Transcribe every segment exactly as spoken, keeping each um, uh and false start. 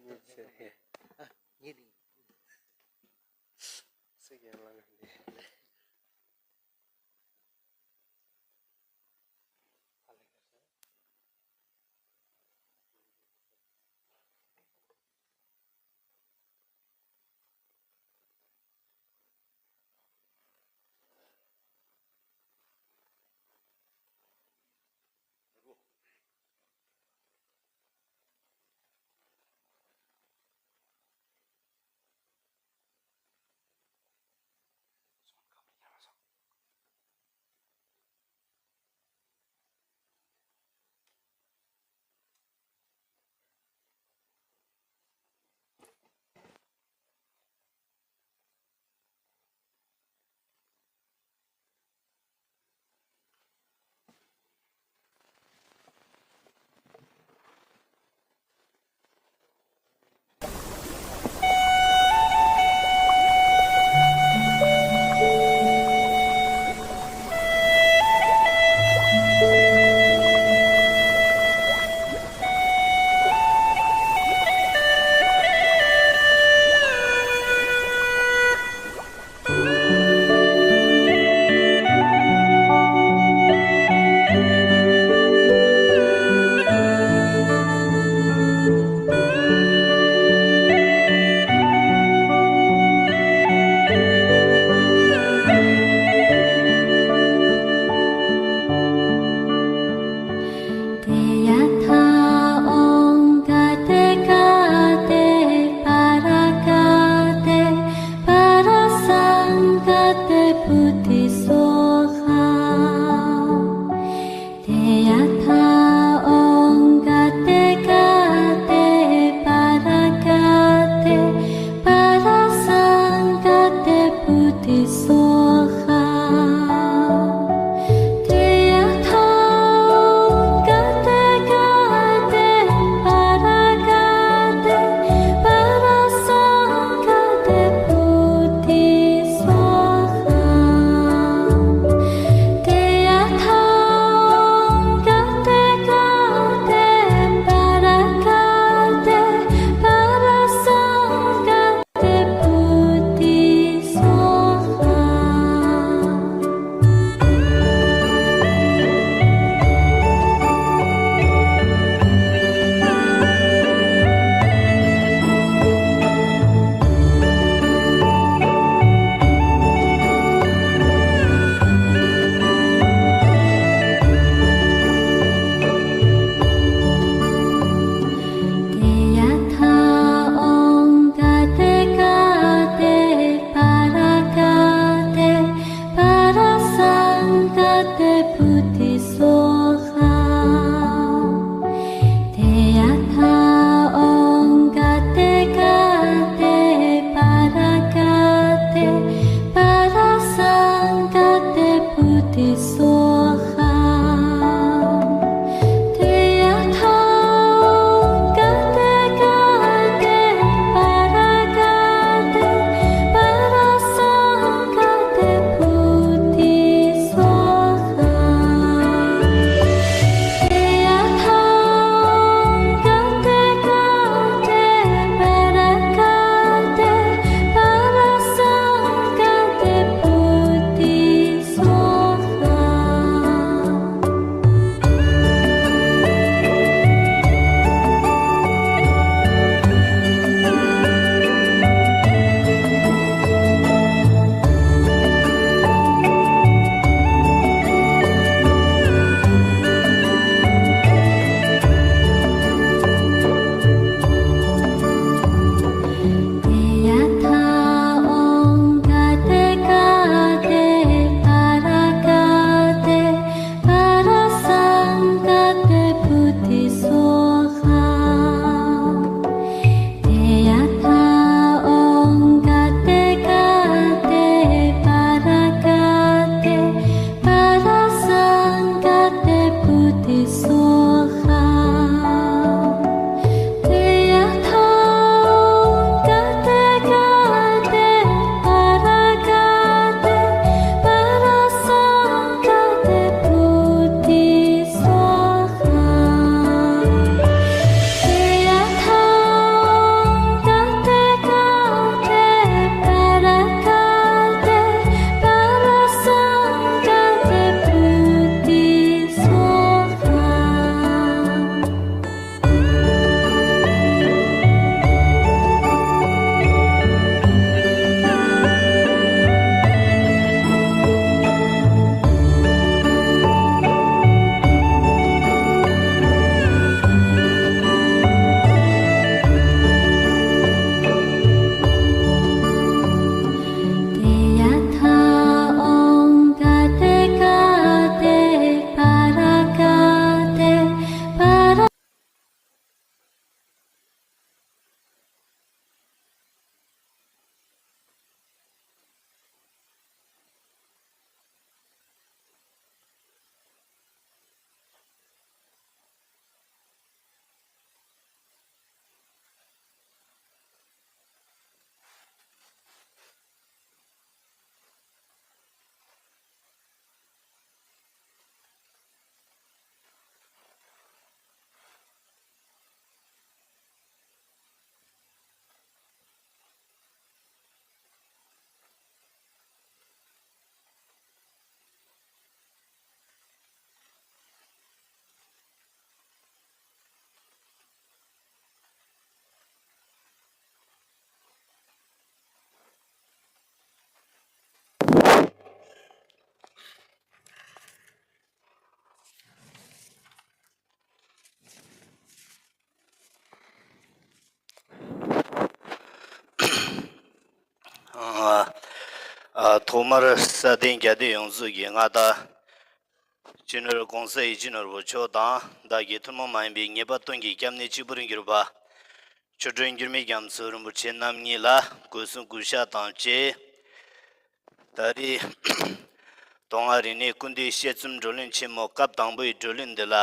ཉེ་ཆེ་ཧེ། ཨ། ཉེ་ནི། སི་ཀན་ལ་ནི། ཐོག་མར་ས་སྟེང་རྒྱལ་བསྟན་ཡོངས་རྫོགས་ཀྱི་མངའ་བདག་སྤྱི་ནོར་༸གོང་ས་ཡིད་བཞིན་ནོར་བུ་མཆོག་དང་། བདག་གི་ཐུན་མོང་མ་ཡིན་པའི་ངེས་པ་དོན་གྱི་སྐྱབས་གནས་གཅིག་པུར་གྱུར་པ། ཆོ་འཕྲུལ་འགྱུར་མེད་རྒྱ་མཚོ་རིན་པོ་ཆེ་རྣམ་གཉིས་ལ་གུས་གསུང་གུས་ཕྱག་དང་བཅས། ད་རེས་མདོ་སྔགས་རིག་གནས་ཀུན་བཏུས་དཔྱད་རྩོམ་བགྲོ་གླེང་ཆེན་མོ་སྐབས་དང་པོའི་བགྲོ་གླེང་འདི་ལ་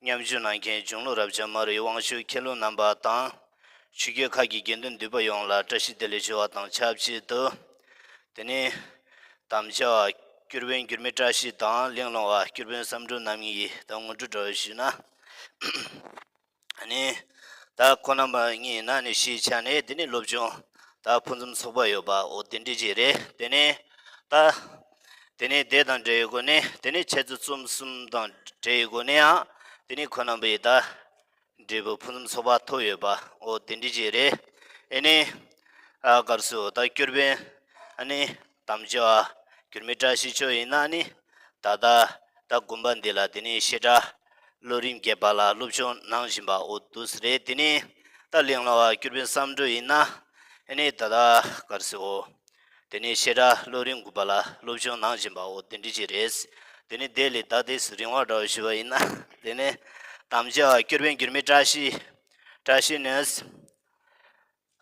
མཉམ་ཞུགས་གནང་མཁན་གཞུང་ལུགས་རབ་འབྱམས་སྨྲ་བའི་དབང་ཕྱུག་མཁན་སློབ་རྣམ་པ་དང་། ཆོས་བརྒྱུད་ཁག་གི་དགེ་འདུན་འདུས་པ་ཡོངས་ལ་བཀྲ་ཤིས་བདེ་ལེགས་ཞུ་བ་དང་ཆབས་ཅིག་ཏུ། དེ་ནས་དམ་བཅའ་བ་སྐྱོར་དཔོན་འགྱུར་མེད་བཀྲ་ཤིས་དང་གླེང་སློང་བ་སྐྱོར་དཔོན་བསམ་གྲུབ་རྣམ་གཉིས་ཀྱིས་ད་ངོ་སྤྲོད་འདྲ་བོ་ཞུས་ན། ཨ་ནི། ད་ཁོང་རྣམ་པ་གཉིས་ན་ནི་གཞིས་ཆགས་ནས། དེ་ནས་སློབ་སྦྱོང་ད་ཕུན་སུམ་ཚོགས་པ་ཡོད་པ་འོ་དེ་འདྲ་ཅིག་རེད། དེ་ནས་ད། དེ་ནས་དེ་དང་འབྲེལ་ཡོད་སྒོ་ནས། དེ་ནས་འཆད་རྩོད་རྩོམ་གསུམ་དང་འབྲེལ་ཡོད་སྒོ་ནས་ཡང་། དེ་ནས་ཁོང་རྣམ་པས་ད་འབྲས་བུ་ཕུན་སུམ་ཚོགས་པ་ཐོབ་ཡོད་པ་འོ་དེ་འདྲ་ཅིག་རེད། ཨེ་ནས། ཨ་ག་རེ་ཟེར། ད་སྐྱོར་དཔོན། ཨ་ནི། དམ་བཅའ་བ་འགྱུར་མེད་བཀྲ་ཤིས་མཆོག་ཡིན་ན་ནི། ད་ལྟ་ད་དགོན་པ་འདི་ལ་དེ་ནས་བཤད་གྲྭ་བློ་རིམ་བརྒྱད་པ་ལ་སློབ་སྦྱོང་གནང་བཞིན་པ་འོ་འདུག་སེ་རེད། དེ་ནས་ད་གླེང་སློང་བ་སྐྱོར་དཔོན་བསམ་གྲུབ་ཡིན་ན། ཨེ་ནས་ད་ལྟ་ག་རེ་ཟེར། འོ་དེ་ནས་བཤད་གྲྭ་བློ་རིམ་དགུ་པ་ལ་སློབ་སྦྱོང་གནང་བཞིན་པ་འོ་དེ་འདྲ་ཅིག་རེད། དེ་ནས་དེ་ལས་ད་དེ་རིང་བ་འདྲ་བོ་ཞུ་བ་ཡིན་ན། དེ་ནས་དམ་བཅའ་བ་སྐྱོར་དཔོན་འགྱུར་མེད་བཀྲ་ཤིས། བཀྲ་ཤིས་ནི།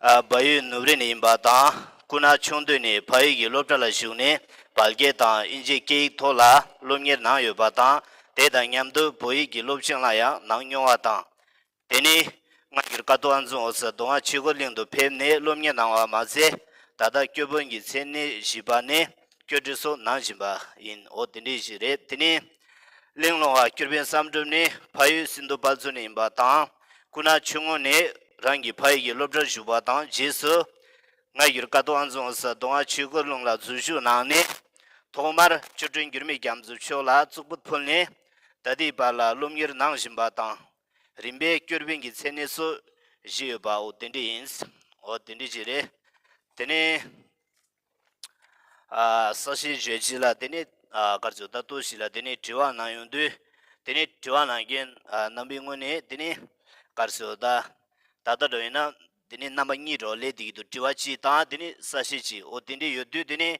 ཨ་བལ་ཡུལ་ནུབ་རི་ནས་ཡིན་པ་དང་། སྐུ་ན་ཆུང་དུས་ནས་ཕ་ཡུལ་གྱི་སློབ་གྲྭ་ལ་ཞུགས་ནས། བལ་སྐད་དང་དབྱིན་ཇིའི་སྐད་ཡིག་ཐོག་ལ་སློབ་གཉེར་གནང་ཡོད་པ་དང་། དེ་དང་མཉམ་དུ་བོད་ཡིག་གི་སློབ་སྦྱོང་ལ་ཡང་གནང་མྱོང་བ་དང་། དེ་ནས་སྔ་འགྱུར་ཀཿཐོག་དབང་འཛོམས་འོད་གསལ་མདོ་སྔགས་ཆོས་སྒོར་གླིང་དུ་ཕེབས་ནས་སློབ་གཉེར་གནང་བ་མ་ཟད། ད་ལྟ་སྐྱོར་དཔོན་གྱི་མཚན་གནས་བཞེས་པ་ནས་སྐྱོར་སྒྲིག་སོགས་གནང་བཞིན་པ་ཡིན། འོ་དེ་འདྲ་ཞིག་རེད། དེ་ནས་གླེང་སློང་བ་སྐྱོར་དཔོན་བསམ་གྲུབ་ནི་ཕ་ཡུལ་སིན་དྷུ་དཔལ་མཚོ་ནས་ཡིན་པ་དང་། སྐུ་ན་ཆུང་ངུ་ནས་རང་གི་ཕ་ཡུལ་གྱི་སློབ་གྲྭར་ཞུགས་པ་དང་། རྗེས་སུ་སྔ་འགྱུར་ཀཿཐོག་དབང་འཛོམས་འོད་གསལ་མདོ་སྔགས་ཆོས་སྒོར་གླིང་ལ་འཛུལ་ཞུགས་གནང་ནས། ཐོག་མར་ཆོ་འཕྲུལ་འགྱུར་མེད་རྒྱ་མཚོ་མཆོག་ལ་གཙུག་ཕུད་ཕུལ་ནས། ད་ལྟའི་བར་ལ་སློབ་གཉེར་གནང་བཞིན་པ་དང་། རིམ་པས་སྐྱོར་དཔོན་གྱི་མཚན་གནས་སོགས་བཞེས་ཡོད་པ་འོ་དེ་འདྲ་ཡིན། འོ་དེ་འདྲ་ཅིག་རེད། དེ་ནས་ཨ་གསལ་བཤད་བརྗོད་གཞི་ལ་དེ་ནས་ཨ་ག་རེ་ཟེར། ད་ལྟོ་ཞིག་ལ་དེ་ནས་དྲི་བ་གནང་ཡོང་དུས། དེ་ནས་དྲི་བ་གནང་མཁན་ཨ་རྣམ་པའི་ངོས་ནས་དེ་ནས་ག་རེ་ཟེར། ད་ད་ལྟ་འདྲ་ཡིན་ན་དེ་ནས་རྣམ་པ་གཉིས་འདྲ་བོ་སླེབས་བསྡད་ཀྱི་འདུག་དྲི་བ་གཅིག་དང་དེ་ནས་གསལ་བཤད་གཅིག་འོ་དེ་འདྲ་ཡོད་དུས། དེ་ནས་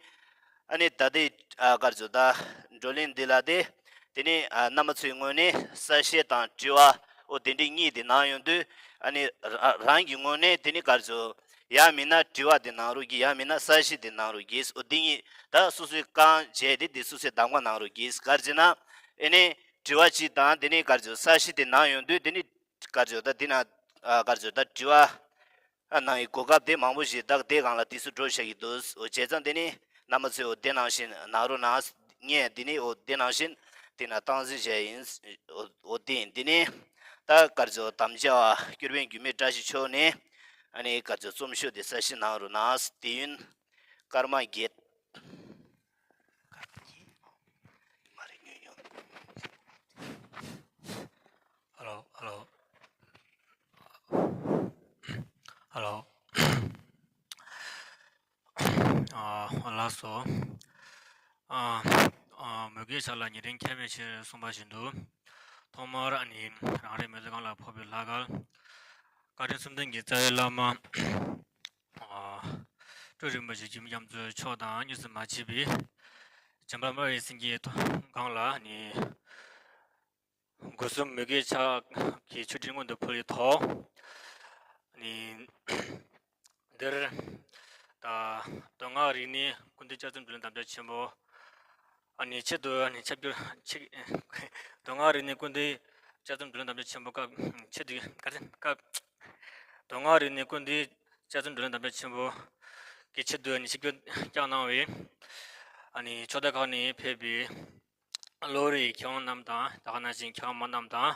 ཨ་ནི་ད་ལྟའི་ཨ་ག་རེ་ཟེར། ད་བགྲོ་གླེང་འདི་ལ་དེ། དེ་ནས་ཨ་རྣམ་པ་ཚོའི་ངོས་ནས་གསལ་བཤད་དང་དྲི་བ་འོ་དེ་འདྲའི་གཉིས་དེ་གནང་ཡོང་དུས། ཨ་ནི་ར་རང་གི་ངོས་ནས་དེ་ནི་ག་རེ་ཟེར། ཡང་མིན་ན་དྲི་བ་དེ་གནང་རོགས་གྱིས། ཡང་མིན་ན་གསལ་བཤད་དེ་གནང་རོགས་གྱིས། འོ་དེ་གཉིས་ད་སོ་སོའི་རྐང་བྱས་ཏེ་དེ་སོ་སོའི་གདམ་ག་གནང་རོགས་གྱིས། ག་རེ་ཟེར་ན། ཨ་ནི་དྲི་བ་གཅིག་དང་དེ་ནས་ག་རེ་ཟེར། གསལ་བཤད་དེ་གནང་ཡོང་དུས། དེ་ནི་ག་རེ་ཟེར། ད་དེ་ན་ཨ་ག་རེ་ཟེར། ད་དྲི་བ་ཨ་གནང་བའི་གོ་སྐབས་དེ་མང་པོ་ཞིག་ད་དེ་སྒང་ལ་དུས་སུ་འགྲོ་བཞག་གི་འདུག་འོ་བྱས་ཙང་དེ་ནི་རྣམ་པ་ཚོས་འོ་དེ་ནང་བཞིན་གནང་རོགས་གནང་། ངས་འདི་ནི་འོ་དེ་ནང་བཞིན་དེ་ན་སྟངས་འཛིན་བྱས་ཡིན། འོ་འོ་དེ་ཡིན། འདི་ནི་ད་ག་རེ་ཟེར། དམ་བཅའ་བ་སྐྱོར་དཔོན་འགྱུར་མེད་བཀྲ་ཤིས་མཆོག་ནས་ཨ་ནི་ག་རེ་ཟེར། རྩོམ་ཤོག་དེ་གསལ་བཤད་གནང་རོགས་གནང་། དུས་ཡུན་སྐར་མ་བརྒྱད། མ་རེད། ཉོན་ཡོང་། ཧ་ལོ། ཧ་ལོ། ཧ་ལོ། ཨ། ལགས་སོ། ཨ། ཨ། མུ་གེའི་ཆ་ལ་ཉེ་རིང་ཁྱད་མེད་ཕྱིར་གསུངས་པ་བཞིན་དུ། ཐོག་མར་ཨ་ནི་རང་རེའི་མི་ཚེ་གང་ལ་ཕོག་པའི་ལྷག་དཀར། བཀའ་དྲིན་གསུམ་ལྡན་གྱི་རྩ་བའི་བླ་མ། ཨ། སྤྲུལ་རིན་པོ་ཆེ་འཇིགས་མེད་རྒྱ་མཚོ་མཆོག་དང་གཉིས་སུ་མ་མཆིས་པའི་བྱམས་པ་སྨྲ་བའི་སེང་གེའི་སྒང་ལ་ནི། སྒོ་གསུམ་མུ་གེའི་ཕྱག་གི་མཆོད་སྤྲིན་མངོན་དུ་ཕུལ་བའི་ཐོག་ནི། འདིར་ད་མདོ་སྔགས་རིག་གནས་ཀུན་བཏུས་དཔྱད་རྩོམ་བགྲོ་གླེང་དམ་བཅའ་ཆེན་པོ། ཨ་ནི་ཆེད་དུ་ཨ་ནི་ཆིབས་བསྒྱུར་ཆེད། མདོ་སྔགས་རིག་གནས་ཀུན་བཏུས་དཔྱད་རྩོམ་བགྲོ་གླེང་དམ་བཅའ་ཆེན་པོ་སྐབས་ཆེད་དུ་ག་རེ་སྐབས། མདོ་སྔགས་རིག་གནས་ཀུན་བཏུས་དཔྱད་རྩོམ་བགྲོ་གླེང་དམ་བཅའ་ཆེན་པོ་གི་ཆེད་དུ་ཨ་ནི་ཆིབས་བསྒྱུར་བསྐྱངས་གནང་བའི་ཨ་ནི་ཕྱོགས་མཐའ་ཁག་ནས་ཕེབས་པའི་བློ་རིག་མཁས་དབང་རྣམས་དང་། ད་ག་ནང་བཞིན་མཁས་དབང་མ་རྣམས་དང་།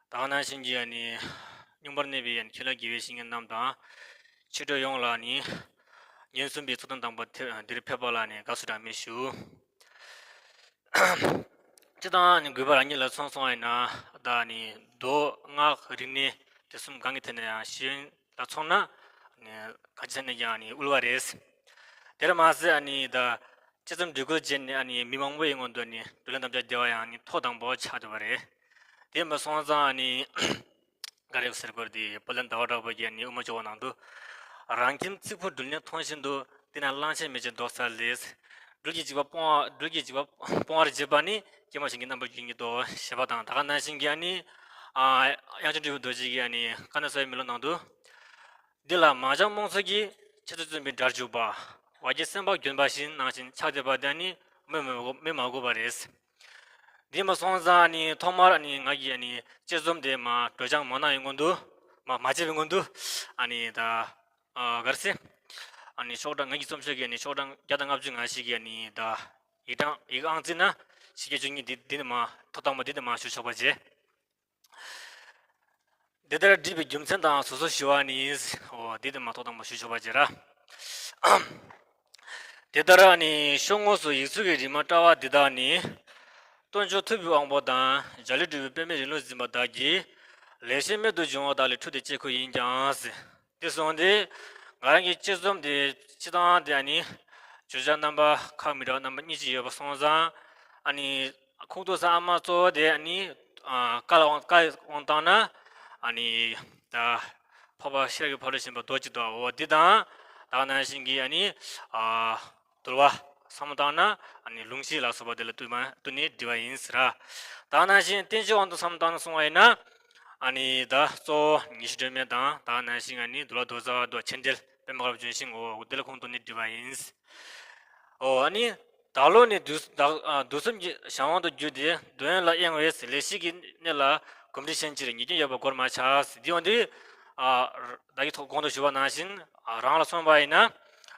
ད་ག་ནང་བཞིན་གྱི་ཨ་ནི་སྙིང་པར་གནས་པའི་ཨ་ནི་མཁན་སློབ་དགེ་བའི་བཤེས་གཉེན་རྣམས་དང་། ཆོས་གྲོགས་ཡོངས་ལ་ཨ་ནི་ཉིན་གསུམ་པའི་ཚོགས་ཐུན་དང་པོ་དེ་འདིར་ཕེབས་པ་ལ་ཨ་ནི་དགའ་བསུ་གྲངས་མེད་ཞུ། སྤྱིར་བཏང་ཨ་ནི་དགོས་པ་རང་ཉིད་ལ་མཚོན་སོང་བ་ཡིན་ན། ད་ཨ་ནི་མདོ་སྔགས་རིག་གནས་དེ་གསུམ་གང་གི་ཐད་ནས་ཡང་ཤེས་ཡོན་ལ་མཚོན་ན། ཨ་ནི་གང་ཅིའི་ཐད་ནས་ཀྱང་ཨ་ནི་དབུལ་བ་རེད། དེར་མ་ཟད་ཨ་ནི་ད་དཔྱད་རྩོམ་སྒྲིག་བཀོད་བྱས་ནས་ཨ་ནི་མི་མང་པོ་ཡི་སྔོན་དུ་ཨ་ནི་བགྲོ་གླེང་དམ་བཅའ་དེ་བ་ཡང་ཨ་ནི་ཐོག་དང་པོ་ཆགས་བསྡད་པ་རེད། དེ་མ་སོང་ཙང་ཨ་ནི་ག་རེ་ཟེར་དགོས་རེད། དེ་པོ་ལན་ཟླ་བ་གྲགས་པ་གིས་ཨ་ནི་དབུ་མ་འཇོག་པ་ནང་དུ། རང་ཁྱིམ་རྩིག་ཕུག་སྒྲུབ་གླིང་མཐོང་བཞིན་དུ། དེ་ན་གླང་ཆེན་མེ་ལྕེ་ལྡོག་ས་ལས། སྦྲུལ་གྱི་འཇིགས་པ་སྤོང་བ། སྦྲུལ་གྱི་འཇིགས་པ་སྤོང་བར་བྱེད་པ་ནི། ཀྱེ་མ་གཞན་གྱི་རྣམ་པར་འགྱུར་གྱི་མདོག་ཞེས་པ་དང་། ད་ག་ནང་བཞིན་གྱི་ཨ་ནི། ཨ་དབྱངས་ཅན་སྤྲུལ་པའི་རྡོ་རྗེ་གིས་ཨ་ནི་ཀ་ན་སོ་ཡའི་མེ་ལོང་ནང་དུ། འདི་ལ་མ་བྱམས་རྨོངས་ཚོད་ཀྱིས། ཆེ་ཚུལ་བཙུན་པའི་དགྲར་འཇུག་པ། བ་གྱི་སེམས་པ་གྱོན་པ་བཞིན་ནང་བཞིན་ཆགས་བསྡད་པ་དེ་ནི་སྨོས་མི་དགོས། སྨོས་མ་དགོས་པ་རེད། འདི་མ་སོང་ཙང་ནི་ཐོག་མར་ནི་ང་གིས་ནི་དཔྱད་རྩོམ་དེ་མ་སྒྲོག་སྦྱང་མ་གནང་བའི་སྔོན་དུ། མ་མ་བྱས་པའི་སྔོན་དུ། ཨ་ནི་ད་ཨ་ག་རེ་ཟེར། ཨ་ནི་ཤོག་གྲངས། ང་གི་རྩོམ་ཤོག་གི་ནི་ཤོག་གྲངས་བརྒྱ་དང་ལྔ་བཅུ་ང་བཞི་གི་ནི་ད་ཡིག་གྲངས། ཡིག་ཨང་རྩིས་ན་ཕྱེད་བརྒྱད་བཅུ་གཉིས། འདི་འདི་ནི་མ་ཐོབ་ཐང་མ་འདི་ནི་མ་ཞུ་ཆོག་པ་བྱས། འདི་ལྟར་བྲིས་པའི་རྒྱུ་མཚན་དང་སོ་སོ་ཞུ་བ་ནི། འོ་འདི་དེ་མ་ཐོག་དང་པོ་ཞུ་ཆོག་པ་བྱེད་ར། དེ་ལྟར་ནི་ཤོག་ངོས་སུ་ཡིག་ཚུལ་གྱི་རིམ་པ་བཀྲལ་བ་འདི་དག་ནི། སྟོན་མཆོག་ཐུབ་པའི་དབང་པོ་དང་འཇའ་ལུས་སྤྲུལ་པའི་པདྨའི་རིང་ལུགས་འཛིན་པ་དག་གིས་ལེགས་བཤད་རྨད་དུ་བྱུང་བ་དག་ལས་འཁྲུལ་ཏེ་སྐྱེས་ཁུངས་ཡིན་ཀྱང་། འདི་སོང་སྟེ་ང་རང་གི་དཔྱད་རྩོམ་དེ་སྤྱི་བཏང་དེ་ཨ་ནི་བརྗོད་བྱ་རྣམ་པ་ཁག་མི་འདྲ་བ་རྣམ་པ་གཉིས་ཅིག་ཡོད་པ་སོང་ཙང་། ཨ་ནི་ཁུངས་གཏུགས་ས་ཨ་མ་གཙོ་བོ་དེ་ཨ་ནི་ཨ་བཀའ་ལ་དབང་བཀའ་དབང་བཏང་ན། ཨ་ནི་ད་འཕགས་པ་ཤེས་རབ་ཀྱི་ཕ་རོལ་ཕྱིན་པ་རྡོ་རྗེ་དང་། འོ་འདི་དང་། ད་ག་ནང་བཞིན་གྱི་ཨ་ནི་ཨ་འདུལ་བ་བསམ་བློ་བཏང་ན། ཨ་ནི་ལུང་གཞི་ལ་སོགས་པ་དེ་ལ་བསྟུན་མ་བསྟུན་ནས་བྲིས་པ་ཡིན་ཟེར་ར། ད་ག་ནང་བཞིན་བསྟན་བཅོས་དབང་དུ་བསམ་བློ་བཏང་ནས་གསུངས་པ་ཡིན་ན། ཨ་ནི་ད་གཙོ་བོ་ཉི་ཤུ་སྒྲོན་མེ་དང་། ད་ག་ནང་བཞིན་ཨ་ནི་འདུལ་བ་མདོ་རྩ་བ་དང་། མཆན་འགྲེལ་པདྨ་དཀར་པོ་ལྗོན་ཤིང་། འོ་འདི་ལ་ཁུངས་གཏུགས་ནས་བྲིས་པ་ཡིན། འོ་ཨ་ནི་བདག་བློ་ནི་དུས་བདག་ཨ་དུས་གསུམ་གྱི་གཞན་དབང་དུ་གྱུར་ཏེ། འདོད་ཡོན་ལ་གཡེང་བས་ལེགས་བཤད་ཀྱི་གནད་ལ་གོམས་འདྲིས་ཞན་ཕྱིར། ཉེས་སྐྱོན་ཡོད་པར་གོར་མ་ཆག། འདི་འོ་འདི་ཨ་བདག་གིས་ཐོག་གོང་དུ་ཞུས་པ་ནང་བཞིན་ཨ་རང་ལ་སོང་བ་ཡིན་ན།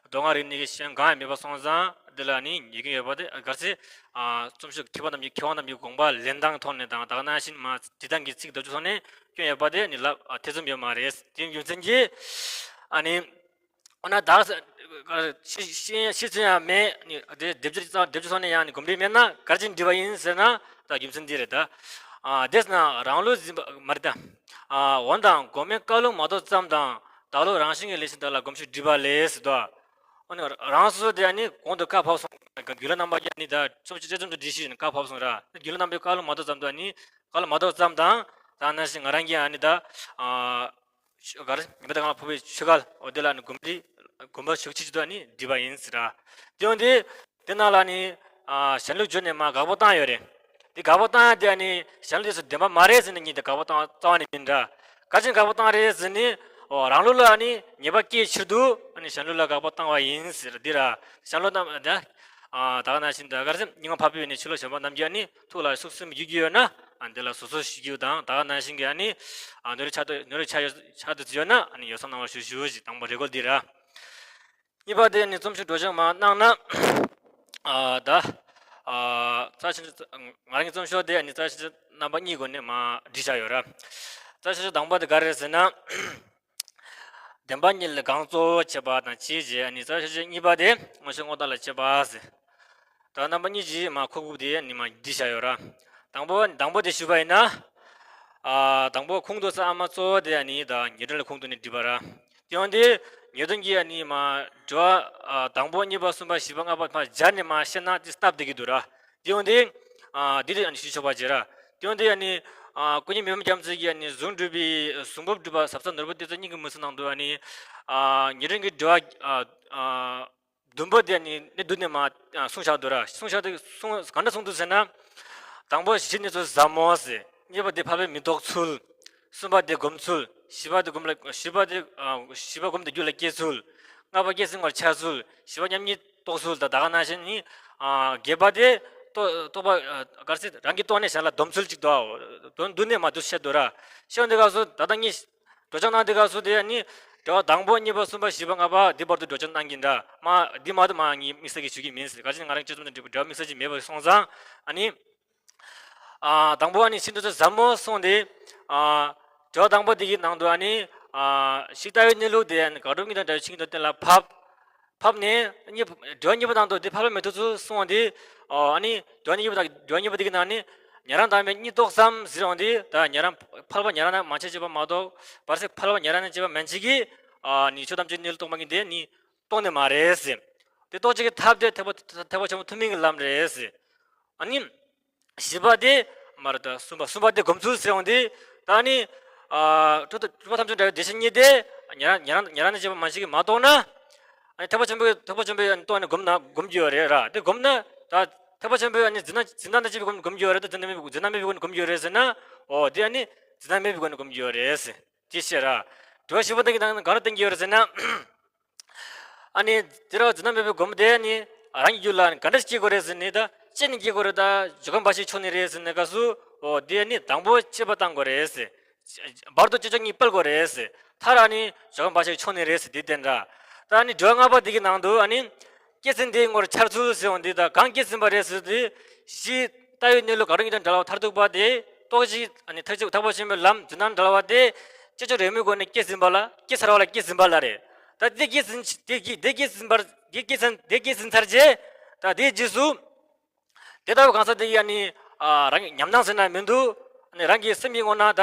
མདོ་སྔགས་རིག་གནས་ཀྱི་ཤན་གང་ཡང་མེད་པ་སོང་ཙང་། འདི་ལ་ནི་ཉེས་སྐྱོན་ཡོད་པ་དེ། གལ་སྲིད་ཨ་རྩོམ་ཤོག་མཁས་པ་རྣམས་ཀྱི་མཁས་དབང་རྣམས་ཀྱི་དགོངས་པ་ལེན་སྟངས་ཐོག་ནས་དང་། ད་ག་ནང་བཞིན་མ་འབྲི་སྟངས་ཀྱི་ཚིག་བརྡ་སྤྲོད་ཐོག་ནས་སྐྱོན་ཡོད་པ་དེ་ནི་ལབ་ཨ་ཐེ་ཚོམ་ཡོད་མ་རེད། དེའི་རྒྱུ་མཚན་གྱིས་ཨ་ནི། འོ་ན་བདག་ཤེས་ཤེས་ཤེས་ཚུལ་ཡང་མེད། ནི་དེ་སྡེབ་སྦྱོར་སྡེབ་སྦྱོར་སོགས་ནས་ཡང་ནི་གོམས་འདྲིས་མེད་ན་ག་རེ་བྱས་ནས་འབྲི་བ་ཡིན་ཟེར་ན། ད་རྒྱུ་མཚན་འདི་རེད་ད། ཨ་དེས་ན་རང་ལུགས་འཛིན་པ་མ་རེད་ད། ཨ་འོན་ཏང་གོང་མའི་བཀའ་ལུང་མ་རྟོགས་ཙམ་དང་། བདག་བློ་རང་བཞིན་གྱི་ལེགས་བཤད་དག་ལ་གོམས་ཤིག་བྲིས་པ་ལས་ཟེར་དོ། འོ་ནི་རང་སོ་སོ་དེ་ཡང་ནི་གོང་དུ་བཀའ་ཕབ་སོང་། དགེ་སློང་རྣམ་པ་ཡང་ནི་ད་ཚོགས་ཆེ་ཆེ་ཙམ་དུ་བྲིས་ཤིག་ནི་བཀའ་ཕབ་སོང་ར། དགེ་སློང་རྣམ་པའི་བཀའ་ལུང་མ་རྟོགས་ཙམ་དུ་ནི། བཀའ་ལུང་མ་རྟོགས་ཙམ་དང་། ད་ནང་བཞིན་ང་རང་གིས་ཡང་ནི་ད། ཨ། ག་རེ། ཉི་མ་དང་གང་ལ་ཕོག་པའི་ཆོས་སྐལ། འོ་དེ་ལ་ནི་གོམས་འདྲིས་གོམས་པ་ཤུགས་ཆེ་ཆེ་དུ་ནི་བྲིས་པ་ཡིན་ཟེར་ར། དེ་འོན་ཏེ། དེ་ནང་ལ་ནི་ཨ་གཞན་ལུགས་བརྗོད་ནས་མ་དགག་པ་བཏང་ཡོད་རེད། དེ་དགག་པ་བཏང་ཡ་དེ་ནི་གཞན་ལུགས་དེ་ཚོ་བདེན་པ་མ་རེད་ཟེར་ནས་ངས་དེ་དགག་པ་བཏང་རྩ་བ་ནས་མིན་ར། ག་ཅིན་དགག་པ་བཏང་རེད་ཟེར་ནས། འོ་རང་ལུགས་ལ་ནི་ཉེས་པ་སྐྱེས་ཕྱིར་དུ་ནི་གཞན་ལུགས་ལ་དགག་པ་བཏང་བ་ཡིན་ཟེར་འདི་ར། གཞན་ལུགས་རྣམས་ད་ཨ་ད་ག་ནང་བཞིན་ད་ག་རེ་ཟེར། སྙིང་པོ་འཕགས་པའི་ནི་ཆོས་ལུགས་གཞན་པ་རྣམས་ཀྱིས་ནི་ཐུགས་ལ་ཤུགས་སེམས་རྒྱུག་རྒྱུ་ཡོད་ན། ཨ་འདི་ལ་སོ་སོ་ཞུ་རྒྱུ་དང་། ད་ག་ནང་བཞིན་གྱི་ཨ་ནི་ཨ་ནོར་འཁྲུལ་ཆགས་སྡུག་ནོར་འཁྲུལ་ཆགས་ཡོད་ཆགས་སྡུག་ཡོད་ན། ཨ་ནི་ཡོ་བསྲང་གནང་བ་ཞུ་ཞུ་ཞིག་དང་པོ་རེ་སྐོལ་འདི་ར། གཉིས་པ་དེ་ནི་རྩོམ་ཤོག་སྒྲོག་སྦྱང་མ་གནང་ན། ཨ་ད་ཨ་རྩ་ཆེན་ང་རང་གི་རྩོམ་ཤོག་དེ་ཨ་ནི་རྩ་ཆེན་རྣམ་པ་གཉིས་སྒོ་ནས་མ་བྲིས་བཞག་ཡོད་ར། རྩ་ཆེན་དང་པོ་དེ་ག་རེ་རེད་ཟེར་ན། བདེན་པ་གཉིས་ལ་གང་གཙོ་བོ་བྱེད་པ་དང་བྱས་རྗེས། ཨ་ནི་རྩ་ཆེན་གཉིས་པ་དེ་དངོས་བཤད་སྔོ་རྟགས་ལ་དཔྱད་པ་ཟེར། ད་རྣམ་པ་གཉིས་ཀྱིས་མ་ཁོག་དགུ་དེ་ནི་མ་བྲིས་བཞག་ཡོད་ར། དང་པོ་དང་པོ་དེ་ཞུས་པ་ཡིན་ན། ཨ་དང་པོ་ཁུངས་གཏུགས་ས་ཨ་མ་གཙོ་བོ་དེ་ཨ་ནི་ད་ཉེ་དོན་ལ་ཁུངས་གཏུགས་ནས་བྲིས་པ་ར། དེ་ཡང་དེ་ཉེ་དོན་གྱི་ཨ་ནི་མ་དྲི་བ་ཨ་དང་པོ་གཉིས་པ་གསུམ་པ་བཞི་པ་ལྔ་པ་མ་སྦྱར་ནས་མ་བཤད་ན་དེ་སྟབས་བདེ་གི་འདུག་ར། དེ་ཡང་དེ་ཨ་འདི་དེ་ཨ་ནི་ཞུ་ཆོག་པ་བྱེད་ར། དེ་ཡང་དེ་ཨ་ནི་ཨ་སྐུ་ཉིད་མི་ཕམ་རྒྱ་མཚོ་གིས་ཨ་ནི་གཟུངས་སྒྲུབ་པའི་གཟུངས་འབུམ་སྒྲུབ་པ་ཟབ་གསལ་ནོར་བུ་ཏི་ཙི་སྙིང་གི་མུན་སེལ་ནང་དུ་ཨ་ནི་ཨ་ཉེ་དོན་གྱི་དྲི་བ་ཨ་ཨ་བདུན་པོ་དེ་ནི་གནད་བསྡུས་ནས་མ་གསུངས་བཞག་འདུག་ར། གསུངས་བཞག་དེ་གསུངས་ག་འདྲ་གསུངས་འདུག་ཟེར་ན། དང་པོ་གཞི་གནས་ཚུལ་ཟབ་མོ་ཟེར། གཉིས་པ་དེ་ཕལ་པའི་མི་རྟོགས་ཚུལ། གསུམ་པ་དེ་སྒོམ་ཚུལ། བཞི་པ་དེ་སྒོམ་ལ་བཞི་པ་དེ་བཞི་པ་སྒོམ་དེ་རྒྱུད་ལ་སྐྱེ་ཚུལ། ལྔ་པ་སྐྱེས་ཟིན་པར་བྱ་ཚུལ། བཞི་པ་མཉམ་ཉིད་རྟོགས་ཚུལ། ད་ད་ག་ནང་བཞིན་ནི། བརྒྱད་པ་དེ་རྟོགས་རྟོགས་པ་ག་རེ་ཟེར། རང་གིས་རྟོགས་ནས་གཞན་ལ་སྡོམ་ཚུལ་གཅིག་ཏུ་དོན་བསྡུས་ནས་མ་འདུག་བཤད་འདུག་ར། ཤེས་འདི་སྐབས་སུ་ད་ལྟ་ངས། སྒྲོག་སྦྱང་གནང་དེ་སྐབས་སུ་དེ་ནི་དྲི་བ་དང་པོ་གཉིས་པ་གསུམ་པ་བཞི་པ་ལྔ་པ་འདི་བར་དུ་སྒྲོག་སྦྱང་གནང་གིན་འདྲ། མ་འདི་མ་གཏོགས་མ་ངས་དམིགས་བསལ་གྱི་ཞུ་གི་མིན་ཟེར། ག་ཅི་ང་རང་དཔྱད་རྩོམ་དང་འབྲེལ་བའི་དྲི་བ་དམིགས་བསལ་ཅིག་མེད་པ་སོང་ཙང་། ཨ་ནི། ཨ་དང་པོ་ཨ་ནི་ཤིན་ཏུ་ཟབ་མོ་གསུངས་ཏེ། ཨ་དྲི་བ་དང་པོ་དེ་གི་ནང་དུ་ཨ་ནི། ཨ་ཞིག་ལྟ་བའི་གནས་ལུགས་དེ་དགག་སྒྲུབ་གཉིས་དང་བྲལ་བའི་ཆོས་ཉིད་དོན་གཏན་ལ་ཕབ། ཕབ་ནས་གཉིས་དྲི་བ་གཉིས་པ་དང་དུ་དེ་ཕལ་པ་མི་ཐུབ་ཚུལ་གསུངས་ཏེ། ཨོ་ཨ་ནི་དྲི་བ་གཉིས་པ་དང་དྲི་བ་གཉིས་པ་དེ་གི་ནང་ནས་ཉན་རང་དང་པོའི་གཉིད་རྟོགས་སམ་ཟེར་འོང་དུས། ད་ཉན་རང་ཕལ་པ་ཉན་རང་ན་མ་བྱས་བྱས་པ་མ་གཏོགས་བར་སྲིད་ཕལ་པ་ཉན་རང་ན་བྱས་པ་མན་ཆད་ཀྱི་ཨ་ནི་ཆོས་ཐམས་ཅད་གནས་ལུགས་རྟོགས་པ་གི་དེ་ནི་རྟོགས་ནི་མ་རེད་ཟེར། དེ་རྟོགས་བྱེད་ཀྱི་ཐབས་དེ་ཐེག་པ་ཐེག་པ་ཆེན་པོ་ཐུན་མིན་གྱི་ལམ་རེད་ཟེར། ཨ་ནི། བཞི་པ་དེ་མ་རེད་ད། གསུམ་པ་གསུམ་པ་དེ་སྒོམ་ཚུལ་ཟེར་འོང་དུས། ད་ནི། ཨ་གྲུབ་པ་ཐམས་ཅད་འདྲ་བའི་བདེ་གཤེགས་གཉིས་དེ་ཉན་རང་ཉན་རང་ཉན་རང་ན་བྱས་པ་མན་ཆད་ཀྱི་མ་རྟོགས་ན། ཨ་ནི་ཐེག་པ་ཆེན་པོའི་ཐེག་པ་ཆེན་པོའི་ཨ་ནི་ལྟོ་ཨ་ནི་སྒོམ་ན་སྒོམ་གྱི་ཡོད་རེད་ར། དེ་སྒོམ་ན་ད་ཐེག་པ་ཆེན་པོའི་ཨ་ནི་འཛིན་སྟངས་འཛིན་སྟངས་དང་བཅས་པའི་སྒོམ་སྒོམ་གྱི་ཡོད་རེད། ད་འཛིན་སྟངས་མེད་པའི་འཛིན་སྟངས་མེད་པའི་སྒོམ་གྱི་ཡོད་རེད་ཟེར་ན། འོ་དེ་ཨ་ནི་འཛིན་སྟངས་མེད་པའི་སྒོ་ནས་སྒོམ་གྱི་ཡོད་རེད་ཟེར། དེ་བཤད་ར། དྲི་བ་བཞི་པོ་དེ་གི་ནང་ག་རེ་བསྟན་གྱི་ཡོད་རེད་ཟེར་ན། ཨ་ནི་དེ་ར་འཛིན་སྟངས་མེད་པའི་སྒོམ་དེ་ནི་རང་གི་རྒྱུད་ལ་ག་འདྲ་ཞིག་སྐྱེ་དགོས་རེད་ཟེར་ནི། ད་ཅི་ནས་སྐྱེ་དགོས་རེད། ད་འཇོག་ཁམས་འབའ་ཞིག་ཆོད་ནི་རེད་ཟེར་ནི་སྐབས་སུ། འོ་དེ་ནི་དང་པོ་མཆེད་པ་བཏང་དགོས་རེད་ཟེར། བར་དུ་ཅོ་ཅོ་གཉིས་སྤེལ་དགོས་རེད་ཟེར། མཐར་ཨ་ནི་འཇོག་ཁམས་འབའ་ཞིག་ཆོད་ནི་རེད་ཟེར། དེ་བསྟན་ར། ད་ཨ་ནི་དྲི་བ་ལྔ་པ་དེ་གི་ནང་དུ་ཨ་ནི་སྐྱེས་ཟིན་དེའི་ངོར་འཆར་ཚུལ་ཟེར་འོང་དུས། ད་གང་སྐྱེས་ཟིན་པ་རེད་ཟེར་དུས། གཞི་ལྟ་བའི་གནས་ལུགས་གང་རུང་གཉིས་དང་བྲལ་བ་མཐར་ཐུག་པ་དེ་རྟོགས་གཞི་ཨ་ནི་ཐེག་ཆེན་ཐེག་པ་ཆེན་པོའི་ལམ་འཛིན་སྟངས་བྲལ་བ་དེ་ཅོ་ཅོ་རེ་མོའི་སྒོ་ནས་སྐྱེས་ཟིན་པ་ལ། སྐྱེས་ཚར་བ་ལ་སྐྱེས་ཟིན་པ་ལ་རེད། ད་དེ་སྐྱེས་ཟིན་དེ་སྐྱེས་དེ་སྐྱེས་ཟིན་པར་དེ་སྐྱེས་ཟིན་དེ་སྐྱེས་ཟིན་ཚར་རྗེས། ད་དེའི་རྗེས་སུ་དེ་ལྟ་བུ་གང་ཟག་དེ་ཡིས་ཨ་ནི་ཨ་རང་གི་ཉམས་སྣང་ཟེར་ན་མི་འདུག་ཨ་ནི་རང་གི་སེམས་ཀྱི་ངོ་ན་ད་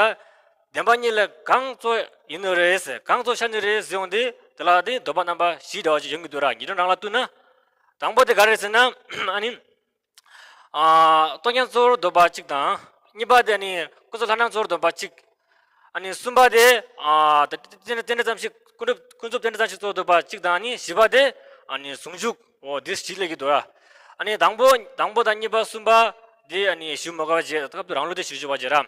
བདེན་པ་གཉིས་ལས་གང་གཙོ་ཡིན་ནི་རེད་ཟེར། གང་གཙོ་ཤར་ནི་རེད་ཟེར་འོང་དུས། དེ་ལ་དེ་འདོད་པ་རྣམ་པ་བཞི་འདྲ་བ་ཅིག་ཡོང་གི་འདུག་ར། ཉི་སྒྲོན་རང་ལ་བསྟུན་ན། དང་པོ་དེ་ག་རེ་རེད་ཟེར་ན། ཨ་ནི། ཨ་སྟོང་རྐྱང་གཙོ་བོར་འདོད་པ་གཅིག་དང་། གཉིས་པ་དེ་ནི་ཀུན་རྫོབ་ལྷར་སྣང་གཙོ་བོར་འདོད་པ་གཅིག་ཨ་ནི་གསུམ་པ་དེ་ཨ་ད་རྟེན་འབྲེལ་རྟེན་འབྲེལ་ཙམ་ཞིག་ཀུན་རྫོབ་ཀུན་རྫོབ་རྟེན་འབྲེལ་ཙམ་ཞིག་གཙོ་བོར་འདོད་པ་གཅིག་དང་། ཨ་ནི་བཞི་པ་དེ་ཨ་ནི་ཟུང་འཇུག་འོ་དེ་བཞི་སླེབས་ཀྱི་འདུག་ར། ཨ་ནི་དང་པོ་དང་པོ་དང་གཉིས་པ་གསུམ་པ་དེ་ཨ་ནི་ཞུ་མ་དགོས་པ་བྱས། སྐབས་དེ་རང་ལུགས་དེ་ཞུ་ཆོག་པ་བྱས་ར།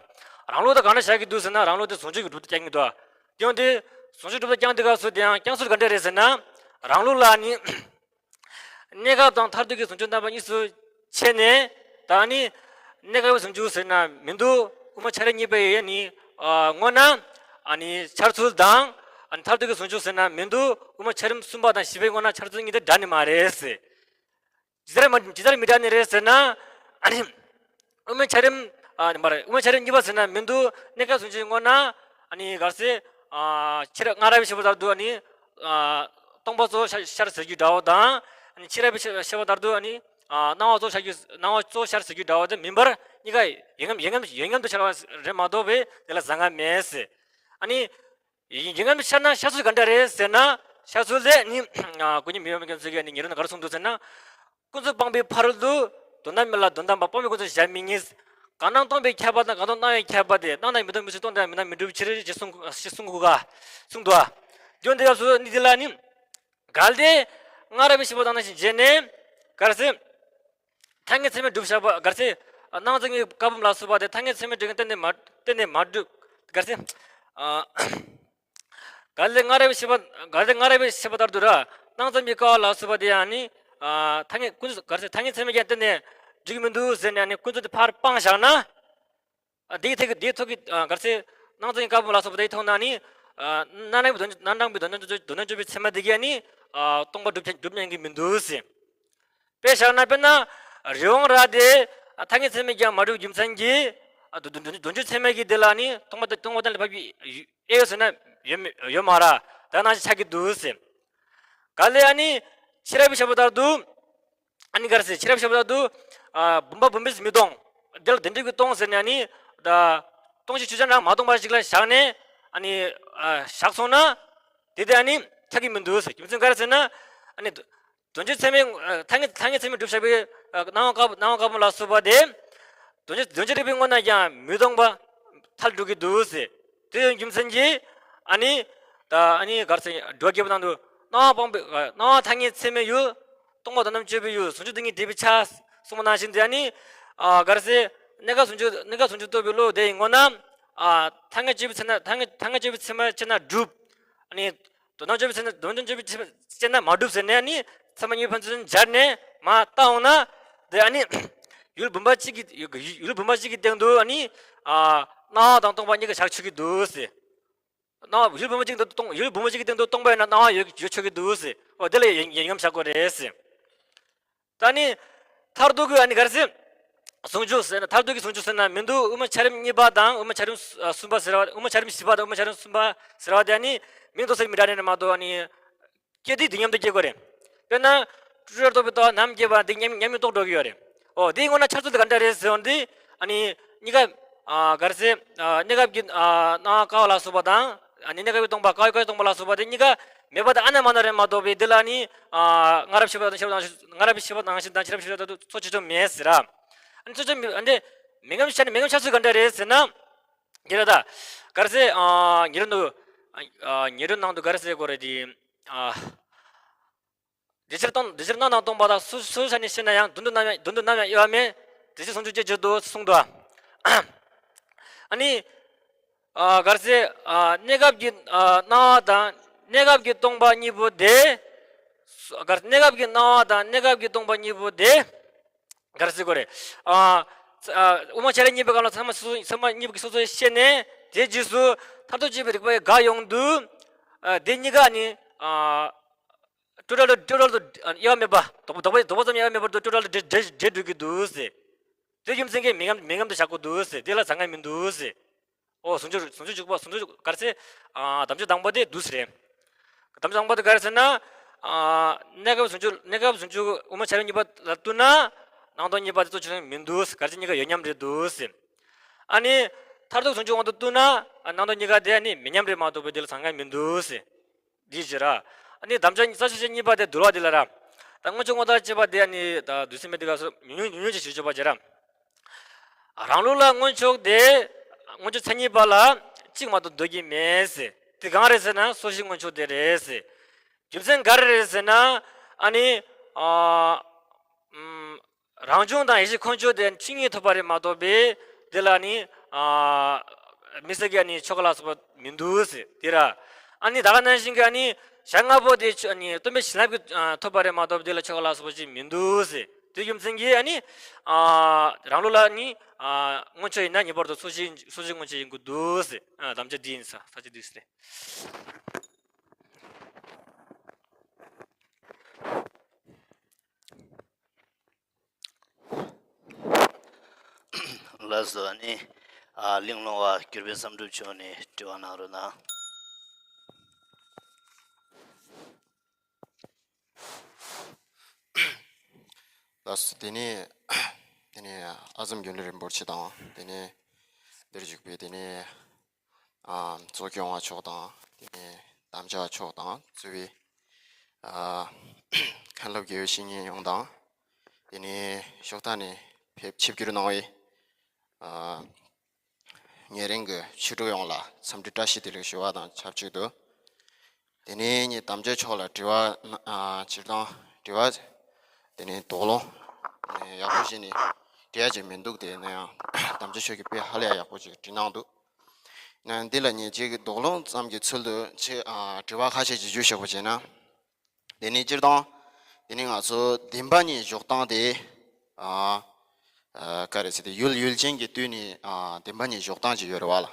རང་ལུགས་དེ་གང་འདྲ་བཞག་གི་འདུག་ཟེར་ན། རང་ལུགས་དེ་ཟུང་འཇུག་གི་སྒྲུབ་བརྡ་རྐྱང་གི་འདུག་དེ་ཡང་དེ་ཟུང་འཇུག་སྒྲུབ་བརྡ་རྐྱང་དུས་སྐབས་སུ་དེ་ཡང་རྐྱང་ཚུལ་ག་འདྲ་རེད་ཟེར་ན། རང་ལུགས་ལ་ནི། གནས་སྐབས་དང་མཐར་ཐུག་གི་ཟུང་འཇུག་རྣམ་པ་གཉིས་སུ་ཕྱེ་ནས། ད་ནི་གནས་སྐབས་ཀྱི་ཟུང་འཇུག་ཟེར་ན་མི་འདུག་དབུ་མ་ཆ་རིམ་གཉིས་པའི་ནི་ཨ་ངོ་ན་ཨ་ནི་འཆར་ཚུལ་དང་། ཨ་ནི་མཐར་ཐུག་གི་ཟུང་འཇུག་ཟེར་ན་མི་འདུག་དབུ་མ་ཆ་རིམ་གསུམ་པ་དང་བཞི་པའི་ངོ་ན་འཆར་ཚུལ་གཉིས་དེ་འདྲ་ནི་མ་རེད་ཟེར། ཇི་ལྟར་མ་ཇི་ལྟར་མི་འདྲ་ནི་རེད་ཟེར་ན། ཨ་ནི་དབུ་མའི་ཆ་རིམ་ཨ་ནི་མ་རེད། དབུ་མའི་ཆ་རིམ་གཉིས་པ་ཟེར་ན་མི་འདུག་གནས་སྐབས་ཟུང་འཇུག་ངོ་ན་ཨ་ནི་ག་རེ་ཟེར། ཨ་ཕྱི་རབས་སྔ་རབས་བཤད་པ་ལྟར་དུ་ཨ་ནི་ཨ་སྟོང་པ་གཙོ་བོ་ཤར་ཤར་ཟེར་རྒྱུ་འདྲ་བོ་དང་། ཨ་ནི་ཕྱི་རབས་བཤད་བཤད་པ་ལྟར་དུ་ཨ་ནི་ཨ་སྣང་བ་གཙོ་བོ་ཤར་རྒྱུ་སྣང་བ་གཙོ་བོ་ཤར་ཟེར་རྒྱུ་འདྲ་བོ་དེ་མིན་པར། གཉིས་ཀ་ཡོད་མཉམ་ཡོད་མཉམ་དུ་ཤར་བ་རེད་མ་གཏོགས་པའི་དེ་ལ་གཟའ་ལྔ་མེད་ཟེར། ཨ་ནི། ཡིན་ཡིན་ངམ་ཤར་ན་ཤར་ཚུལ་ག་འདྲ་རེད་ཟེར་ན། ཤར་ཚུལ་ལས་ནི། ཨ་སྐུ་ཉིད་མི་ཡོང་མི་མཁན་ཚོས་ཀྱིས་ནི་ཉེ་རུ་ན་ག་རེ་གསུངས་འདུག་ཟེར་ན། ཀུན་རྫོབ་སྤངས་པའི་ཕ་རོལ་ཏུ། དོན་དམ་མེད་ལ་དོན་དམ་པ་སྤངས་པའི་ཀུན་རྫོབ་གཞལ་མི་ཉན། གང་སྣང་སྟོང་པའི་ཁྱབ་པ་དང་གང་སྟོང་སྣང་བའི་ཁྱབ་པ་དེ། སྣང་དང་མི་སྟོང་མི་ཚུལ་སྟོང་དང་མི་སྣང་མི་འགྲུབ་ཕྱིར་ཅེས་གསུངས་ཞེས་གསུངས་གོ་ག་གསུངས་འདུག་ཨ། འདི་འདི་ལ་ནི། གལ་ཏེ། སྔ་རབས་པའི་བཤད་པ་དང་ནང་བཞིན་བྱས་ནས། ག་རེ་ཟེར། ཐ་སྙད་ཚད་མས་སྒྲུབ་བྱ་བ་ག་རེ་ཟེར། སྣང་ཚུལ་གཉིས་བཀག་སྡོམ་ལ་སོགས་པ་དེ་ཐ་སྙད་ཚད་མས་སྒྲུབ་མཁན་གཏན་ནས་མ་གཏན་ནས་མ་གྲུབ། ག་རེ་ཟེར། ཨ། གལ་ཏེ་སྔ་རབས་བཤད་པ་གལ་ཏེ་སྔ་རབས་བཤད་པ་ལྟར་དུ་ར། སྣང་ཚུལ་གཉིས་བཀག་པ་ལ་སོགས་པ་དེ་ཡང་ནི། ཨ། ཐ་སྙད་ཀུན་ག་རེ་ཟེར། ཐ་སྙད་ཚད་མས་ཀྱང་གཏན་ནས་སྒྲུབ་ཀྱི་མི་འདུག་ཟེར་ནས་ནི་ཀུན་རྫོབ་དེ་ཕར་སྤངས་བཞག་ན། ཨ། དེའི་ཐད་ཀྱི་དེའི་ཐོག་གི་ཨ་ག་རེ་ཟེར། སྣང་ཚུལ་གཉིས་བཀག་སྡོམ་ལ་སོགས་པ་དེའི་ཐོག་ན་ནི། ཨ། རྣམ་སྣང་གི་དོན་རྣམ་སྣང་གི་དོན་དོན་དོན་དོན་གཅོད་པའི་ཚད་མ་དེ་གས་ནི། ཨ། སྟོང་པ་སྒྲུབ་སྒྲུབ་ཉན་གྱི་མི་འདུག་ཟེར། དཔེ་བཞག་ན། དཔེར་ན་རི་བོང་རྭ་དེ་ཐ་སྙད་ཚད་མས་ཀྱང་མ་གྲུབ་རྒྱུ་མཚན་གྱིས། ཨ། དོན་དོན་དོན་གཅོད་ཚད་མ་གི་དེ་ལ་ནི་སྟོང་པ་སྟོང་པ་གཏན་ལ་ཕབ་ཀྱི་ཨེ་ཡོད་ཟེར་ན་ཡོད་མི་ཡོད་མ་རེད། ད་ནང་བཞིན་ཆགས་ཀྱི་འདུག་ཟེར། གལ་ཏེ་ཨ་ནི་ཕྱི་རབས་པའི་བཤད་པ་ལྟར་དུ། ཨ་ནི་ག་རེ་ཟེར། ཕྱི་རབས་བཤད་པ་ལྟར་དུ། ཨ། བུམ་པ་བུམ་པས་མི་སྟོང་། དེ་ལ་དེ་འདྲ་གི་སྟོང་ཟེར་ནས་ཨ་ནི། ད་སྟོང་ཞིང་ཆོས་ཅན་རང་མ་སྟོང་པ་ཞིག་ལ་བཞག་ནས། ཨ་ནི། ཨ། བཞག་སོང་ན། དེ་དེ་ཨ་ནི་ཆགས་ཀྱི་མི་འདུག་ཟེར། རྒྱུ་མཚན་ག་རེ་ཟེར་ན། ཨ་ནི་དོན་གཅོད་ཚད་མས། ཨ། ཐ་སྙད་ཐ་སྙད་ཚད་མས་སྒྲུབ་བྱ་བའི། ཨ། སྣང་བ་བཀག་སྣང་བ་བཀག་སྡོམ་ལ་སོགས་པ་དེ། དོན་གཅོད་དོན་གཅོད་རིག་པའི་ངོ་ན་ཀྱང་མི་སྟོང་པ་ཐལ་འགྲོ་གི་འདུག་ཟེར། དེ་ཡང་རྒྱུ་མཚན་གྱིས། ཨ་ནི། ད་ཨ་ནི་ག་རེ་ཟེར། འགྲོ་བ་རྒྱལ་པོ་ནང་དུ། སྣང་བ་སྤངས་པའི། ཨ། སྣང་བ་ཐ་སྙད་ཚད་མའི་ཡུལ། སྟོང་པ་དོན་དམ་དཔྱོད་པའི་ཡུལ། ཟུང་འཇུག་ཏིང་ངེ་འཛིན་པའི་ཆ་གསུངས་པ་ནང་བཞིན་དེ་ཨ་ནི། ཨ། ག་རེ་ཟེར། གནས་སྐབས་ཟུང་འཇུག་གནས་སྐབས་ཟུང་འཇུག་རྟོགས་པའི་བློ་དེ་ཡི་ངོ་ན། ཨ། ཐ་སྙད་དཔྱོད་པའི་ཚད་མ་ཐ་སྙད་ཐ་སྙད་དཔྱོད་པའི་ཚད་མ་དཔྱད་ན་འགྲུབ། ཨ་ནི། དོན་དམ་དཔྱོད་པའི་ཚད་མ་དོན་དམ་དཔྱོད་པའི་ཚད་མ་དཔྱད་ན་མ་འགྲུབ་ཟེར་ནས་ཨ་ནི་ཚད་མ་གཉིས་ཕན་ཚུན་སྦྱར་ནས་མར་བལྟ་འོང་ན། དེ་ཨ་ནི་ཡུལ་བུམ་པ་གཅིག་གི་ཡུལ་བུམ་པ་གཅིག་གི་སྟེང་དུ་ཨ་ནི། ཨ། སྣང་བ་དང་སྟོང་པ་གཉིས་ཀ་བཞག་ཆོག་གི་འདུག་ཟེར། སྣང་བ་ཡུལ་བུམ་པ་གཅིག་ཏུ་སྟོང་ཡུལ་བུམ་པ་གཅིག་གི་སྟེང་དུ་སྟོང་པ་ཡིན་ན་སྣང་བ་ཡོད་ཡོད་ཆོག་གི་འདུག་ཟེར། འོ་དེ་ལ་ཡིན་ཡིན་ངམ་བཞག་དགོས་རེད་ཟེར། ད་ནི་མཐར་ཐུག་གི་ཨ་ནི་ག་རེ་ཟེར། ཟུང་འཇུག་ཟེར་ན་མཐར་ཐུག་གི་ཟུང་འཇུག་ཟེར་ན་མི་འདུག་དབུ་མ་ཆ་རིམ་གཉིས་པ་དང་དབུ་མ་ཆ་རིམ་གསུམ་པ་ཟེར་བ། དབུ་མ་ཆ་རིམ་བཞི་པ་དང་དབུ་མ་ཆ་རིམ་གསུམ་པ་ཟེར་བ་དེ་ཨ་ནི་མིང་འདོགས་སའི་མི་འདྲ་ནི་མ་གཏོགས་ཨ་ནི། སྐད་དེ་དུས་མཉམ་དུ་སྐྱེ་དགོས་རེད། དཔེར་ན། སྤྲོས་བྲལ་རྟོགས་པའི་ལྟ་བ་ནམ་སྐྱེ་བ་འདི་མཉམ་མཉམ་མྱོང་རྟོགས་འགྲོ་གི་ཡོད་རེད། འོ་དེའི་སྔོན་ན་འཆར་ཚུལ་དེ་ག་འདྲ་རེད་ཟེར་བ་འདི། ཨ་ནི། གཉིས་ཀ་ཨ་ག་རེ་ཟེར། ཨ་གནས་སྐབས་ཀྱི་ཨ་སྣང་བ་བཀག་པ་ལ་སོགས་པ་དང་། ཨ་ནི་གནས་སྐབས་ཀྱི་སྟོང་པ་བཀག་པའི་སྟོང་པ་ལ་སོགས་པ་དེ་གཉིས་ཀ་མེད་པ་དེ་ཨ་ན་མ་ན་རེད་མ་གཏོགས་པའི་འདི་ལ་ནི། ཨ་སྔ་རབས་བཤད་པ་དང་བཤད་པ་དང་སྔ་རབས་བཤད་པ་ནང་བཞིན་དང་ཕྱི་རབས་བཤད་པ་དང་ཚོ་ཆེ་ཆུང་མེད་ཟེར་ར། ཨ་ནི་ཚོ་ཆེ་ཆུང་མེད། ཨ་འདི་མི་ངམ་ཤར་ནི་མི་ངམ་ཤར་ཚུལ་ག་འདྲ་རེད་ཟེར་ན། འདི་རེད་ད། ག་རེ་ཟེར། ཨ་ཉེ་རུ་འདུག་ཨ་ཉེ་རུ་ནང་དུ་ག་རེ་ཟེར་དགོས་རེད་དེ། ཨ། འདི་ཕྱིར་སྟོང་། འདི་ཕྱིར་སྣང་དང་སྟོང་པ་དག། སུ་སུ་ས་ནས་ཤེས་ན་ཡང་། དོན་དུ་རྣམ་དོན་དུ་རྣམ་ཡང་དབྱེ་བ་མེད། དེ་ཕྱིར་ཟུང་འཇུག་ཅེས་བརྗོད་དོ་གསུངས་དོ། ཨ་ནི། ཨ་ག་རེ་ཟེར། ཨ་གནས་སྐབས་ཀྱི་ཨ་སྣང་བ་དང་གནས་སྐབས་ཀྱི་སྟོང་པ་གཉིས་པོ་དེ། ག་རེ། གནས་སྐབས་ཀྱི་སྣང་བ་དང་གནས་སྐབས་ཀྱི་སྟོང་པ་གཉིས་པོ་དེ། ག་རེ་ཟེར་དགོས་རེད། ཨ་ཨ་དབུ་མ་བྱ་རིགས་གཉིས་པའི་སྐབས་ལ་ཚང་མ་སོ་སོ་ཚང་མ་གཉིས་པོ་གིས་སོ་སོ་ཤེས་ནས། དེའི་རྗེས་སུ་མཐར་ཐུག་དཔྱད་པའི་རིགས་པ་འགའ་ཡོང་དུས། ཨ་དེ་གཉིས་ཀ་ནི་ཨ་སྤྲོས་བྲལ་དུ། སྤྲོས་བྲལ་དུ་དབྱེ་བ་མེད་པ། དོགས་པ་དོགས་པ་དོགས་པ་ཙམ་དབྱེ་བ་མེད་པར་དུ་སྤྲོས་བྲལ་དུ་འདྲེས་འདྲེས་འདྲེས་འགྲོ་གི་འདུག་ཟེར། དེ་རྒྱུ་མཚན་གྱིས་མེད་མཉམ་མེད་མཉམ་དུ་བཞག་དགོས་འདུག་ཟེར། དེ་ལ་ཟང་ངེ་མི་འདུག་ཟེར། ཨོ་ཟུང་འཇུག་ཟུང་འཇུག་འཇུག་པ། ཟུང་འཇུག་ག་རེ་ཟེར། ཨ་དམ་བཅའ་དང་པོ་དེ་འདུག་ཟེར། དམ་བཅའ་དང་པོ་དེ་ག་རེ་ཟེར་ན། ཨ་གནས་སྐབས་ཟུང་འཇུག་གནས་སྐབས་ཟུང་འཇུག་དབུ་མ་བྱ་རིགས་གཉིས་པ་ལ་ལྟོས་ན། སྣང་སྟོང་གཉིས་པ་དེ་ཚོ་ཆོས་ཅན་མི་འདུག་ཟེར། ག་རེ་ཟེར། གཉིས་ཀ་ཡོད་མཉམ་རེད་འདུག་ཟེར། ཨ་ནི་མཐར་ཐུག་ཟུང་འཇུག་དབང་དུ་བཏུས་ན། ཨ་སྣང་སྟོང་གཉིས་ཀ་དེ་ཨ་ནི་མེད་མཉམ་རེད་མ་གཏོགས་པའི་དེ་ལ་ཟང་ངེ་མི་འདུག་ཟེར། འདི་ཞེས་ར། ཨ་ནི་དམ་བཅའ་རྩ་ཤེས་བྱེད་གཉིས་པ་དེ་འདུལ་བ་དེ་ལ་ར། ད་སྔོན་ཆོས་མངོན་རྟོགས་ཅེས་པ་དེ་ཨ་ནི་ད་འདུལ་སེམས་མེད་དེ་ག་སོ་ཉུང་ཉུང་ཉུང་ཉུང་ཅིག་ཞུ་ཆོག་པ་བྱས་ར། རང་ལུགས་ལ་སྔོན་ཆོས་དེ། སྔོན་ཆོས་མཚན་ཉིད་པ་ལ་གཅིག་མ་གཏོགས་འདོད་ཀྱི་མེད་ཟེར། དེ་གང་རེད་ཟེར་ན་སོ་སྐྱེའི་སྔོན་ཆོས་དེ་རེད་ཟེར། རྒྱུ་མཚན་ག་རེ་རེད་ཟེར་ན། ཨ་ནི། ཨ་ཨམ། རང་བྱུང་དང་ཡེ་ཤེས་ཁོང་ཆོས་དེ་ཆོས་ཉིད་ཐོབ་པ་རེད་མ་གཏོགས་པའི་དེ་ལ་ནི། ཨ་དམིགས་བསལ་གྱི་ཨ་ནི་ཆོས་སྐལ་ལ་སོགས་པ་མི་འདུག་ཟེར་དེ་ར། ཨ་ནི་ད་ག་ནང་བཞིན་གྱི་ཨ་ནི་ཞག་ལྔ་པོ་དེ་ཆོས་ཨ་ནི་སྟོན་པའི་བྱིན་རླབས་ཀྱིས་ཨ་ཐོབ་པ་རེད་མ་གཏོགས་དེ་ལ་ཆོས་སྐལ་ལ་སོགས་པ་ཅིག་མི་འདུག་ཟེར། དེ་རྒྱུ་མཚན་གྱིས་ཨ་ནི། ཨ་རང་ལུགས་ལ་ནི། ཨ་སྔོན་ཆོས་ཡིན་ན་ངེས་པར་དུ་སོ་སྐྱེ་སོ་སྐྱེའི་སྔོན་ཆོས་ཡིན་དགོས་འདུག་ཟེར། ཨ་དམ་བཅའ་འདི་ཡིན་ས་ས་བཅད་འདི་ཟེར། ལགས་སོ། ཨ་ནི། ཨ་གླིང་ལོང་བ་གྱུར་པའི་བསམ་གྲུབ་མཆོག་ནས་དྲི་བ་གནང་རོགས་གནང་། ལགས་སོ། དེ་ནས་དེ་ནས་ཨ་ཙམ་རྒྱུན་ལས་རིན་པོ་ཆེ་དང་། དེ་ནས་འདིར་བཞུགས་པའི་དེ་ནས། ཨ་གཙོ་སྐྱོང་བ་མཆོག་དང་། དེ་ནས་དམ་བཅའ་མཆོག་དང་གཙོས་པའི་ཨ་མཁན་སློབ་དགེ་བའི་བཤེས་གཉེན་ཡོངས་དང་། དེ་ནས་ཕྱོགས་མཐའ་ནས་ཕེབས་ཆིབས་བསྒྱུར་གནང་བའི་ཨ་ཉེ་རིང་གི་ཆོས་གྲོགས་ཡོངས་ལ་འཚམས་འདྲི་བཀྲ་ཤིས་བདེ་ལེགས་ཞུ་བ་དང་ཆབས་ཅིག་ཏུ། དེ་ནས་ངས་དམ་བཅའ་མཆོག་ལ་དྲི་བ་གནང་། ཨ་སྤྱིར་བཏང་དྲི་བ་དེ་ནས་དོགས་སློང་ཡག་པོ་བྱས་ནས་དྲི་ཡ་ཅིག་མི་འདུག་དེ་ཡིན་ན་ཡང་དམ་བཅའ་མཆོག་གིས་དཔེ་ཧ་ལས་ཡག་པོ་ཅིག་བྲིས་གནང་འདུག་ན་འདི་ལ་ངས་ཅིག་དོགས་སློང་ཙམ་གྱི་ཚུལ་དུ་ཅིག་ཨ་དྲི་བ་ཁ་ཤས་ཅིག་ཞུ་ཤོག་པ་བྱས་ན། དེ་ནས་སྤྱིར་བཏང་དེ་ནས་ང་ཚོ་བདེན་པ་གཉིས་འཇོག་སྟངས་དེ། ཨ་ཨ་ག་རེ་ཟེར་ཏེ། ཡུལ་ཡུལ་ཅན་གྱི་སྟེང་ནས་ཨ་བདེན་པ་གཉིས་འཇོག་སྟངས་ཅིག་ཡོད་རེད་བ་ལ།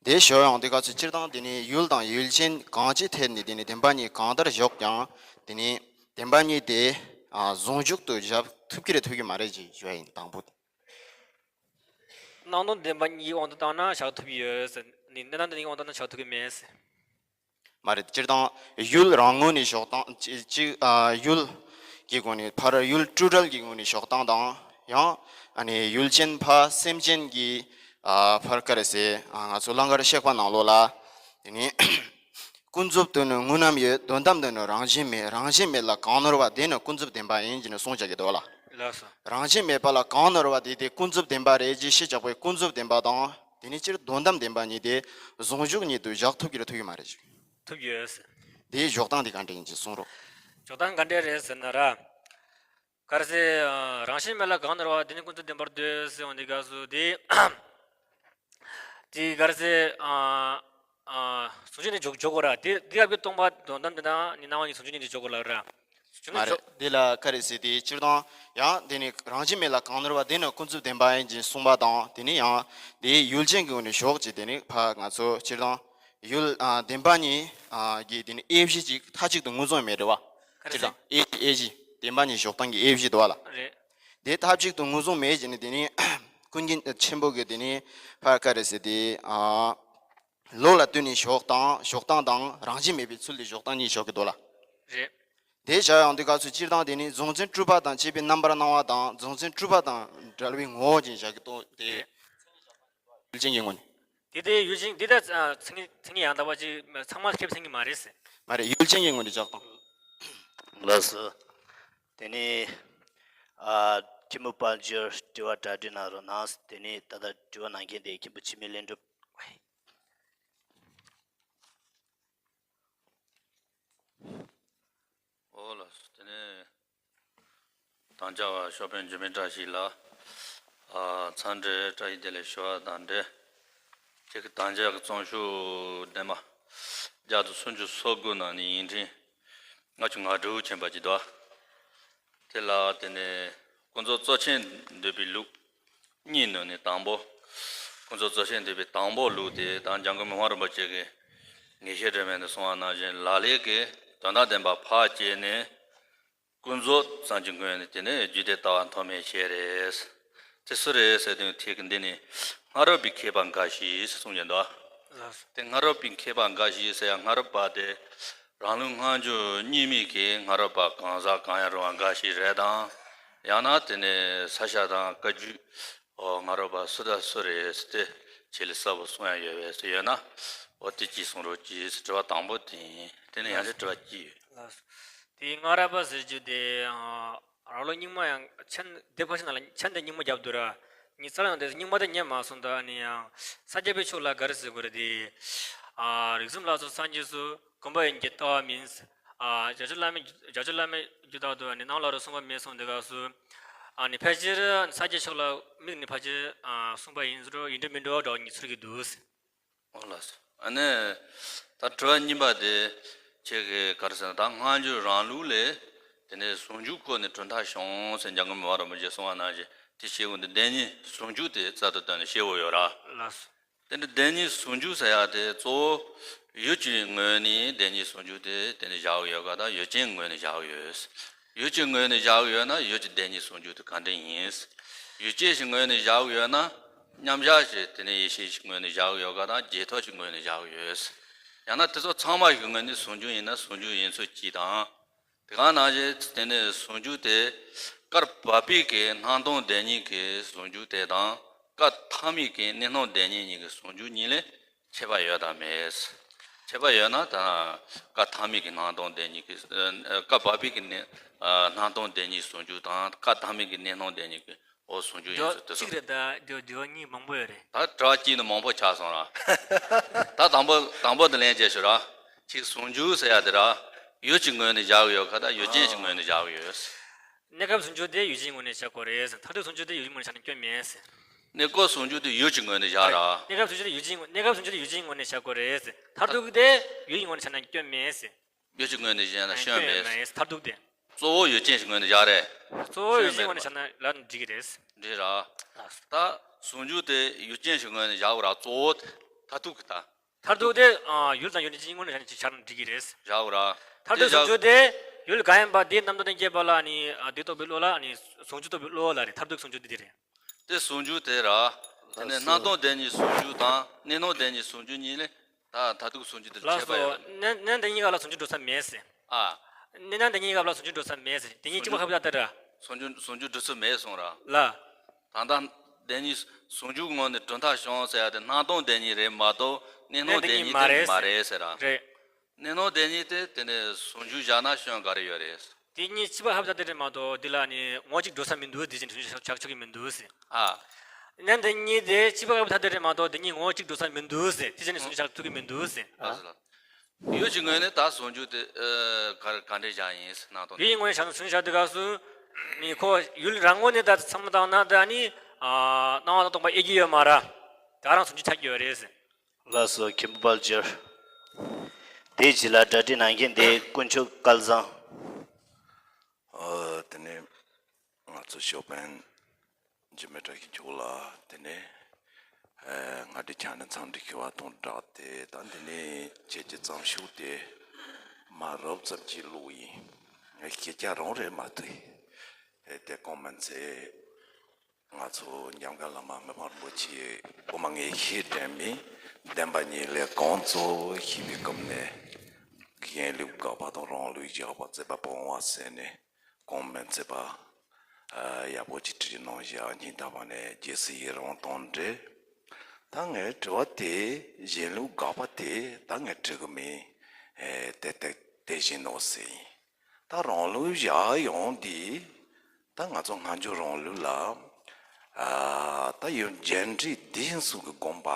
དེ་ཞོག་ཡང་དེ་ག་ཚོད་སྤྱིར་བཏང་དེ་ནས་ཡུལ་དང་ཡུལ་ཅན་གང་ཅིའི་ཐད་ནས་དེ་ནས་བདེན་པ་གཉིས་གང་ལྟར་བཞག་ཀྱང་། དེ་ནས་བདེན་པ་གཉིས་དེ་ཨ་ཟུང་འཇུག་ཏུ་བཞག་ཐུབ་ཀྱི་རེད་ཐུབ་ཀྱི་མ་རེད་ཅེས་ཞུ་བ་ཡིན། དང་པོ། སྣང་སྟོང་བདེན་པ་གཉིས་དབང་དུ་བཏང་ན་བཞག་ཐུབ་ཀྱི་ཡོད་ཟེར། ནི་གནས་སྟངས་དེ་གཉིས་དབང་དུ་བཏང་ན་བཞག་ཐུབ་ཀྱི་མེད་ཟེར། མ་རེད། སྤྱིར་བཏང་ཡུལ་རང་ངོས་ནས་འཇོག་སྟངས་ཅིག་ཅིག་ཨ་ཡུལ་གྱི་སྒོ་ནས། ཕར་ཡུལ་སྤྲོས་བྲལ་གྱི་ངོས་ནས་འཇོག་སྟངས་དང་། ཡང་ཨ་ནི་ཡུལ་ཅན་ཕར་སེམས་ཅན་གྱི་ཨ་ཕར་ག་རེ་ཟེར། ཨ་ང་ཚོ་ཀླན་ཀར་གཤེགས་པ་ནང་ལོགས་ལ་དེ་ནི། ཀུན་རྫོབ་ཏུ་ནི་དངོས་རྣམས་ཡོད། དོན་དམ་དུ་ནི་རང་བཞིན་མེད། རང་བཞིན་མེད་ལ་གང་ནོར་བ། དེ་ནི་ཀུན་རྫོབ་བདེན་པ་ཡིན། ཅེས་ནི་གསུངས་བཞག་གི་འདུག་ལ། ལགས་སོ། རང་བཞིན་མེད་པ་ལ་གང་ནོར་བ་དེ་དེ་ཀུན་རྫོབ་བདེན་པ་རེད་ཅེས་ཤེས་བྱ་བའི་ཀུན་རྫོབ་བདེན་པ་དང་། དེ་ནི་སྤྱིར་དོན་དམ་བདེན་པ་གཉིས་དེ་ཟུང་འཇུག་ཉིད་དུ་བཞག་ཐུབ་ཀྱི་རེད་ཐུབ་ཀྱི་མ་རེད་ཅིག་ཐུབ་ཡོད་ཟེར། དེའི་འཇོག་སྟངས་དེ་ག་འདྲ་ཡིན་ཅིག་གསུང་རོགས། འཇོག་སྟངས་ག་འདྲ་རེད་ཟེར་ན་ར། ག་རེ་ཟེར། ཨ་རང་བཞིན་མེད་ལ་གང་ནོར་བ། དེ་ནི་ཀུན་རྫོབ་བདེན་པར་འདོད་ཟེར་འོང་དེ་ག་སུ་དེ། དེ་ག་རེ་ཟེར། ཨ་ཨ་ཟུང་འཇུག་ནི་འཇོག་འཇོག་གོ་ར། དེ་དེ་སྐབས་ཀྱི་སྟོང་པ་དོན་དམ་དེ་དང་ནི་སྣང་བ་གཉིས་ཟུང་འཇུག་ཉིད་དུ་འཇོག་གོ་ལ་ར། ཟུང་འཇུག་མ་ནི་རེད། འཇོག་དེ་ལ་ག་རེ་ཟེར་དེ་སྤྱིར་བཏང་ཡང་དེ་ནི་རང་བཞིན་མེད་ལ་གང་ནོར་བ། དེ་ནི་ཀུན་རྫོབ་བདེན་པ་ཡིན་ཅེས་གསུངས་པ་དང་། དེ་ནི་ཡང་དེའི་ཡུལ་ཅན་གྱི་ངོས་ནས་ཞོག་ཅེས། དེ་ནི་ཕ་ང་ཚོ་སྤྱིར་བཏང་ཡུལ་ཨ་བདེན་པ་གཉིས་ཨ་གི་དེ་ནི་དབྱེ་གཞི་ཅིག་མཐའ་གཅིག་ཏུ་ངོས་བཟུང་མེད་རེད་བ། ག་རེ་སྤྱིར་བཏང་ཟེར། དབྱེ་གཞི། དབྱེ་གཞི། བདེན་པ་གཉིས་འཇོག་སྟངས་ཀྱི་དབྱེ་གཞི་འདུག་བ་ལ། རེད། དེ་མཐའ་གཅིག་ཏུ་ངོས་བཟུང་མེད་ཅེས་ནི་དེ་ནི་ཀུན་མཁྱེན་ཆེན་པོ་གི་དེ་ནི་ཕ་ག་རེ་ཟེར་དེ། ཨ་ལུགས་ལ་ལྟོས་ནས་འཇོག་སྟངས། འཇོག་སྟངས་དང་རང་བཞིན་མེད་པའི་ཚུལ་དེ་འཇོག་སྟངས་གཉིས་འཇོག་གི་འདུག་ལ། རེད། དེ་བཞག་ཡང་དེ་ག་ཚོད་སྤྱིར་བཏང་དེ་ནི་གཟུང་འཛིན་སྤྲོས་པ་དང་བཅས་པའི་རྣམ་པར་སྣང་བ་དང་། གཟུང་འཛིན་སྤྲོས་པ་དང་བྲལ་བའི་ངོ་བོ་ཅན་བཞག་གི་འདུག་སྟེ། རེད། ཡུལ་ཅན་གྱི་ངོས་ནས། དེ་དེ་ཡུལ་ཅན་འདི་ལྟར་མཚན་ཉིད་མཚན་ཉིད་ཡང་དག་པ་ཅིག་ཚང་མ་ཁེབས་ཟིན་གྱི་མ་རེད་ཟེར། མ་རེད། ཡུལ་ཅན་གྱི་ངོས་ནས་འཇོག་སྟངས། ལགས་སོ། དེ་ནས་ཨ་མཁན་པོ་དཔལ་འབྱོར་དྲི་བ་གྲ་སྒྲིག་གནང་རོགས་གནང་། དེ་ནས་ད་ལྟ་དྲི་བ་གནང་མཁན་དེ་མཁན་པོ་འཆི་མེད་ལྷུན་གྲུབ། ཨོ་ལགས་ དང་བཅའ་བ་ཤོ་ཕན་འཇུ་མི་བཀྲ་ཤིས་ལ། ཨ། འཚམས་འདྲི་བཀྲ་ཤིས་བདེ་ལེགས་ཞུ་བ་དང་འབྲེལ། ཁྱེད་ཀྱི་དང་བཅའ་གི་རྩོམ་ཤོག་འདེམས་མ་བརྒྱ་དང་སུམ་ཅུ་སོ་དགུ་ནང་ནས་ཡིག་ཕྲེང་ལྔ་བཅུ་ང་དྲུག་ཕྱིན་པ་ཅིག་འདུག་དེ་ལ་དེ་ནས་ཀུན་རྫོབ་གཙོ་ཆེར་འདོད་པའི་ལུགས་གཉིས་ནང་ནས་དང་པོ། ཀུན་རྫོབ་གཙོ་ཆེར་འདོད་པའི་དང་པོ་ལུགས་དེ་ད་འཇམ་མགོན་མི་ཕམ་རིན་པོ་ཆེ་གིས་ངེས་ཤེས་སྒྲོན་མེ་ནས་གསུངས་པ་ནང་བཞིན་ལག་ལེན་གྱི་དོན་དམ་བདེན་པ་ཕར་བཅད་ནས། ཀུན་རྫོབ་ཙམ་གྱི་ངོས་ནས་དེ་ནི་རྒྱུད་སྡེ་ལྟ་བ་མཐོ་དམན་ཞིག་རེད། དེ་སུ་རེད་ཟེར་དུས་ཐད་ཀར་འདི་ནི་སྔ་རབས་པའི་མཁས་པ་འགའ་ཞིག་གསུངས་ཀྱི་འདུག་དེ་སྔ་རབས་པའི་མཁས་པ་འགའ་ཞིག་ཟེར་ཡང་སྔ་རབས་པ་དེ་རང་ལུགས་སྔ་འགྱུར་རྙིང་མའི་གི་སྔ་རབས་པ་གང་ཟག་གང་ཡང་རུང་བ་འགའ་ཞིག་རེད་དམ། ཡང་ན་དེ་ནི་ས་སྐྱ་དང་བཀའ་བརྒྱུད། ཨོ། སྔ་རབས་པ་སུ་དང་སུ་རེད་ཟེར་ཏེ་ཆེད་ལས་གསལ་པོ་གསུང་ཡ་ཡོད་པས་ཟེར་ཡོད་ན། ཨོ། དེ་གཅིག་གསུང་རོགས་གྱིས་ཟེར་དྲི་བ་དང་པོ་དེ་ཡིན། དེ་ནས་ཡང་ལགས་སོ། དེ་དྲི་བ་གཅིག་ཡོད། ལགས་སོ། དེ་སྔ་རབས་པ་ཟེར་རྒྱུ་དེ། ཨ། རང་ལུགས་རྙིང་མ་ཡང་མཆན་དེབ་ཁ་ཤས་ནང་ལ་མཆན་དེ་རྙིང་མ་བརྒྱབ་འདུག་ར། ངས་རྩ་ལ་ཡང་དེ་རྙིང་མ་དེ་ཉན་མ་སོང་། ད་ནི་ཡང་ས་སྐྱ་པའི་ཕྱོགས་ལ་ག་རེ་ཟེར་དགོས་རེད་དེ། ཨ། རིགས་གསུམ་ལ་སོགས་སངས་རྒྱས་སུ། དགོངས་པ་ཡིན་གྱི་ལྟ་བ་མིན། ཨ། རྒྱ་ཆེ་བླ་མའི་རྒྱ་ཆེ་བླ་མའི་རྒྱུད་དག་ཏུ་ནི་སྣང་བ་ལ་རོ་གསུངས་པ་མེད་གསུངས་འདི་སྐབས་སུ། ཨ་ནི་ཕལ་ཆེར་ས་སྐྱའི་ཕྱོགས་ལ་དམིགས་ནས་ཕལ་ཆེར་ཨ་གསུངས་པ་ཡིན་རུང་ཡིན་འགྲོ་མིན་འགྲོ་འདྲ་བ་ངེས་ཚུལ་གྱི་འདུག་འོ་ལགས་སོ། ཨ་ནི་ད་དྲི་བ་གཉིས་པ་དེ་ཁྱེད་ཀྱིས་ག་རེ་ཟེར་ན། ད་སྔ་འགྱུར་རང་ལུགས་ལས་དེ་ནས་ཟུང་འཇུག་ཁོ་ནས་གྲུབ་མཐའ་བྱུང་ཟེར་འཇམ་མགོན་མི་ཕམ་རིན་པོ་ཆེས་གསུངས་པ་ནང་བཞིན་དེ་བཤད་དགོས་འདུག་བདེན་གཉིས་ཟུང་འཇུག་དེ་རྩལ་དུ་བཏོན་ནས་བཤད་དགོས་ཡོད་ར། ལགས་སོ། དེ་འདྲ་བདེན་གཉིས་ཟུང་འཇུག་ཟེར་ཡ་དེ་གཙོ་བོ་ཡུལ་གྱི་ངོས་ནས་བདེན་གཉིས་ཟུང་འཇུག་དེ་དེ་ནས་བཞག་ཡོད་ག་ད་ཡུལ་ཅན་ངོས་ནས་བཞག་ཡོད། ཡུལ་གྱི་ངོས་ནས་བཞག་ཡོད་ན་ཡུལ་གྱི་བདེན་གཉིས་ཟུང་འཇུག་དེ་ག་འདྲ་ཡིན། ཡུལ་ཅན་ཞིག་ངོས་ནས་བཞག་ཡོད་ན་མཉམ་བཞག་ཞིག་དེ་ནས་ཡེ་ཤེས་ཞིག་ངོས་ནས་བཞག་ཡོད་ག་ད་རྗེས་ཐོབ་ཞིག་ངོས་ནས་བཞག་ཡོད། ཡང་ན་དེ་ཚོ་ཚང་མ་ཞིག་ངོས་ནས་ཟུང་འཇུག་ཡིན་ན་ཟུང་འཇུག་ཡིན་ཚུལ་གཅིག་དང་། དེ་ག་ནང་བཞིན་དེ་ནས་ཟུང་འཇུག་དེ་སྐབས་བབ་པའི་གི་སྣང་སྟོང་བདེན་གཉིས་ཀྱི་ཟུང་འཇུག་དེ་དང་སྐབས་ཐ་མའི་གི་གནས་སྣང་བདེན་གཉིས་གཉིས་ཀྱི་ཟུང་འཇུག་གཉིས་ལས་ཁྱད་པར་ཡོད་དམ་མེད། ཁྱད་པར་ཡོད་ན་ད་སྐབས་ཐ་མའི་གི་སྣང་སྟོང་བདེན་གཉིས་ཀྱི་ཨ་སྐབས་བབ་པའི་གི་གནས་ཨ་སྣང་སྟོང་བདེན་གཉིས་ཟུང་འཇུག་དང་སྐབས་ཐ་མའི་གི་གནས་སྣང་བདེན་གཉིས་ཀྱི་འོ་ཟུང་འཇུག་ཡིན་འདུག་ཚུལ་དེ་གཅིག་ཚོ། རེད། ད་འདི་འདི་བ་གཉིས་མང་པོ་ཡོད་རེད། ད་དྲི་བ་གཅིག་ནི་མང་པོ་ཆགས་སོང་ར། ད་དང་པོ་དང་པོ་དེ་ལན་བྱས་ཞུ་ར། གཅིག་ཟུང་འཇུག་ཟེར་ཡ་དེ་ར། ཡུལ་གྱི་ངོས་ནས་བཞག་ཡོད་ག་ད་ཡུལ་ཅན་གྱི་ངོས་ནས་བཞག་ཡོད། གནས་སྐབས་ཟུང་འཇུག་དེ་ཡུལ་ཅན་ངོས་ནས་བཞག་དགོས་རེད། མཐར་ཐུག་ཟུང་འཇུག་དེ་ཡུལ་ཅན་ངོས་ནས་བཞག་ན་སྐྱོན་མེད། གནས་སྐབས་ཟུང་འཇུག་དེ་ཡུལ་གྱི་ངོས་ནས་བཞག་ར། གནས་སྐབས་ཟུང་འཇུག་དེ་ཡུལ་ཅན་ངོས་གནས་སྐབས་ཟུང་འཇུག་དེ་ཡུལ་ཅན་ངོས་ནས་བཞག་དགོས་རེད། མཐར་ཐུག་དེ་ཡུལ་ཅན་ངོས་ནས་བཞག་ན་སྐྱོན་མེད། ཡུལ་གྱི་ངོས་ནས་བཞག་ན་སྐྱོན་མེད། མཐར་ཐུག་དེ། གཙོ་བོ་ཡུལ་ཅན་ཞིག་ངོས་ནས་བཞག་རེད། གཙོ་བོ་ཡུལ་ཅན་ངོས་ནས་བཞག་ན་ལབ་ན་འགྲིག་གི་རེད། འགྲིག་ར། ད་ཟུང་འཇུག་དེ་ཡུལ་ཅན་ཞིག་ངོས་ནས་བཞག་དགོས་ར། གཙོ་བོ་དེ་མཐར་ཐུག་གི་ད། མཐར་ཐུག་དེ་ཡུལ་དང་ཡུལ་ཅན་གྱི་ངོས་ནས་བཞག་ན་བཞག་ན་འགྲིག་གི་རེད། བཞག་དགོས་ར། མཐར་ཐུག་ཟུང་འཇུག་དེ་ཡུལ་གང་ཡིན་པ་དེའི་རྣམ་རྟོག་དང་བཅས་པ་ལ་ནི་དེ་རྟོགས་པའི་བློ་ལ་ནི་ཟུང་འཇུག་རྟོགས་པའི་བློ་ལ་རེད། མཐར་ཐུག་ཟུང་འཇུག་དེ་དེ་རེད། དེ་ཟུང་འཇུག་དེ་ར། དེ་ནས་སྣང་སྟོང་བདེན་གཉིས་ཟུང་འཇུག་དང་གནས་སྣང་བདེན་གཉིས་ཟུང་འཇུག་གཉིས་ལས་ད་མཐར་ཐུག་ཟུང་འཇུག་དེ་ལ་ཁྱད་པར་ཡོད་རེད། ལགས་སོ། གནས་གནས་བདེན་གཉིས་སྐབས་ལ་ཟུང་འཇུག་འགྲོ་ས་མེད་ཟེར། ཨ། གནས་སྣང་བདེན་གཉིས་སྐབས་ལ་ཟུང་འཇུག་འགྲོ་ས་མེད་ཟེར། བདེན་གཉིས་གཅིག་པ་ཁ་བརྡ་ལྟར་ར། ཟུང་འཇུག་ཟུང་འཇུག་འགྲོ་ས་མེད་གསུངས་ར། ལ། ད་ལྟ་བདེན་གཉིས་ཟུང་འཇུག་ངོས་ནས་གྲུབ་མཐའ་བྱུང་ཟེར་ཡ་དེ་སྣང་སྟོང་བདེན་གཉིས་རེད་མ་གཏོགས་གནས་སྣང་བདེན་གཉིས་དེ་མ་རེད་ཟེར། རེད་ཟེར་ར། རེད། གནས་སྣང་བདེན་གཉིས་དེ་དེ་ནས་ཟུང་འཇུག་བཞག་ན་སྐྱོན་ག་རེ་ཡོད་རེད། དེ་གཉིས་གཅིག་པ་ཧབ་ཐ་དེ་རེད་མ་གཏོགས་འདི་ལ་ནི་ངོ་གཅིག་འགྲོ་ས་མི་འདུག་དེ་བཞིན་ཟུང་འཇུག་ཆགས་ཆོག་གི་མི་འདུག་ཟེར། ཨ། གནས་བདེན་གཉིས་དེ་གཅིག་པ་ཧབ་ཐ་དེ་རེད་མ་གཏོགས་དེ་གཉིས་ངོ་གཅིག་འགྲོ་ས་མི་འདུག་ཟེར། དེ་བཞིན་ཟུང་འཇུག་ཆགས་ཐུབ་ཀྱི་མི་འདུག་ཟེར། ཨ། ཡུལ་གྱི་ངོས་ནས་ད་ཟུང་འཇུག་དེ་ཨ་ག་ག་འདྲས་བཞག་ཡིན་ཟེར་སྣང་སྟོང་། ཡུལ་གྱི་ངོས་ནས་བཞག་ན་ཟུང་འཇུག་བཞག་དུས་སྐབས་སུ་ནི་ཁོ་ཡུལ་རང་ངོས་ནས་ད་བསམ་བློ་བཏང་ན་ད་ནི་ཨ་སྣང་བ་དང་སྟོང་པ་དབྱེ་རྒྱུ་ཡོད་མ་རེད། ད་རང་ཟུང་འཇུག་ཆགས་ཀྱི་ཡོད་རེད་ཟེར། ལགས་སོ། མཁན་པོ་དཔལ་འབྱོར། དེའི་རྗེས་ལ་གྲ་སྒྲིག་གནང་མཁན་དེ་དཀོན་མཆོག་སྐལ་བཟང་། ཨ། དེ་ནས་ང་ཚོ་ཤོ་ཕན་འཇིགས་མེད་བཀྲ་ཤིས་མཆོག་ལ་དེ་ནས་ཨ་སྔ་དྲོའི་ཕྱག་ནས་འཚམས་འདྲི་ཞུ་བ་དང་སྦྲགས་ཏེ། ད་འདི་ནས་ཁྱེད་ཀྱི་རྩོམ་ཤོག་དེ་མ་རབས་ཙམ་གྱིས་ཀློག་ཡིན། ངས་ཤེས་རྒྱ་རང་རེད་མ་གཏོགས་ཨེ་དེ་གོང་མ་ཚེ། ང་ཚོ་འཇམ་མགོན་བླ་མ་མི་ཕམ་རིན་པོ་ཆེ་དབུ་མ་ངེས་ཤེས་སྒྲོན་མེ་བདེན་པ་གཉིས་ལས་གང་གཙོ་བོ་ཞེས་པའི་སྐབས་ནས་གཞན་ལུགས་དགག་པ་དང་རང་ལུགས་བཞག་པ་བརྩད་པ་སྤོང་བ་ཟེར་ནས་གོང་མ་བརྩད་པ་ཡག་པོ་ཅིག་བྲིས་གནང་བཞག་སྙིང་ཐག་པ་ནས་རྗེས་སུ་ཡི་རང་དང་འབྲེལ། ད་ངས་དྲི་བ་དེ་གཞན་ལུགས་དགག་པ་དེ་ད་ངས་དྲི་གི་མིན། དེ་དེ་དེ་བཞིན་ནོ་ཟེར་ཡིན། ད་རང་ལུགས་བཞག་ཡོང་དུས་ད་ང་ཚོ་སྔ་འགྱུར་རང་ལུགས་ལ་ཨ་ད་ཡོད་རྒྱན་འབྲས་བདེན་གསུམ་གྱི་དགོངས་པ་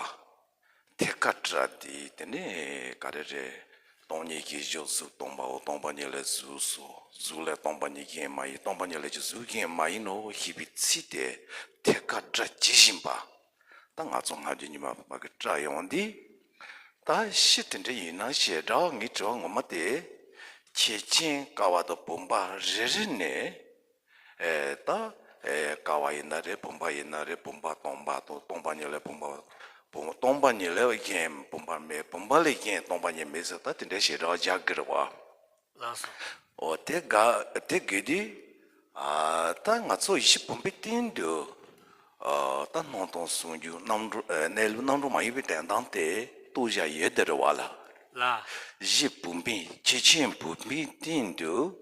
ཐད་ཀར་བྲལ་ཏེ་དེ་ནས་ག་རེ་རེད། སྟོང་ཉིད་ཀྱི་གཞི་གཟུགས་སྟོང་པའོ། སྟོང་པ་ཉིད་ལས་གཟུགས་སོ། གཟུགས་ལས་སྟོང་པ་ཉིད་ཀྱང་མ་ཡིན། སྟོང་པ་ཉིད་ལས་ཀྱང་གཟུགས་ཀྱང་མ་ཡིན་ནོ་ཞེས་པའི་ཚིག་དེ་ཐད་ཀར་སྒྲ་ཇི་བཞིན་པ། ད་ང་ཚོ་སྔ་རྗེས་ཉི་མ་པ་གི་སྒྲ་ཡོང་འདི། ད་ཤི་དེ་འདྲ་ཡིན་ན་ཞེས་སྒྲ་བ་ངའི་དྲི་བ་ངོ་མ་དེ། ཁྱད་ཆོས་ཀ་བ་དང་བུམ་པ་རེ་རེ་ནས། ཨེ་ད་ཨེ་ཀ་བ་ཡིན་ན་རེད། བུམ་པ་ཡིན་ན་རེད། བུམ་པ་སྟོང་པ་དང་སྟོང་པ་ཉིད་ལས་བུམ་པ། བུམ་སྟོང་པ་ཉིད་ལས་གཞན་བུམ་པ་མེད། བུམ་པ་ལས་གཞན་སྟོང་པ་ཉིད་མེད་ཟེར། ད་དེ་འདྲའི་བྱེ་བྲག་རྒྱག་གི་རེད་བ། ལགས་སོ། འོ་དེ་ག་དེ་གི་དུས། ཨ་ད་ང་ཚོ་གཞི་བུམ་པའི་སྟེང་དུ། ཨ་ད་སྣང་སྟོང་ཟུང་འཇུག་རྣམ་གྲོལ། ཨ་གནས་ལུགས་རྣམ་གྲོལ་མ་ཡིན་པའི་དོན་དམ་དེ་རྟོགས་བྱ་ཡོད་དེ་རེད་བ་ལ། ལ། གཞི་བུམ་པའི་ཁྱད་ཆོས་བུམ་པའི་སྟེང་དུ་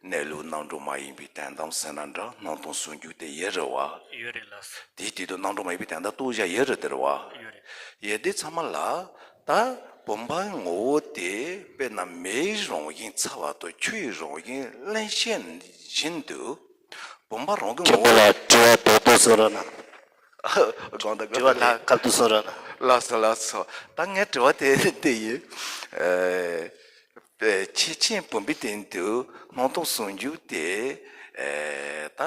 གནས་ལུགས་རྣམ་གྲོལ་མ་ཡིན་པའི་དོན་དམ་ཟེར་ན་འདྲ། སྣང་སྟོང་ཟུང་འཇུག་དེ་ཡོད་རེད་བ། ཡོད་རེད་ལགས་སོ། དེའི་སྟེང་དུ་རྣམ་གྲོལ་མ་ཡིན་པའི་དོན་དམ་རྟོགས་བྱ་ཡོད་རེད་དེ་རེད་བ། ཡོད་རེད། ཡོད་དེ་ཚང་མ་ལ། ད་བུམ་པའི་ངོ་བོ་དེ་དཔེར་ན་མེའི་རང་བཞིན་ཚ་བ་དང་ཆུའི་རང་བཞིན་རླན་གཤེར་བཞིན་དུ། བུམ་པ་རང་གི་ངོ་བོ། མཁན་པོ་ལ་དྲི་བ་རྡོག་རྡོག་གསུང་རོགས་གནང་། དགོངས་དག་དྲི་བ་དགོངས་དག་ལ་ཁ་ཐུག་གསུང་རོགས་གནང་། ལགས་སོ་ལགས་སོ། ད་ངའི་དྲི་བ་དེ་འདི་ཡིན། ཨེ་ཁྱད་ཆོས་བུམ་པའི་སྟེང་དུ་སྣང་སྟོང་ཟུང་འཇུག་དེ། ཨེ་ད་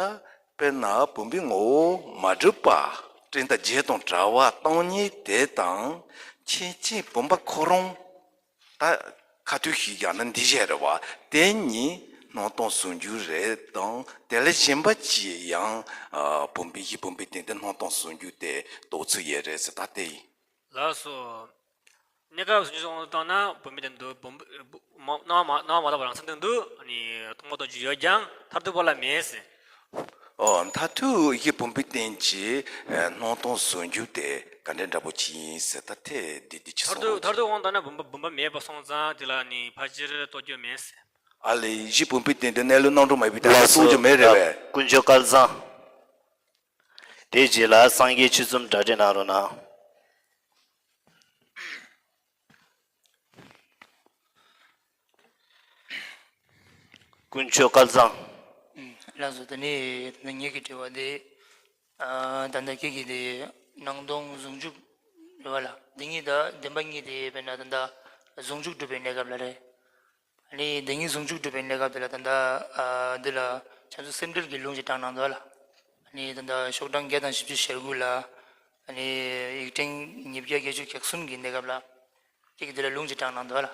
དཔེར་ན་བུམ་པའི་ངོ་བོ་མ་གྲུབ་པ་སྤྲིན་དང་རྒྱན་དང་བྲལ་བ་སྟོང་ཉིད་དེ་དང་། ཁྱད་ཆོས་བུམ་པ་ཁོ་རང་ད་ཁ་ཐུག་ཞིག་བཞག་ན་འདི་བྱས་རེད་བ། དེ་གཉིས་སྣང་སྟོང་ཟུང་འཇུག་རེད་དང་། དེ་ལས་གཞན་པ་ཅིག་ཡང་། ཨ་བུམ་པའི་གཞི་བུམ་པའི་སྟེང་དུ་སྣང་སྟོང་ཟུང་འཇུག་དེ་རྟོགས་ཚུལ་ཡོད་རེད་ཟེར། ད་དེ་ཡིན། ལགས་སོ། གནས་སྐབས་སུ་ཉིད་སོང་བཏང་ན་བུམ་པའི་སྟེང་དུ་བུམ་པ་སྣང་བ་མ་སྣང་བ་མ་དག་པ་རང་མཚན་སྟེང་དུ་ནི་སྟོང་པ་སྟོང་ཆོས་ཡོད་ཀྱང་མཐར་ཐུག་པ་ལ་མེད་ཟེར། ཨོ་མཐར་ཐུག་གཞི་བུམ་པའི་སྟེང་གི་སྣང་སྟོང་ཟུང་འཇུག་དེ་ག་འདྲའི་འདྲ་པོ་ཅིག་ཡིན་ཟེར། ད་དེ་འདི་འདི་ཅི་མཐར་ཐུག་མཐར་ཐུག་དབང་བཏང་ན་བུམ་པ་བུམ་པ་མེད་པ་སོང་ཙང་དེ་ལ་ནི་ཕལ་ཆེར་རྟོགས་རྒྱུ་མེད་ཟེར། ཨ་ལས་གཞི་བུམ་པའི་སྟེང་དུ་གནས་ལུགས་རྣམ་གྲོལ་མ་ཡིན་པའི་དོན་དུ་རྟོགས་རྒྱུ་མེད་རེད་པས། དཀོན་མཆོག་སྐལ་བཟང་། དེའི་རྗེས་ལ་སངས་རྒྱས་ཆོས་ཚོགས་གྲ་སྒྲིག་གནང་རོགས་གནང་། དཀོན་མཆོག་སྐལ་བཟང་། ལགས་སོ། དེ་ནས་ངེད་ཀྱི་དྲི་བ་དེ། ད་ལྟ་ཁྱེད་ཀྱིས་དེ་སྣང་སྟོང་ཟུང་འཇུག་རེད་བ་ལ། འདི་གཉིས་ད་བདེན་པ་གཉིས་དེ་དཔེར་ན་ད་ལྟ་ཟུང་འཇུག་སྒྲུབ་པའི་གནས་སྐབས་ལ་རེད། ཨ་ནི་བདེན་གཉིས་ཟུང་འཇུག་སྒྲུབ་པའི་གནས་སྐབས་དེ་ལ་ད་ལྟ་ཨ་འདི་ལ་བྱང་ཆུབ་སེམས་འགྲེལ་གྱི་ལུང་ཞིག་དྲངས་གནང་འདུག་ལ། ཨ་ནི་ད་ལྟ་ཤོག་གྲངས་བརྒྱ་དང་བཞི་བཅུ་ཞེ་དགུ་ལ། ཨ་ནི་ཡིག་ཕྲེང་ཉིས་བརྒྱ་བརྒྱད་ཅུ་གྱ་གསུམ་གྱི་གནས་སྐབས་ལ། དེ་གི་དེ་ལ་ལུང་ཞིག་དྲངས་གནང་འདུག་ལ།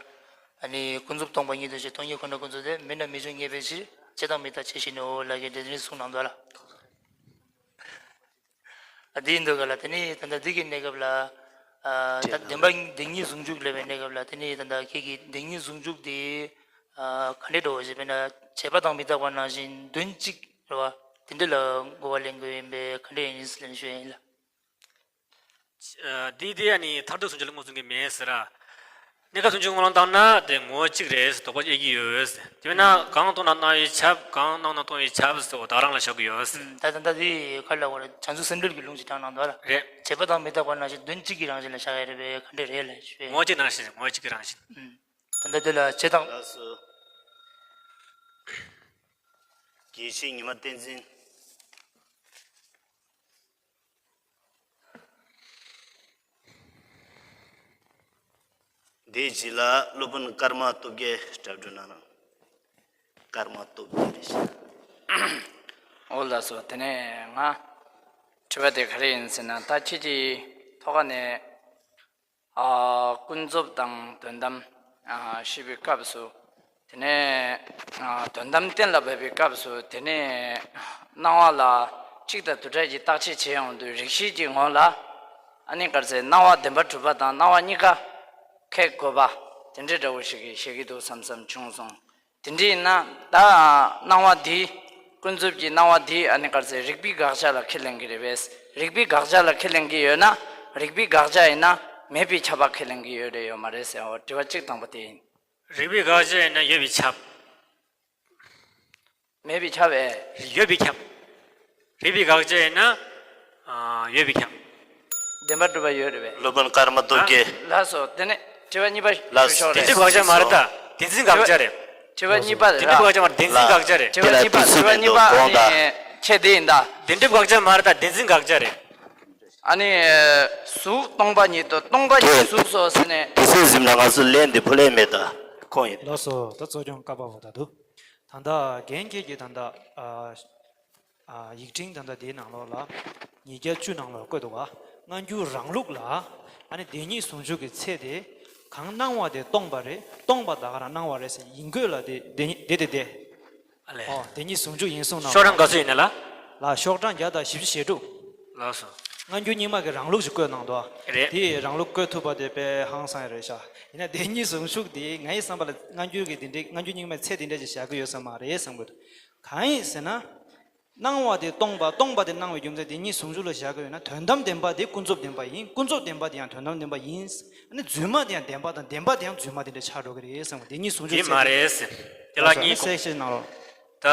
ཨ་ནི་ཀུན་རྫོབ་སྟོང་པ་ཉིད་དུ་ཞེས་སྟོང་ཉིད་ཁོ་ན་ཀུན་རྫོབ་དེ་མེད་ན་མི་འབྱུང་ངེས་པའི་ཕྱིར། བྱས་དང་མི་རྟག་ཕྱིར་ཞེས་ནི་འོ་ལ་གི་དེ་འདྲ་གསུངས་གནང་འདུག་ལ། ཨ་དེ་ཡིན་འདུག་ག་ལ། དེ་ནས་ད་ལྟ་འདི་གི་གནས་སྐབས་ལ། ཨ་ད་བདེན་པ་བདེན་གཉིས་ཟུང་འཇུག་ལབ་པའི་གནས་སྐབས་ལ། དེ་ནས་ད་ལྟ་ཁྱེད་ཀྱིས་བདེན་གཉིས་ཟུང་འཇུག་དེ་ཨ་ག་འདྲའི་འགྲོ་བ་ཞེས་པས་ན། བྱས་པ་དང་མི་རྟག་པ་ནང་བཞིན་དོན་གཅིག་རེད་བ། དེ་འདྲ་ལ་གོ་བ་ལེན་དགོས་ཡིན་པས་ག་འདྲ་ཡིན་ཟེར་ལན་ཞུ་ཡ་ཡིན་ལ། ཨ་འདི་དེ་ཡ་ནི་མཐར་ཐུག་ཟུང་འཇུག་ལ་མངོན་སུམ་གྱི་མེད་ཟེར་ར། གནས་སྐབས་ཟུང་འཇུག་སྔོན་ལ་བཏང་ན་དེ་ངོ་བོ་གཅིག་རེད་ཟེར་དོགས་པ་སྐྱེ་གི་ཡོད་ཟེར། དེ་བས་ན་གང་སྟོང་ན་སྣང་བས་ཁྱབ། གང་སྣང་ན་སྟོང་བས་ཁྱབ་ཟེར་བ་ད་རང་ལ་བཞག་གི་ཡོད་ཟེར། ད་ད་ད་དེ་ག་ལ་བར་བྱང་ཆུབ་སེམས་འགྲེལ་གྱི་ལུང་ཞིག་དྲངས་གནང་འདུག་ལ། རེད། བྱས་པ་དང་མི་རྟག་པ་ནང་བཞིན་དོན་གཅིག་གི་རང་བཞིན་ལ་བཞག་ཡ་རེད་པས་ག་འདྲ་རེད་ལ་ཞུ་ཡ། ངོ་བོ་གཅིག་རང་བཞིན། ངོ་བོ་གཅིག་གི་རང་བཞིན། ད་ལྟ་དེ་ལ་བྱས་དང་། ལགས་སོ། དགེ་བཤེས་ཉི་མ་བསྟན་འཛིན། དེའི་རྗེས་ལ་སློབ་དཔོན་ཀརྨ་སྟོབས་རྒྱལ་གྲ་སྒྲིག་གནང་རོགས། ཀརྨ་སྟོབས་རྒྱལ་རེད་ཤག་འོ་ལགས་སོ། དེ་ནས་ང་དྲི་བ་དེ་ག་རེ་ཡིན་ཟེར་ན། ད་ཁྱེད་ཀྱིས་ཐོག་ཁ་ནས་ཨ་ཀུན་རྫོབ་དང་དོན་དམ་ཨ་ཞེས་པའི་སྐབས་སུ། དེ་ནས་ཨ་དོན་དམ་གཏན་ལ་འབེབས་པའི་སྐབས་སུ། དེ་ནས་སྣང་བ་ལ་གཅིག་དང་དུ་བྲལ་གྱི་རྟགས་ཆོས་ཕྱེ་ཡོང་དུས། རིགས་ཤེས་ཀྱི་ངོ་ལ་ཨ་ནི་ག་རེ་ཟེར། སྣང་བ་བདེན་པར་གྲུབ་པ་དང་སྣང་བ་གཉིས་ཀ་ཁེགས་དགོས་པ་དེ་འདྲའི་འདྲ་བོ་ཞིག་གིས་བཤད་ཀྱི་འདུག་བསམ་བསམ་བྱུང་སོང་། དེ་འདྲ་ཡིན་ན་ད་སྣང་བ་འདི། ཀུན་རྫོབ་ཀྱི་སྣང་བ་འདི་ཨ་ནི་ག་རེ་ཟེར། རིགས་པའི་དགག་བྱ་ལ་ཁས་ལེན་གྱི་རེད་པས། རིགས་པའི་དགག་བྱ་ལ་ཁས་ལེན་གྱི་ཡོད་ན། རིགས་པའི་དགག་བྱ་ཡིན་ན་མེད་པས་ཁྱབ་པ་ཁས་ལེན་གྱི་ཡོད་རེད་ཡོད་མ་རེད་ཟེར། འོ་དྲི་བ་གཅིག་དང་པོ་དེ་ཡིན། རིགས་པའི་དགག་བྱ་ཡིན་ན་ཡོད་པས་ཁྱབ། མེད་པས་ཁྱབ་པས། ཡོད་པས་ཁྱབ། རིགས་པའི་དགག་བྱ་ཡིན་ན་ཨ་ཡོད་པས་ཁྱབ། བདེན་པར་གྲུབ་པ་ཡོད་རེད་པས། སློབ་དཔོན་ཀརྨ་སྟོབས་རྒྱལ། ལགས་སོ། དེ་ནས་དྲི་བ་གཉིས་པ་ལགས་སོ། ཞུ་ཆོག་དེ་རེད། དེ་དགག་བྱ་མ་རེད་ད། བདེན་འཛིན་དགག་བྱ་རེད། དྲི་བ་གཉིས་པ་རེད། དེ་དགག་བྱ་མ་རེད། བདེན་འཛིན་དགག་བྱ་རེད། དེ་ལ་དེ་ལ་དུས་ཚོད་མི་འདུག་དགོངས་དག་ཁྱེད་དེ་ཡིན་ད། བདེན་གྲུབ་དགག་བྱ་མ་རེད་ད། བདེན་འཛིན་དགག་བྱ་རེད། ཨ་ནི། གཟུགས་སྟོང་པ་ཉིད་དུ་སྟོང་པ་ཉིད་གཟུགས་སོ་ཟེར་ནས། དུས་ཚོད་ཟིན་ན་ང་ཚོ་ལན་འདི་ཕུལ་ལེ་མེད་ད། སྤོང་ཡིན། ལགས་སོ། ད་གཙོ་སྐྱོང་བཀའ་ཕབ་པ་ད་དུ། ད་ལྟ་རྒན་ཁྱེད་ཀྱིས་ད་ལྟ་ཨ་ཨ་ཡིག་ཕྲེང་ད་ལྟ་དེའི་ནང་ལོགས་ལ་ཉིས་བརྒྱ་བཅུ་ནང་ལོགས་བཀོད་འདུག་ག་སྔ་འགྱུར་རང་ལུགས་ལ་ཨ་ནི་བདེན་གཉིས་ཟུང་འཇུག་གི་ཚད་དེ་གང་སྣང་བ་དེ་སྟོང་པ་རེད། སྟོང་པ་ད་ག་རང་སྣང་བ་རེད་ཟེར་ཡིན་དགོས་ལ་དེ་དེ་དེ་དེ་དེ། ཨ་ལས། ཨོ་བདེན་གཉིས་ཟུང་འཇུག་ཡིན་གསུངས་གནང་། ཤོག་གྲངས་ག་ཚོད་ཡིན་ན་ལ། ལ་ཤོག་གྲངས་བརྒྱ་དང་བཞི་བཅུ་ཞེ་དྲུག་ལགས་སོ། སྔ་འགྱུར་རྙིང་མ་གི་རང་ལུགས་ཤིག་བཀོད་གནང་འདུག་རེད། དེ་རང་ལུགས་བཀོད་ཐུབ་པ་དེ་དཔེ་ཧང་སང་ཡ་རེད་ཤག་ཡིན་ན་བདེན་གཉིས་ཟུང་འཇུག་དེ་ངའི་བསམ་པ་ལ་སྔ་འགྱུར་གྱི་དེ་འདྲའི་སྔ་འགྱུར་རྙིང་མའི་ཚད་དེ་འདྲ་ཞིག་བཞག་གི་ཡོད་ས་མ་རེད་བསམ་གི་འདུག་གང་ཡིན་ཟེར་ན། སྣང་བ་དེ་སྟོང་པ། སྟོང་པ་དེ་སྣང་བའི་རྒྱུ་མཚན་བདེན་གཉིས་ཟུང་འཇུག་ལ་བཞག་གི་ཡོད་ན། དོན་དམ་བདེན་པ་དེ་ཀུན་རྫོབ་བདེན་པ་ཡིན། ཀུན་རྫོབ་བདེན་པ་དེ་ཡང་དོན་དམ་བདེན་པ་ཡིན། ཨ་ནི་རྫུན་མ་དེ་ཡང་བདེན་པ་དང་། བདེན་པ་དེ་ཡང་རྫུན་མ་དེ་འདྲ་ཆགས་འགྲོ་གི་རེད་བསམ་གི་འདུག་བདེན་གཉིས་ཟུང་འཇུག་དེ་ཚད་མ་དེ་རེད་ཟེར། དེ་ལ། ལགས་སོ། ཨ་ནི་གཉིས་གསལ་བཤད་གནང་རོགས། ད་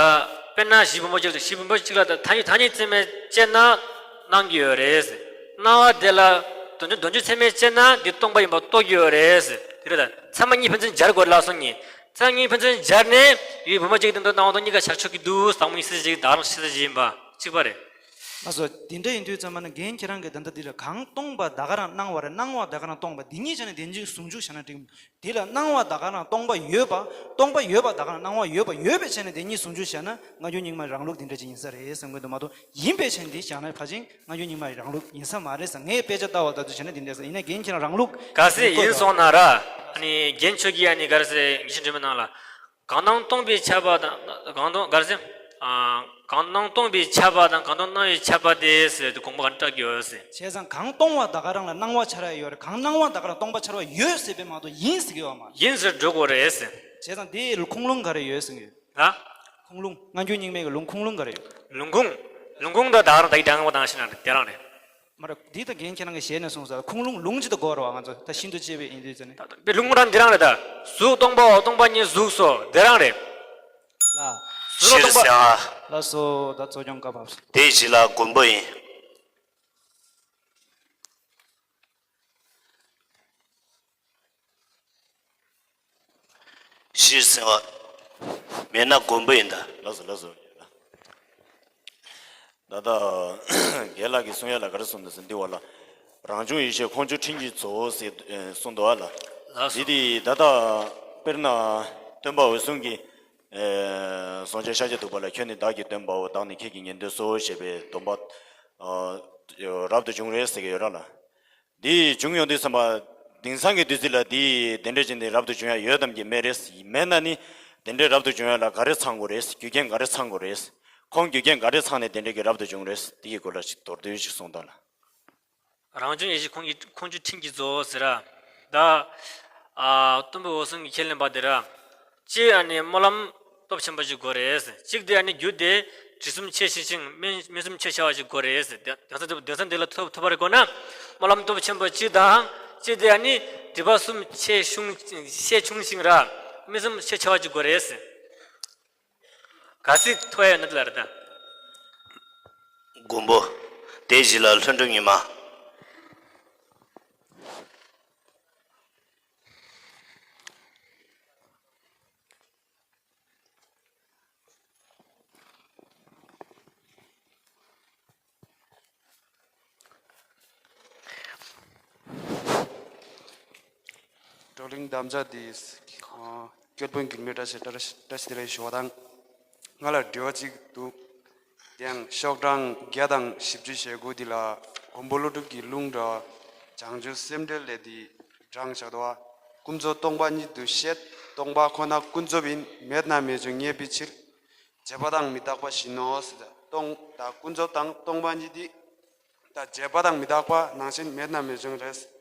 དཔེར་ན་གཞི་བུམ་པ་གཅིག་ལ། གཞི་བུམ་པ་གཅིག་ལ་ད་ཐ་སྙད་ཐ་སྙད་ཚད་མས་དཔྱད་ན་སྣང་གི་ཡོད་རེད། སྣང་བ་དེ་ལ་དོན་བྱེད་དོན་བྱེད་ཚད་མས་དཔྱད་ན་འདི་སྟོང་པ་ཡིན་པ་རྟོགས་ཀྱི་ཡོད་རེད། དེ་རེད། ད་ཚད་མ་གཉིས་ཕན་ཚུན་སྦྱར་དགོས་ལ་སོང་ནི། ཚད་མ་གཉིས་ཕན་ཚུན་སྦྱར་ནས་གཞི་བུམ་པ་གཅིག་དེ་འདྲ་སྣང་བ་དང་གཉིས་ཀ་ཆ་ཆོག་གི་འདུག་དང་པོ་ཉིད་ཤེས་བྱེད་ཅིག་དང་རང་ཤེས་བྱེད་ཅིག་ཡིན་པ་གཅིག་པ་རེད། ལགས་སོ། དེ་འདྲ་ཡིན་དུས་ཙམ་པ་ན་རྒན་ཁྱེད་རང་གིས་ད་ལྟ་འདི་ལ་གང་སྟོང་པ་ད་ག་རང་སྣང་བ་རེད། སྣང་བ་ད་ག་རང་སྟོང་པ། འདི་གཉིས་ཆ་ནས་བདེན་གཉིས་ཟུང་འཇུག་བྱས་ན་འགྲིག་དེ་ལ་སྣང་བ་ད་ག་རང་སྟོང་པ་ཡོད་པ། སྟོང་པ་ཡོད་པ་ད་ག་རང་སྣང་བ་ཡོད་པ་ཡོད་པའི་ཆ་ནས་བདེན་གཉིས་ཟུང་འཇུག་བྱས་ན་སྔ་འགྱུར་རྙིང་མའི་རང་ལུགས་འདི་འདྲ་ཅིག་ཡིན་ས་རེད་བསམ་གི་འདུག་མ་གཏོགས་ཡིན་པའི་ཆ་ནས་འདི་བཞག་ན་ཕལ་ཆེར་སྔ་འགྱུར་རྙིང་མའི་རང་ལུགས་ཡིན་ས་མ་རེད་བསམ། ངས་དཔེ་ཆ་ལྟ་བ་ལྟ་དུས་བྱས་ན་འདི་འདྲ་ས་ཡིན་ན། རྒན་ཁྱེད་རང་རང་ལུགས་ག་ཚད་ཡིན་སོང་ན་ར། ཨ་ནི་རྒན་ཁྱོད་ཀྱིས་ཨ་ནི་ག་རེ་ཟེར་ཡིད་བཞིན་འདྲེན་མའི་ནང་ལ། གང་སྣང་སྟོང་པའི་ཁྱབ་པ་དང་། གང་སྟོང་ག་རེ་ཟེར། ཨ། གང་སྣང་སྟོང་པའི་ཁྱབ་པ་དང་གང་སྟོང་སྣང་བའི་ཁྱབ་པ་དེ་ཟེར་དུས་དགོངས་པ་ག་འདྲ་བཀྲལ་གྱི་ཡོད་ཟེར། བྱས་ཙང་གང་སྟོང་བ་ད་ག་རང་ལ་སྣང་བ་འཆར་ཡ་ཡོད་རེད། གང་སྣང་བ་ད་ག་རང་སྟོང་པ་འཆར་བ་ཡོད་ཟེར་བས་མ་གཏོགས་ཡིན་ཟེར་གྱི་ཡོད་མ་རེད། ཡིན་ཟེར་འགྲོ་དགོས་རེད་ཟེར། བྱས་ཙང་དེའི་ཁུངས་ལུང་ག་རེ་ཡོད་ཟེར་གྱི་ཡོད། ལ། ཁུངས་ལུང་། སྔ་འགྱུར་རྙིང་མའི་གི་ལུང་ཁུངས་ལུང་ག་རེ་ཡོད། ལུང་ཁུངས། ལུང་ཁུངས་ད་ད་ག་རང་ད་ཡི་དྲང་བ་དང་ཤི་ན་དེ་རང་རེད། མ་རེད། འདི་ད་རྒན་ཁྱེད་རང་གི་ཞལ་ནས་གསུངས་ས་ཁུངས་ལུང་ལུང་ཅི་ད་གོ་ར་བ། ང་ཚོ་ད་ཤིན་ཏུ་གཅེས་པའི་ཡིན་དུས་ཙ་ནི། ད་དཔེ་ལུང་རང་འདི་རང་རེད་ད། གཟུགས་སྟོང་པའོ། སྟོང་པ་ཉིད་གཟུགས་སོ། དེ་རང་རེད། ལ། གཟུགས་ལ་སྟོང་པ། ལགས་སོ། ད་གཙོ་སྐྱོང་བཀའ་ཕབ་སོང་། དེ་གཞི་ལ་མགོན་པོ་ཡིན། ཕྱིར་སེང་བ། མེད་ན་མགོན་པོ་ཡིན་ད། ལགས་སོ་ལགས་སོ། ད་ལྟ་རྒན་ལགས་ཀྱིས་གསུང་ཡ་ལ་ག་རེ་གསུངས་འདུག་ཟེར་འདི་བ་ལ། རང་བྱུང་ཡེ་ཤེས་ཁོང་ཆུ་ཕྲན་གྱིས་རྫོགས་ཟེར་གསུངས་འདུག་བ་ལ། ལགས་སོ། འདི་དེ་ད་ལྟ་དཔེར་ན་སྟོན་པ་འོད་སྲུང་གིས་གསུང་བྱ་ཤཱཀྱ་ཐུབ་པ་ལ། ཁྱོད་ནི་བདག་གི་སྟོན་པའོ། བདག་ནི་ཁྱེད་ཀྱི་ཉན་ཐོས་སོ་ཞེས་པའི་སྡོམ་པ་རབ་ཏུ་བྱུང་རེད་ཟེར་གྱི་ཡོད་ར་ལ། འདི་བྱུང་ཡོང་དུས་ཙམ་པ། དེང་སང་གི་དུས་ཚོད་ལ་འདི་དེ་འདྲ་ཅིག་འདི་རབ་ཏུ་བྱུང་ཡ་ཡོད་དམ་གྱི་མེད་རེད། མེད་ན་ནི་དེ་འདྲའི་རབ་ཏུ་བྱུང་ཡ་ལ་ག་རེ་ཚང་དགོས་རེད། རྒྱུ་རྐྱེན་ག་རེ་ཚང་དགོས་རེད། ཁོང་རྒྱུ་རྐྱེན་ག་རེ་ཚང་ནས་དེ་འདྲ་གི་རབ་ཏུ་བྱུང་རེད། འདི་གི་སྐོར་ལ་ཅིག་མདོར་བསྡུས་ཤིག་གསུངས་དང་ལ། རང་བྱུང་ཡེ་ཤེས་ཁོང་གི་ཁོང་ཆུ་ཕྲན་གྱིས་རྫོགས་ཟེར་ར། ད་ཨ་སྟོན་པ་འོད་སྲུང་གིས་ཁས་ལེན་པ་དེ་ར། གཅིག་ཨ་ནི་སྨོན་ལམ་སྟོབས་ཆེན་པོ་ཞིག་དགོས་རེད། གཅིག་དེ་ཨ་ནི་རྒྱུ་དེ་དྲི་གསུམ་ཆེས་ཆེ་ཞིང་སྨན་སྨན་གསུམ་ཆེས་ཆེ་བ་ཞིག་དགོས་རེད། དེང་སང་དེང་སང་འདི་ལ་ཐོབ་ཐོབ་པར་དགོས་ན་སྨོན་ལམ་སྟོབས་ཆེན་པོ་གཅིག་དང་། གཅིག་དེ་ཨ་ནི་སྒྲིབ་པ་གསུམ་ཆེས་ཆུང་ཆེས་ཆུང་ཞིང་ར་སྨན་གསུམ་ཆེས་ཆེ་བ་ཞིག་དགོས་རེད། གལ་སྲིད་ཐོབ་ཡ་ཡོད་ན་དེ་ལ་རེད་ད། མགོན་པོ། དེ་གཞི་ལ་ལྷུན་གྲུབ་ཉི་མ། བགྲོ་གླེང་དམ་བཅའ་འདི། ཨ། སྐྱོར་དཔོན་འགྱུར་མེད་བཀྲ་ཤིས་བཀྲ་ཤིས་བཀྲ་ཤིས་བདེ་ལེགས་ཞུ་བ་དང་། ང་ལ་དྲི་བ་གཅིག་འདུག་དེ་ཡང་ཤོག་གྲངས་བརྒྱ་དང་བཞི་བཅུ་ཞེ་དགུ་འདི་ལ་མགོན་པོ་ཀླུ་སྒྲུབ་ཀྱི་ལུང་འདྲ་བ་བྱང་ཆུབ་སེམས་འགྲེལ་ལས་འདི་དྲངས་བཞག་འདུག་བ། ཀུན་རྫོབ་སྟོང་པ་ཉིད་དུ་བཤད། སྟོང་པ་ཁོ་ན་ཀུན་རྫོབ་ཡིན། མེད་ན་མེད་བྱུང་ངེས་པའི་ཕྱིར། བྱས་པ་དང་མི་རྟག་པ་བཞིན་ནོ་ཟེར། སྟོང་དང་ཀུན་རྫོབ་དང་སྟོང་པ་ཉིད་འདི། ད་བྱས་པ་དང་མི་རྟག་པ་ནང་བཞིན་མེད་ན་མེད་བྱུང་རེད།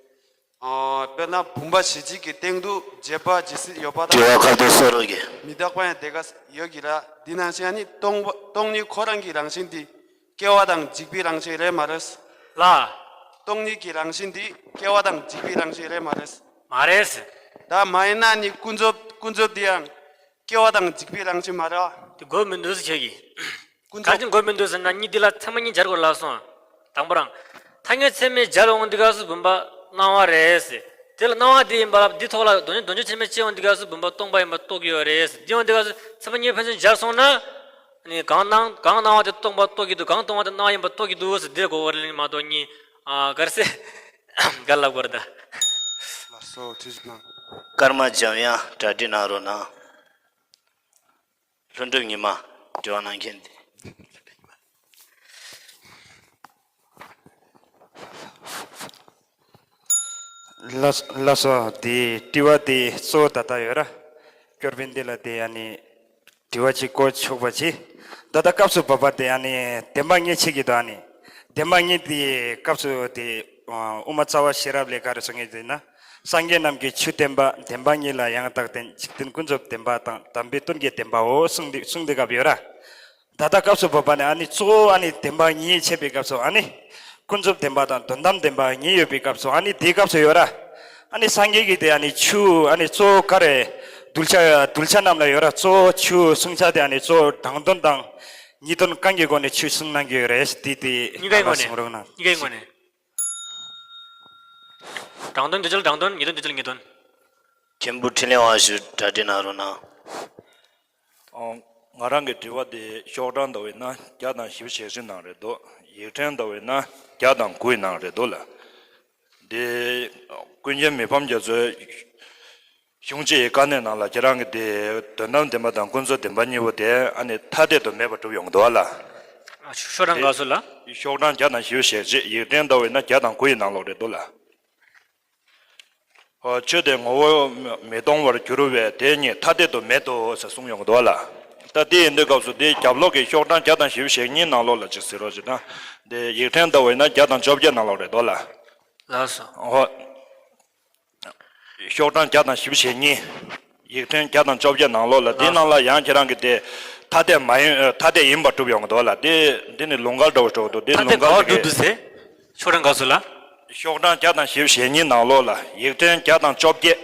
ཨ། དཔེར་ན་བུམ་པ་གཞི་གཅིག་གི་སྟེང་དུ་བྱས་པ་ཇི་སྲིད་ཡོད་པ་དང་། དྲི་བ་ཁ་ཏོན་གསོ་རོགས་གྱིས། མི་རྟག་པ་ཡང་དེ་ག་ཡོད་ཀྱི་ར། འདི་ནང་བཞིན་ཨ་ནི་སྟོང་པ་སྟོང་ཉིད་ཁོ་རང་གི་རང་བཞིན་འདི་སྐྱེ་བ་དང་འཇིག་པའི་རང་བཞིན་རེད་མ་རེད། ལ། སྟོང་ཉིད་ཀྱི་རང་བཞིན་འདི་སྐྱེ་བ་དང་འཇིག་པའི་རང་བཞིན་རེད་མ་རེད། མ་རེད། ད་མ་ཡིན་ན་ནི་ཀུན་རྫོབ་ཀུན་རྫོབ་འདི་ཡང་སྐྱེ་བ་དང་འཇིག་པའི་རང་བཞིན་མ་རེད། དེ་དགོས་མི་འདུག་ཟེར་ཁྱོད་ཀྱིས། ཀུན་རྫོབ། ག་རེ་དགོས་མི་འདུག་ཟེར་ན་གཉིས་འདི་ལ་ཚད་མ་གཉིས་སྦྱར་དགོས་ལབ་སོང་། དང་པོ་རང་། ཐ་སྙད་ཚད་མས་སྦྱར་འོང་འདི་ག་སུ་བུམ་པ་སྣང་བ་རེད་ཟེར། དེ་ལ་སྣང་བ་དེ་ཡིན་པ་ལ་འདི་ཐོག་ལ་དོན་དོན་བྱེད་ཚད་མས་དཔྱད་འོང་འདི་ག་སུ་བུམ་པ་སྟོང་པ་ཡིན་པ་རྟོགས་ཀྱི་ཡོད་རེད་ཟེར། འདི་འོང་འདི་ག་སུ་ཚད་མ་གཉིས་ཕན་ཚུན་སྦྱར་སོང་ན། ནི་གང་སྣང་གང་སྣང་བ་དེ་སྟོང་པ་རྟོགས་ཀྱི་འདུག་གང་སྟོང་བ་དེ་སྣང་བ་ཡིན་པ་རྟོགས་ཀྱི་འདུག་ཟེར་འདིར་གོ་བ་ལེན་མ་གཏོགས་གཉིས། ཨ། ག་རེ་ཟེར། ག་ལབ་དགོས་རེད་ད། ལགས་ ཚོ་ཁྲིད་གནང་། ཀརྨ་འཇམ་དབྱངས་གྲ་སྒྲིག་གནང་རོགས་གནང་། ལྷུན་གྲུབ་ཉི་མ་དྲི་བ་གནང་མཁན་དེ། ལགས་ལགས་སོ། དེ་དྲི་བ་དེ་གཙོ་བོ་ད་ལྟ་ཡོད་ར། སྐྱོར་དཔོན་འདི་ལ་དེ་ཨ་ནི་དྲི་བ་ཅིག་བཀོད་ཆོག་པ་ཅིག་ད་ལྟ་སྐབས་སུ་བབ་པ་དེ་ཨ་ནི་བདེན་པ་གཉིས་ཆེ་གི་འདུག་ཨ་ནི་བདེན་པ་གཉིས་དེ་སྐབས་སུ་དེ་དབུ་མ་རྩ་བ་ཤེས་རབ་ལས་ག་རེ་གསུང་གི་འདུག་ན། སངས་རྒྱས་རྣམས་ཀྱིས་ཆོས་བསྟན་པ་བདེན་པ་གཉིས་ལ་ཡང་དག་བརྟེན། འཇིག་རྟེན་ཀུན་རྫོབ་བདེན་པ་དང་དམ་པའི་དོན་གྱི་བདེན་པའོ་གསུངས་ཏེ་གསུངས་ཏེ་སྐབས་ཡོད་ར། ད་ལྟ་སྐབས་སུ་བབ་པ་ནི་ཨ་ནི་གཙོ་བོ་ཨ་ནི་བདེན་པ་གཉིས་འཆད་པའི་སྐབས་སུ་ཨ་ནི་ཀུན་རྫོབ་བདེན་པ་དང་དོན་དམ་བདེན་པ་གཉིས་ཡོད་པའི་སྐབས་སུ་ཨ་ནི་དེའི་སྐབས་སུ་ཡོད་ར། ཨ་ནི་སངས་རྒྱས་ཀྱི་དེ་ཨ་ནི་ཆོས་ཨ་ནི་གཙོ་བོ་ག་རེ་གདུལ་བྱ་གདུལ་བྱ་རྣམས་ལ་ཡོད་ར། གཙོ་བོ་ཆོས་གསུང་བྱ་དེ་ཨ་ནི་གཙོ་བོ་དྲང་དོན་དང་ཉེས་དོན་གང་གི་སྒོ་ནས་ཆོས་གསུང་གནང་གི་ཡོད་རེད། དེ་དེ་གཉིས་ཀའི་ཨ་ནི་ངོས་ནས། གསུང་རོགས་གནང་། གཉིས་ཀའི་ངོས་ནས། དྲང་དོན་འདོད་བྱ་ལ་དྲང་དོན། ཉེས་དོན་འདོད་བྱ་ལ་ཉེས་དོན། མཁན་པོ་འཕྲིན་ལས་དབང་ཕྱུག་གྲ་སྒྲིག་གནང་རོགས་གནང་། ཨོ། ང་རང་གི་དྲི་བ་དེ་ཤོག་གྲངས་ལྟ་བས་ན་བརྒྱ་དང་བཞི་བཅུ་ཞེ་བཞི་ནང་རེད་འདུག་ཡིག་ཕྲེང་ལྟ་བས་ན་བརྒྱ་དང་དགུའི་ནང་རེད་འདུག་ལ། དེ་ཀུན་མཁྱེན་མི་ཕམ་རྒྱ་མཚོའི་གཞུང་ཆེན་གྱི་དཀའ་གནད་ནང་ལ་ཁྱེད་རང་གི་དེ་དོན་དམ་བདེན་པ་དང་ཀུན་རྫོབ་བདེན་པ་གཉིས་པོ་དེ་ཨ་ནི་ཐ་དད་དུ་མེད་པར་གྲུབ་ཡོང་གི་འདུག་ལ། ཨ། ཤོག་གྲངས་ག་ཚོད་ལ། ཤོག་གྲངས་བརྒྱ་དང་བཞི་བཅུ་ཞེ་གཅིག་ཡིག་ཕྲེང་ལྟ་བས་ན་བརྒྱ་དང་དགུ་ཡི་ནང་ལོགས་རེད་འདུག་ལ། ཨོ། ཆོས་དེ་ངོ་བོ་མི་མི་སྟོང་བར་གྱུར་པས་དེ་ཉིད་ཐ་དད་དུ་མེད་དོ་ཟེར་གསུངས་ཡོང་གི་འདུག་ལ། ད་དེ་ཡིན་དུས་སྐབས་སུ་དེ་རྒྱབ་ལོགས་ཀྱི་ཤོག་གྲངས་བརྒྱ་དང་བཞི་བཅུ་ཞེ་གཉིས་ནང་ལོགས་ལ་ཅིག་གཟིགས་རོགས་བྱེད་དང་། དེ་ཡིག་ཕྲེང་ལྟ་བས་ན་བརྒྱ་དང་བཅོ་བརྒྱད་ནང་ལོགས་རེད་འདུག་ལ། ལགས་སོ། ཨོ། ཤོག་གྲངས་བརྒྱ་དང་བཞི་བཅུ་ཞེ་གཉིས། ཡིག་ཕྲེང་བརྒྱ་དང་བཅོ་བརྒྱད་ནང་ལོགས་ལ། དེའི་ནང་ལ་ཡང་ཁྱེད་རང་གི་དེ་ཐ་དད་མ་ཡིན། ཐ་དད་ཡིན་པར་གྲུབ་ཡོང་གི་འདུག་ལ། དེ་འདི་ནི་ལུང་འགལ་འདྲ་བོ་འགྲོ་གི་འདུག་དེ་ཐ་དད་ལུང་འགལ་ག་པར་གྲུབ་འདུག་ཟེར། ཤོག་གྲངས་ག་ཚོད་ལ། ཤོག་གྲངས་བརྒྱ་དང་བཞི་བཅུ་ཞེ་གཉིས་ནང་ལོགས་ལ། ཡིག་ཕྲེང་བརྒྱ་དང་བཅོ་བརྒྱད།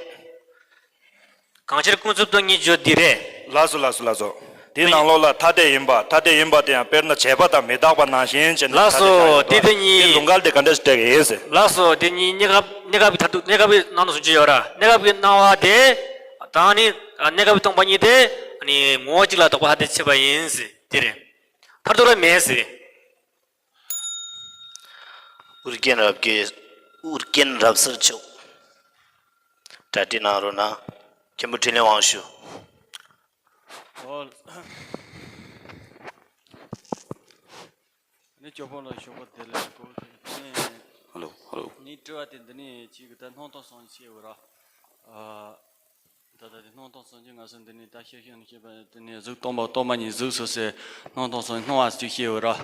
གང་ཕྱིར་ཀུན་རྫོབ་སྟོང་ཉིད་བརྗོད་འདི་རེད། ལགས་སོ་ལགས་སོ་ལགས་སོ། དེའི་ནང་ལོགས་ལ་ཐ་དད་ཡིན་པ། ཐ་དད་ཡིན་པ་དེ་ཡང་དཔེར་ན་བྱས་པ་དང་མི་རྟག་པ་ནང་བཞིན་བྱས་ནས། ལགས་སོ། ཐ་དད་བྱས་ཡོང་གི་འདུག་དེ་དེ་གཉིས། དེ་ལུང་འགལ་དེ་ག་འདྲ་ཞིག་སྤྲད་ཀྱི་ཡིན་ཟེར། ལགས་སོ། དེ་གཉིས་གནས་སྐབས། གནས་སྐབས་ཀྱི་མཐར་ཐུག་གནས་སྐབས་ཀྱི་སྣང་དུ་ཟུང་འཇུག་ཡོད་ར། གནས་སྐབས་ཀྱི་སྣང་བ་དེ་དང་ནི་གནས་སྐབས་ཀྱི་སྟོང་པ་ཉིད་དེ་ནི་ངོ་བོ་གཅིག་ལ་རྟོག་པ་ཐ་དད་ཕྱེ་བ་ཡིན་ཟེར། དེ་རེད། མཐར་ཐུག་ལ་མེད་ཟེར། ཨུ་རྒྱན་རབ་རྒྱས། ཨུ་རྒྱན་རབ་གསལ་མཆོག་གྲ་སྒྲིག་གནང་རོགས་གནང་། མཁན་པོ་འཕྲིན་ལས་དབང་ཕྱུག་ཨོ། ནི་སྐྱོབ་པ་ལ་ཞོགས་པ་བདེ་ལེགས་གོ། ནི། ཧ་ལོ་ཧ་ལོ། ནི་དྲི་བ་དེ་འདི་ནི་གཅིག་གི་ད་སྣང་སྟོང་སངས་རྒྱས་ཡོད་ར། ཨ། ད་ལྟ་དེ་སྣང་སྟོང་སངས་རྒྱས་ང་ཚོ་འདི་ནི་ད་ཤེས་ཤེས་ནས་ཤེས་པ་དེ་ནི་གཟུགས་སྟོང་པ་སྟོང་པ་ཉིད་གཟུགས་སོ་སོའི་སྣང་སྟོང་སངས་རྒྱས་སྣང་བ་ཅིག་ཤེས་ཡོད་ར།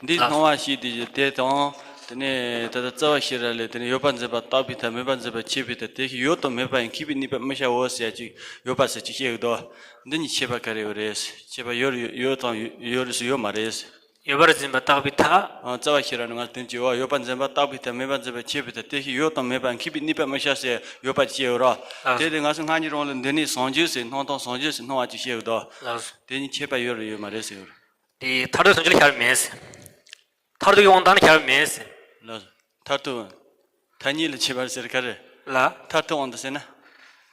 འདི་ལགས། སྣང་བ་ཤེས་དེ་དེ་དང་དེ་ནི་ད་ལྟ་རྩ་བ་ཤེས་རབ་ལས་དེ་ནི་ཡོད་པར་འཛིན་པ་རྟག་པའི་མཐའ། མེད་པར་འཛིན་པ་ཆད་པའི་མཐའ། དེ་བཞིན་ཡོད་དང་མེད་པ་ཡང་། མཁས་པས་གནས་པར་མི་བྱའོ་ཟེར་ཅིག་ཡོད་པ་ཟེར་ཅིག་བཤད་ཡོད་དོ། འདི་གཉིས་ཁྱད་པར་ག་རེ་ཡོད་རེད། ཁྱད་པར་ཡོད་རེད་ཡོད་དང་ཡོད་རེད་ཟེར་ཡོད་མ་རེད། ཡོད་པར་འཛིན་པ་རྟག་པའི་མཐའ། ཨ། རྩ་བ་ཤེས་རབ་ནས་ང་དོན་གྱི་འོ། ཡོད་པར་འཛིན་པ་རྟག་པའི་མཐའ། མེད་པར་འཛིན་པ་ཆད་པའི་མཐའ། དེ་བཞིན་ཡོད་དང་མེད་པ་ཡང་། མཁས་པས་གནས་པར་མི་བྱ་ཟེར་ཡོད་པ་ཅིག་བཤད་ཡོད་ར། ཨ། དེ་ལས་ང་ཚོ་སྔ་ཉིན་རང་ལ་འདི་ནི་ཟུང་འཇུག་ཟེར་སྣང་སྟོང་ཟུང་འཇུག་ཟེར་སྣང་བ་ཅིག་བཤད་ཡོད་དོ། ལགས་སོ། དེ་གཉིས་ཁྱད་པར་ཡོད་རེད་ཡོད་མ་རེད་ཟེར་ཡོད་ར། དེ་མཐར་ཐུག་ཟུང་འཇུག་ལ་ཁྱད་པར་མེད་ཟེར། མཐར་ཐུག་གི་དབང་ཐང་ལ་ཁྱད་པར་མེད་ཟེར། ལགས་སོ། མཐར་ཐུག་དབང་། མཐའ་གཉིས་ལ་ཁྱད་པར་ཟེར་ག་རེ། ལ། མཐར་ཐུག་དབང་དུ་ཟེར་ན།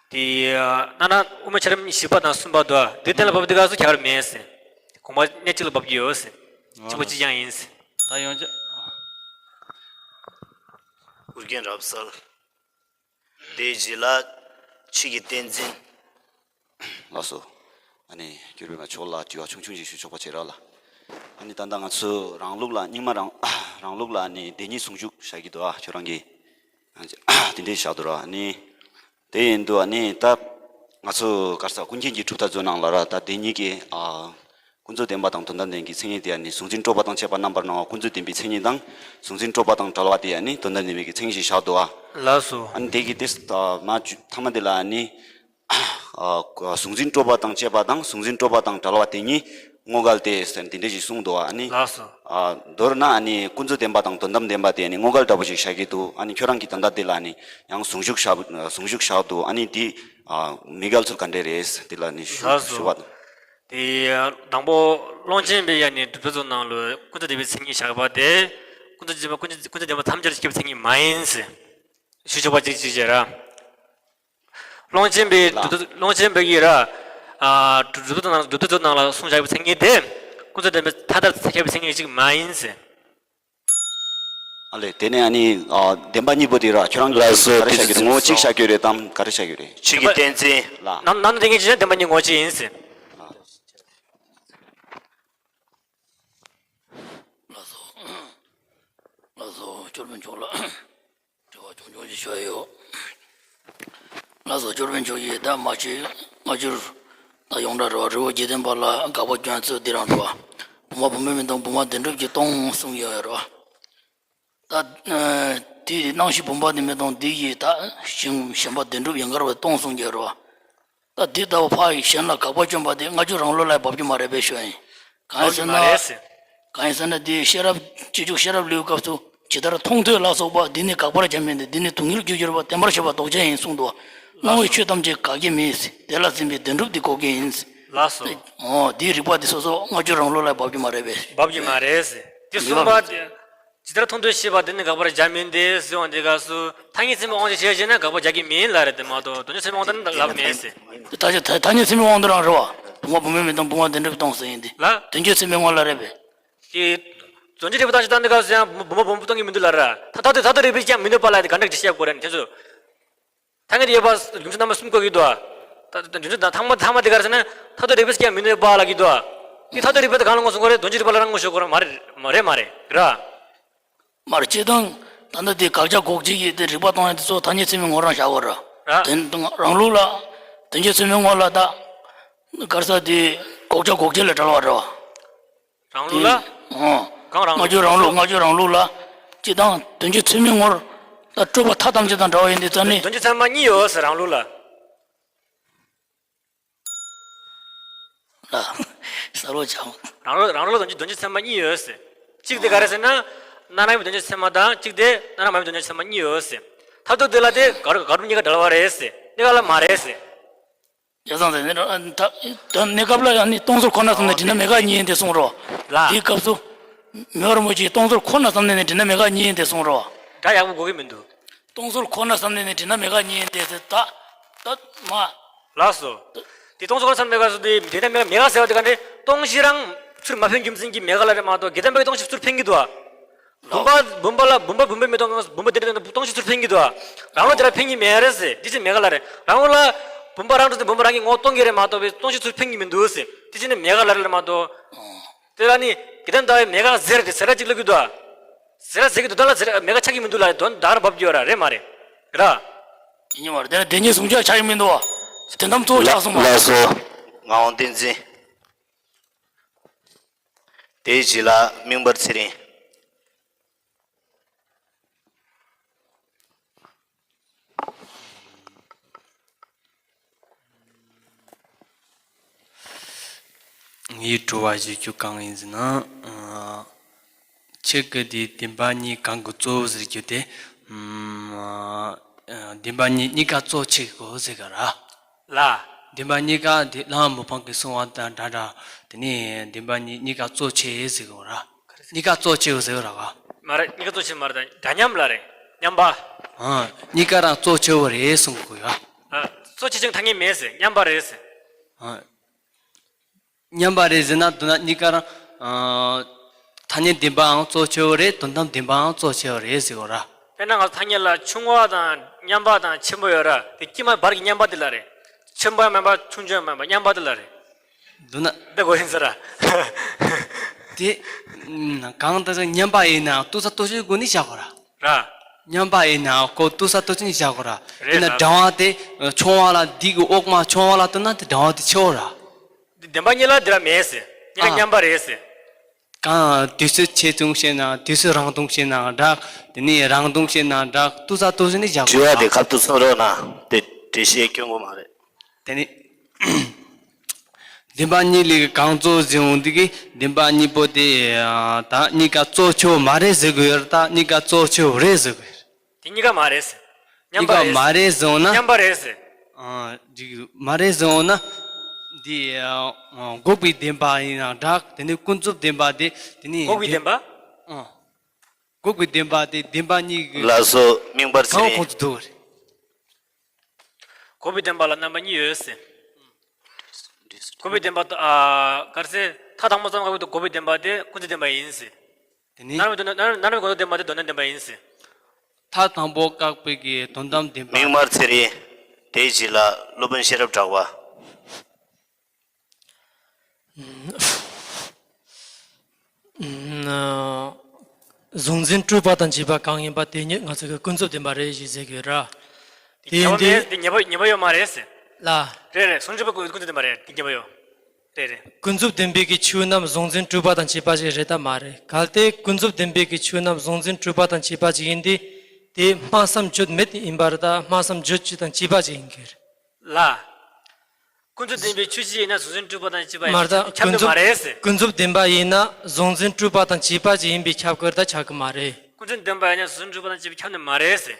དེ་སྣ་ནས་དབུ་མའི་ཆ་རིམ་བཞི་པ་དང་གསུམ་པ་དུ་དེ་གཏན་ལ་ཕབ་པའི་སྐབས་སུ་ཁྱད་པར་མེད་ཟེར། དགོངས་པ་གནད་གཅིག་ལ་འབབ་ཀྱི་ཡོད་ཟེར། གཅིག་པ་གཅིག་རྐྱང་ཡིན་ཟེར། ད་ཡོང་ཅི། ཨུ་རྒྱན་རབ་གསལ། དེའི་རྗེས་ལ་ཆོས་ཀྱི་བསྟན་འཛིན། ལགས་སོ། ཨ་ནི་གུས་པས་མཆོག་ལ་དྲི་བ་ཆུང་ཆུང་ཞིག་ཞུ་ཆོག་པ་བྱེད་རོགས་ལ། ཨ་ནི་ད་ལྟ་ང་ཚོ་རང་ལུགས་ལ་རྙིང་མ་རང་རང་ལུགས་ལ་ཨ་ནི་བདེན་གཉིས་ཟུང་འཇུག་བཞག་གི་འདུག་ཨ། ཁྱོད་རང་གིས་དེ་འདྲས་བཞག་འདུག་ར། ཨ་ནི་དེ་ཡིན་དུས་ཨ་ནི་ད་ང་ཚོ་ག་རེ་ཟེར། ཀུན་མཁྱེན་གྱི་གྲུབ་མཐའ་ཚོའི་ནང་ལ་ར་ད་བདེན་གཉིས་ཀྱི། ཨ། ཀུན་རྫོབ་བདེན་པ་དང་དོན་དམ་བདེན་གྱི་མཚན་ཉིད་དེ་ཨ་ནི་གཟུང་འཛིན་སྤྲོས་པ་དང་བཅས་པ་རྣམ་པར་སྣང་བ་ཀུན་རྫོབ་བདེན་པའི་མཚན་ཉིད་དང་། གཟུང་འཛིན་སྤྲོས་པ་དང་བྲལ་བ་དེ་ཨ་ནི་དོན་དམ་བདེན་པའི་གི་མཚན་ཉིད་ཞིག་བཞག་འདུག་ཨ། ལགས་སོ། ཨ་ནི་དེ་གི་དེ་ཨ་མ་མཐའ་མ་དེ་ལ་ཨ་ནི། ཨ། གཟུང་འཛིན་སྤྲོས་པ་དང་བཅས་པ་དང་གཟུང་འཛིན་སྤྲོས་པ་དང་བྲལ་བ་དེ་གཉིས་དངོས་འགལ་ཏེ་ཟེར་དེ་འདྲ་ཞིག་གསུངས་འདུག་ཨ་ནི། ལགས་སོ། ཨ། མདོར་ན་ཨ་ནི་ཀུན་རྫོབ་བདེན་པ་དང་དོན་དམ་བདེན་པ་དེ་ཨ་ནི་དངོས་འགལ་འདྲ་པོ་ཞིག་བཞག་གི་འདུག་ཨ་ནི་ཁྱོད་རང་གིས་ད་ལྟ་དེ་ལ་ཨ་ནི་ཡང་ཟུང་འཇུག་བཞག་ཟུང་འཇུག་བཞག་འདུག་ཨ་ནི་དེ་ཨ་མི་འགལ་ཚུལ་ག་འདྲ་རེད་དེ་ལ་ཨ་ནི་ཞུ་ལགས་སོ། ཞུ་བ་དང་། དེ་དང་པོ་ཀློང་ཆེན་པའི་ཡ་ནི་སྒྲུབ་ཐབས་ཚོ་ནང་ལ་ཀུན་རྫོབ་བདེན་པའི་མཚན་ཉིད་བཞག་པ་དེ་ཀུན་རྫོབ་བདེན་པ་ཀུན་རྫོབ་ཀུན་རྫོབ་བདེན་པ་ཐམས་ཅད་ལ་ཁྱབ་པའི་མཚན་ཉིད་མ་ཡིན་ཟེར་ཞུ་ཆོག་པ་གཅིག་གཅིག་བྱས་ར། ཀློང་ཆེན་པའི་ལ། སྒྲུབ་ཐབས། ཀློང་ཆེན་པའི་ཡི་ར། ཨ། སྒྲུབ་ཐབས་ནང་སྒྲུབ་ཐབས་ནང་ལ་གསུངས་བཞག་པའི་མཚན་ཉིད་དེ་ཀུན་རྫོབ་བདེན་པའི་ཐ་དད་ཁྱབ་པའི་མཚན་ཉིད་ཅིག་མ་ཡིན་ཟེར། ཨ་ལས། དེ་ནས་ཨ་ནི་ཨ་བདེན་པ་གཉིས་པོ་དེ་ར་ཁྱོད་རང་གིས་ལགས་སོ། ག་རེ་བྱ་རྒྱུ་རེད། ངོ་བོ་གཅིག་བྱ་རྒྱུ་རེད་དམ་ག་རེ་བྱ་རྒྱུ་རེད། གཅིག་གི་གཏན་ཚིགས། ལ། ནང་ནང་དུ་བསྟན་མཁན་གཅིག་ཡང་བདེན་པ་གཉིས་ངོ་བོ་གཅིག་ཡིན་ཟེར། ལགས་སོ། ལགས་སོ། སྐྱོར་དཔོན་མཆོག་ལ། དྲི་བ་ཆུང་ཆུང་ཞིག་ཞུ་ཡ་ཡོད། ལགས་སོ། སྐྱོར་དཔོན་མཆོག་གིས་ད་མ་ཤེས་སྔ་འགྱུར་ད་ཡོངས་གྲགས་རེད་བ། རི་བོ་དགེ་ལྡན་པ་ལ་དགག་པ་སྐྱོན་ཚུལ་འདི་རང་རེད་བ། བུམ་པ་བུམ་པའི་མིང་དང་བུམ་པ་བདེན་གྲུབ་ཀྱིས་སྟོང་གསུངས་ཡོད་རེད་བ། ད་དེའི་རྣམ་ཤེས་བུམ་པ་དེ་མི་སྟོང་འདི་ཡིས་ད་ཞིང་གཞན་པ་བདེན་གྲུབ་ཡན་གར་བས་སྟོང་གསུངས་ཀྱི་རེད་བ། ད་འདི་ལྟ་བུ་ཕ་ཡི་གཞན་ལ་དགག་པ་སྐྱོན་པ་དེ་སྔ་འགྱུར་རང་ལུགས་ལ་འབབ་རྒྱུ་མ་རེད་པས་ཞུ་ཡིན། གང་ཡིན་ཟེར་ན། འབབ་རྒྱུ་མ་རེད་ཟེར། གང་ཡིན་ཟེར་ན་འདི་ཤེས་རབ་སྤྱི་ཆོས་ཤེས་རབ་ལེའུའི་སྐབས་སུ་ཇི་ལྟར་མཐོང་ཐོས་ལ་སོགས་པ་འདི་ནི་དགག་པར་བྱ་མིན་ཏེ། འདི་ནི་སྡུག་བསྔལ་རྒྱུར་གྱུར་པ་བདེན་པར་བྱེད་པ་ལྡོག་ཆ་ཡིན་གསུངས་འདུག། སྣང་བའི་ཆོས་ཐམས་ཅད་དགག་གི་མེད། དེ་ལ་འཛིན་པའི་བདེན་གྲུབ་འདི་འགོག་གི་ཡིན། ལགས་སོ། འོ་འདིའི་རིགས་པ་འདི་སོ་སོ་སྔ་འགྱུར་རང་ལུགས་ལ་འབབ་རྒྱུ་མ་རེད་པས། འབབ་རྒྱུ་མ་རེད་ཟེར། འདི་གསུངས་པ། ཇི་ལྟར་མཐོང་ཐོས་ཤེས་པ་འདི་ནི་དགག་པར་བྱ་མིན་ཏེ་ཟེར་བ་འདི་སྐབས་སུ་ཐ་སྙད་ཚད་མའི་དབང་དུ་བྱས་བྱས་ན་དགག་པར་བྱ་གི་མིན་ལབ་རེད་དེ་མ་གཏོགས་དོན་སྤྱི་ཚད་མའི་དབང་དུ་ནི་ལབ་མེད་ཟེར། ད་ཆ་ད་ཐ་སྙད་ཚད་མའི་དབང་དུ་རང་རེད་བ། བུམ་པ་བུམ་པའི་མིང་དང་བུམ་པ་བདེན་གྲུབ་སྟོང་ཟེར་ཡིན་ཏེ། ལ། དོན་སྤྱི་ཚད་མའི་དབང་ལ་རེད་པས། དེ། དོན་སྤྱི་རིག་པ་དང་སྤྱི་དང་འདི་སྐབས་སུ་ཡང་བུམ་པ་བུམ་པ་སྟོང་གི་མི་འདུག་ལབ་ར། ད་ཐ་དད་ཐ་དད་རིག་པས་ཀྱང་མི་འདོད་པ་ལ་དེ་ག་འདྲ་ཞིག་བཤད་དགོས་རེད་ཁྱེད་ཚོས། ཐ་སྙད་དེ་ཡོད་པ་རྒྱུ་མཚན་རྣམ་པ་གསུམ་བཀོད་ཀྱི་འདུག་ཨ། ད་ད་རྒྱུ་མཚན་དང་ཐ་མ་ཐ་མ་དེ་ག་རེ་ཟེར་ན་ཐ་དད་རིག་པས་ཀྱང་མི་འདོད་པ་ལབ་ཀྱི་འདུག་ཨ། དེ་ཐ་དད་རིག་པ་དེ་གང་ལ་ངོ་སོང་གོ་རེད། དོན་སྤྱི་རིག་པ་ལ་རང་ངོ་ཤེས་དགོས་རེད་མ་རེད་མ་རེད་མ་རེད་ར། མ་རེད་སྤྱིར་བཏང་ད་ལྟ་དེ་དགག་བྱ་འགོག་བྱེད་ཀྱི་དེ་རིགས་པ་སྟོང་ཡ་དེ་ཚོ་ཐ་སྙད་ཚད་མའི་ངོ་རང་བཞག་དགོས་ར། ར། དོན་དང་རང་ལུགས་ལ་དོན་སྤྱི་ཚད་མའི་ངོ་ལ་ད་ག་རེ་ཟེར་དེ་འགོག་བྱ་འགོག་བྱེད་ལ་བྲལ་བ་ར། རང་ལུགས་ལ། འོ། གང་རང་ལུགས། སྔ་འགྱུར་རང་ལུགས། སྔ་འགྱུར་རང་ལུགས་ལ། སྤྱིར་བཏང་དོན་སྤྱི་ཚད་མའི་ངོར། ད་སྤྲོས་པ་མཐའ་ཐམས་ཅད་དང་བྲལ་བ་ཡིན་དུས་ཙང་ནི། དོན་སྤྱི་ཚད་མ་གཉིས་ཡོད་ཟེར་རང་ལུགས་ལ། ལ། ས་རོ་ཆང་། རང་ལུགས་རང་ལུགས་དོན་སྤྱི་དོན་སྤྱི་ཚད་མ་གཉིས་ཡོད་ཟེར། གཅིག་དེ་ག་རེ་ཟེར་ན། སྣ་ནམ་པའི་དོན་སྤྱི་ཚད་མ་དང་གཅིག་དེ་སྣ་ནམ་མ་ཡིན་པའི་དོན་སྤྱི་ཚད་མ་གཉིས་ཡོད་ཟེར། ཐབས་སྡུག་དེ་ལ་དེ་ག་རུ་ག་རུ་གཉིས་ཀ་འབྲེལ་བ་རེད་ཟེར། གཉིས་ཀ་ལ་མ་རེད་ཟེར། ཡ་ཙང་ཟེར་ནས་ད་གནས་སྐབས་ལ་ཡང་ནི་སྟོང་ཟད་ཁོ་ན་བསམ་ནས་དྲི་ན་མེད་དགག་གཉིས་ཡིན་ཏེ་གསུངས་རོ། ལ། དེའི་སྐབས་སུ། མེ་བར་མོ་ཆེའི་སྟོང་ཟད་ཁོ་ན་བསམ་ནས་ནི་དྲི་ན་མེད་དགག་གཉིས་ཡིན་ཏེ་གསུངས་རོ། སྒྲ་ཡག་པོ་གོ་གི་མི་འདུག་སྟོང་ཟད་ཁོ་ན་བསམ་ནས་ནི་དྲི་ན་མེད་དགག་གཉིས་ཡིན་ཏེ་ཟེར་ད། ད་མ། ལགས་སོ། དེ་སྟོང་ཟད་ཁོ་ན་བསམ་མེད་དགག་སོ་དེ་དྲི་ན་མེད་དགག་མེད་དགག་ཟེར་བ་དེ་ག་འདྲ་སྟོང་གཞི་རང་ཚུར་མ་འཕེན་རྒྱུ་མཚན་གྱིས་མེད་དགག་ལ་རེད་མ་གཏོགས་དགེ་ལྡན་པའི་སྟོང་གཞི་ཚུར་འཕེན་གྱི་འདུག་ཨ། བུམ་པ་བུམ་པ་ལ་བུམ་པ་བུམ་པའི་མི་སྟོང་བུམ་པ་དེ་འདྲ་སྟོང་གཞི་ཚུར་འཕེན་གྱི་འདུག་ཨ། རང་ལུགས་དེ་ལ་འཕེན་གྱི་མེད་རེད་ཟེར་དེ་ཅི་མེད་དགག་ལ་རེད། རང་ལུགས་ལ་བུམ་པ་རང་གྲོལ་ཏེ་བུམ་པ་རང་གི་ངོ་སྟོང་གི་རེད་མ་གཏོགས་པའི་སྟོང་གཞི་ཚུར་འཕེན་གྱི་མི་འདུག་ཟེར་དེ་ཅི་ནི་མེད་དགག་ལ་རེད་མ་གཏོགས། དེ་ལ་ནི་དགེ་ལྡན་ལྟ་བའི་མེད་དགག་ཟེར་དེ་ཟེར་ར་གཅིག་ལབ་ཀྱི་འདུག་ཨ། ཟེར་ར་ཟེར་གྱི་འདུག་ད་ལ་ཟེར་མེད་དགག་ཆགས་ཀྱི་མི་འདུག་ལ་དོན་དག་ར་བབ་ཀྱི་ཡོད་ར་རེད་མ་རེད། ར། ཡིན་མ་རེད་དེ་ལ་དེ་ཉིད་གཟུང་བྱ་ཆགས་ཀྱི་མི་འདུག་ཨ། དོན་དམ་གཙོ་བོ་ཆགས་སོང་མ། ལགས་སོ། ངག་དབང་བསྟན་འཛིན། དེའི་རྗེས་ལ་མིང་འབར་ཚེ་རིང་། ངའི་དྲི་བ་ཞུ་རྒྱུ་གང་ཡིན་ཟེར་ན། ཁྱེད་ཀྱིས་དེ་བདེན་པ་གཉིས་གང་གི་གཙོ་བོ་ཟེར་རྒྱུ་དེ། བདེན་པ་གཉིས་གཉིས་ཀ་གཙོ་ཆེ་གོ་ཟེར་ག་ར། ལ། བདེན་པ་གཉིས་ཀ་དེ་བླ་མ་མི་ཕམ་གྱིས་གསུངས་པ་དང་འདྲ་འདྲ། དེ་ནས་བདེན་པ་གཉིས་གཉིས་ཀ་གཙོ་ཆེ་ཟེར་གོ་ར། གཉིས་ཀ་གཙོ་ཆེ་ཟེར་གོ་ར་ག་མ་རེད། གཉིས་ཀ་གཙོ་ཆེ་མ་རེད་ད་འདྲ་མཉམ་ལ་རེད། མཉམ་པ། ཨ། གཉིས་ཀ་རང་གཙོ་ཆེ་བོ་རེད་གསུང་གོ་ཡ། ཨ། གཙོ་ཆེ་ཆུང་ཐ་སྙད་མེད་ཟེར་མཉམ་པ་རེད་ཟེར། ཨ། མཉམ་པ་རེད་ཟེར་ན་དོན་དག་གཉིས་ཀ་རང་། ཨ། ཐ་སྙད་བདེན་པའང་གཙོ་ཆེ་བོ་རེད། དོན་དམ་བདེན་པའང་གཙོ་ཆེ་བོ་རེད་ཟེར་གོ་ར། དཔེར་ན་ང་ཚོ་ཐ་སྙད་ལ་ཆུང་བ་དང་མཉམ་པ་དང་ཆེན་པོ་ཡོད་ར་དེ་དཀྱིལ་མ་བར་གྱི་མཉམ་པ་དེ་ལ་རེད། ཆེན་པོ་ཡང་མིན་པ་ཆུང་ཆུང་ཡང་མིན་པ་མཉམ་པ་དེ་ལ་རེད། འདུག་ན། འདི་གོ་ཡིན་ཟེར་ར། དེ། གང་ལྟར་མཉམ་པ་ཡིན་ནའང་ལྟོས་ས་ལྟོ་ཆོས་སྒོ་ནས་བཞག་གོ་ར། ར། མཉམ་པ་ཡིན་ནའང་ཁོ་ལྟོས་ས་ལྟོ་ཆོས་ནས་བཞག་གོ་ར། རེད་ཡིན་ན་ར། འདྲ་བ་དེ་ཆུང་བ་ལ་འདི་གི་འོག་མ་ཆུང་བ་ལ་ལྟོས་ན་དེ་འདྲ་བ་དེ་ཆེ་བོ་ར། འདི་བདེན་པ་གཉིས་ལ་འདི་ར་མེད་ཟེར། གཉིས་ཀ་ཨ། མཉམ་པ་རེད་ཟེར། གང་དུས་ཚོད་ཆེ་ཆུང་བཤད་ན་དུས་ཚོད་རིང་ཐུང་བཤད་ན་འདྲ། དེ་ནས་རིང་ཐུང་བཤད་ན་འདྲ་ལྟོས་ས་ལྟོས་ས་ནས་བཞག་དྲི་བ་དེ་ཁ་ཐུག་གསུང་རོགས་གནང་དེ་འགྲེལ་བཤད་སྐྱོན་གོ་མ་རེད། དེ་ནི། བདེན་པ་གཉིས་ལས་གང་གཙོ་ཟེར་འོང་དུས་ཀྱི་བདེན་པ་གཉིས་པོ་དེ་ད་གཉིས་ཀ་གཙོ་ཆེ་བོ་མ་རེད་ཟེར་དགོས་ཡོད་རེད། ད་གཉིས་ཀ་གཙོ་ཆེ་བོ་རེད་ཟེར་དགོས་ཡོད་རེད། དེ་གཉིས་ཀ་མ་རེད་ཟེར། མཉམ་པ་རེད་ཟེར། མ་རེད་ཟེར་འོང་ན། མཉམ་པ་རེད་ཟེར། ཨ། འགྲིག་མ་རེད་ཟེར་འོང་ན། འདི། ཨ། འགོག་པའི་བདེན་པ་ཡིན་ན་འདྲ། དེ་ནས་ཀུན་རྫོབ་བདེན་པ་དེ་དེ་ནས་འགོག་པའི་བདེན་པ། ཨ། འགོག་པའི་བདེན་པ་དེ་བདེན་པ་གཉིས་ཀྱི། ལགས་སོ། མིང་འབར་ཚེ་རིང་། གང་ཁོང་དུ་འདུ་བ་རེད། འགོག་པའི་བདེན་པ་ལ་རྣམ་པ་གཉིས་ཡོད་ཟེར། འགོག་པའི་བདེན་པ་དང་། ཨ། ག་རེ་ཟེར། མཐའ་དང་པོ་ཙམ་འགོག་པའི་འགོག་པའི་བདེན་པ་དེ་ཀུན་རྫོབ་བདེན་པ་ཡིན་ཟེར། དེ་ནས་ནར་མའི་དོན་དམ་ནར་མའི་ནར་མའི་ཁོངས་གཏོགས་བདེན་པ་དེ་དོན་དམ་བདེན་པ་ཡིན་ཟེར། མཐའ་དང་པོ་བཀག་པའི་གི་དོན་དམ་བདེན་པ། མིག་དམར་ཚེ་རིང་། དེའི་རྗེས་ལ་སློབ་དཔོན་ཤེས་རབ་གྲགས་པ། གཟུང་འཛིན་སྤྲོས་པ་དང་བཅས་པ་གང་ཡིན་པ་དེ་ཉིད་ང་ཚོ་གི་ཀུན་རྫོབ་བདེན་པ་རེད་ཞེས་ཟེར་གི་ཡོད་ར། དེ་ཡིན་དུས། དེ་ཉེས་པ་ཉེས་པ་ཡོད་མ་རེད་ཟེར། ལ། རེད་རེད། གཟུང་འཛིན་སྤྲོས་པ་ཀུན་རྫོབ་བདེན་པ་རེད། དེ་ཉེས་པ་ཡོད། རེད་རེད། ཀུན་རྫོབ་བདེན་པའི་གི་ཆོས་རྣམས་གཟུང་འཛིན་སྤྲོས་པ་དང་བཅས་པ་ཞིག་རེད་དམ་མ་རེད། གལ་ཏེ་ཀུན་རྫོབ་བདེན་པའི་གི་ཆོས་རྣམས་གཟུང་འཛིན་སྤྲོས་པ་དང་བཅས་པ་ཞིག་ཡིན་དུས། དེ་སྨྲ་བསམ་བརྗོད་མེད་ཡིན་པར་ཐལ། སྨྲ་བསམ་བརྗོད་ཀྱི་དང་བཅས་པ་ཞིག་ཡིན་གྱི་རེད། ལ། ཀུན་རྫོབ་བདེན་པའི་ཆོས་ཅིག་ཡིན་ན་གཟུང་འཛིན་སྤྲོས་པ་དང་བཅས་པ་ཡིན་མ་རེད། ཁྱབ་ཀུན་ནི་རྫོབ་མ་རེད་ཟེར། ཀུན་རྫོབ་བདེན་པ་ཡིན་ན་གཟུང་འཛིན་སྤྲོས་པ་དང་བཅས་པ་ཅིག་ཡིན་པས་ཁྱབ་ཀྱི་རེད་ད་ཁྱབ་ཀྱི་མ་རེད། ཀུན་རྫོབ་བདེན་པ་ཡིན་ན་གཟུང་འཛིན་སྤྲོས་པ་དང་བཅས་པ་ཁྱབ་ནི་མ་རེད་ཟེར།